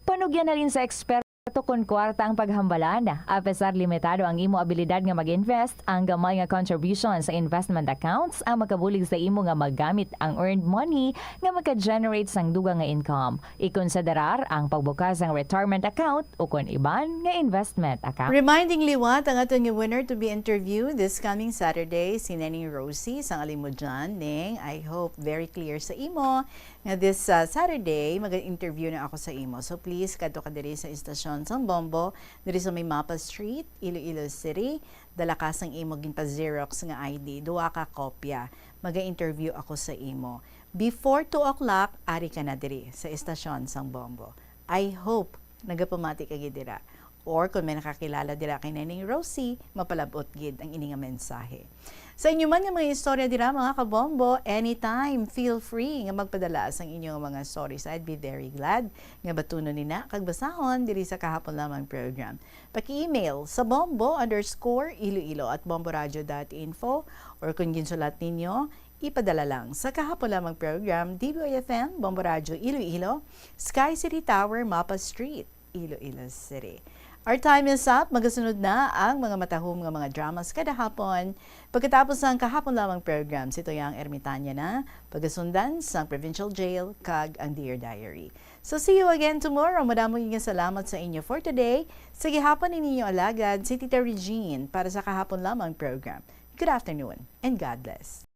Panugyan na rin sa eksperto Tukon kwarta ang paghambalan. Apesar limitado ang imo abilidad nga mag-invest, ang gamay nga contribution sa investment accounts ang makabulig sa imo nga magamit ang earned money nga maka-generate sang dugang nga income. Ikonsiderar ang pagbukas sang retirement account ukon iban nga investment account. Reminding liwat ang aton nga winner to be interviewed this coming Saturday, si Neneng Rosie sang Alimodian. Neng, I hope very clear sa imo nga this, uh, Saturday, mag-interview na ako sa imo. So please, kadto ka diri sa Estasyon sang Bombo, diri sa may Mapa Street, Iloilo City. Dala ka sang imo ginpa-xerox nga I D, duha ka kopya. Maga-interview ako sa imo. Before two o'clock, ari ka na diri sa Estasyon sang Bombo. I hope nagapamati ka gid dira. Or kung may nakakilala dira kay Neneng Rosie, mapalab-ot gid ang ini nga mensahe. Sa inyo man nga mga istorya dira, mga kabombo, anytime, feel free nga magpadala sang inyo nga mga stories. I'd be very glad nga batunon nina kag basahon diri sa Kahapon Lamang program. Paki-email sa bombo underscore iloilo at bomboradio dot info, or kung ginsulat ninyo, ipadala lang sa Kahapon Lamang program, D B O F M, Bombo Radio Iloilo, Sky City Tower, Mapa Street, Iloilo City. Our time is up. Magasunod na ang mga matahom nga mga dramas kada hapon. Pagkatapos sang Kahapon Lamang program, si Toyang Ermitanya na, pagasundan sang Provincial Jail kag ang Dear Diary. So see you again tomorrow. Madamo nga salamat sa inyo for today. Sa gihapon, ini inyo alagad, si Tita Regine, para sa Kahapon Lamang program. Good afternoon and God bless.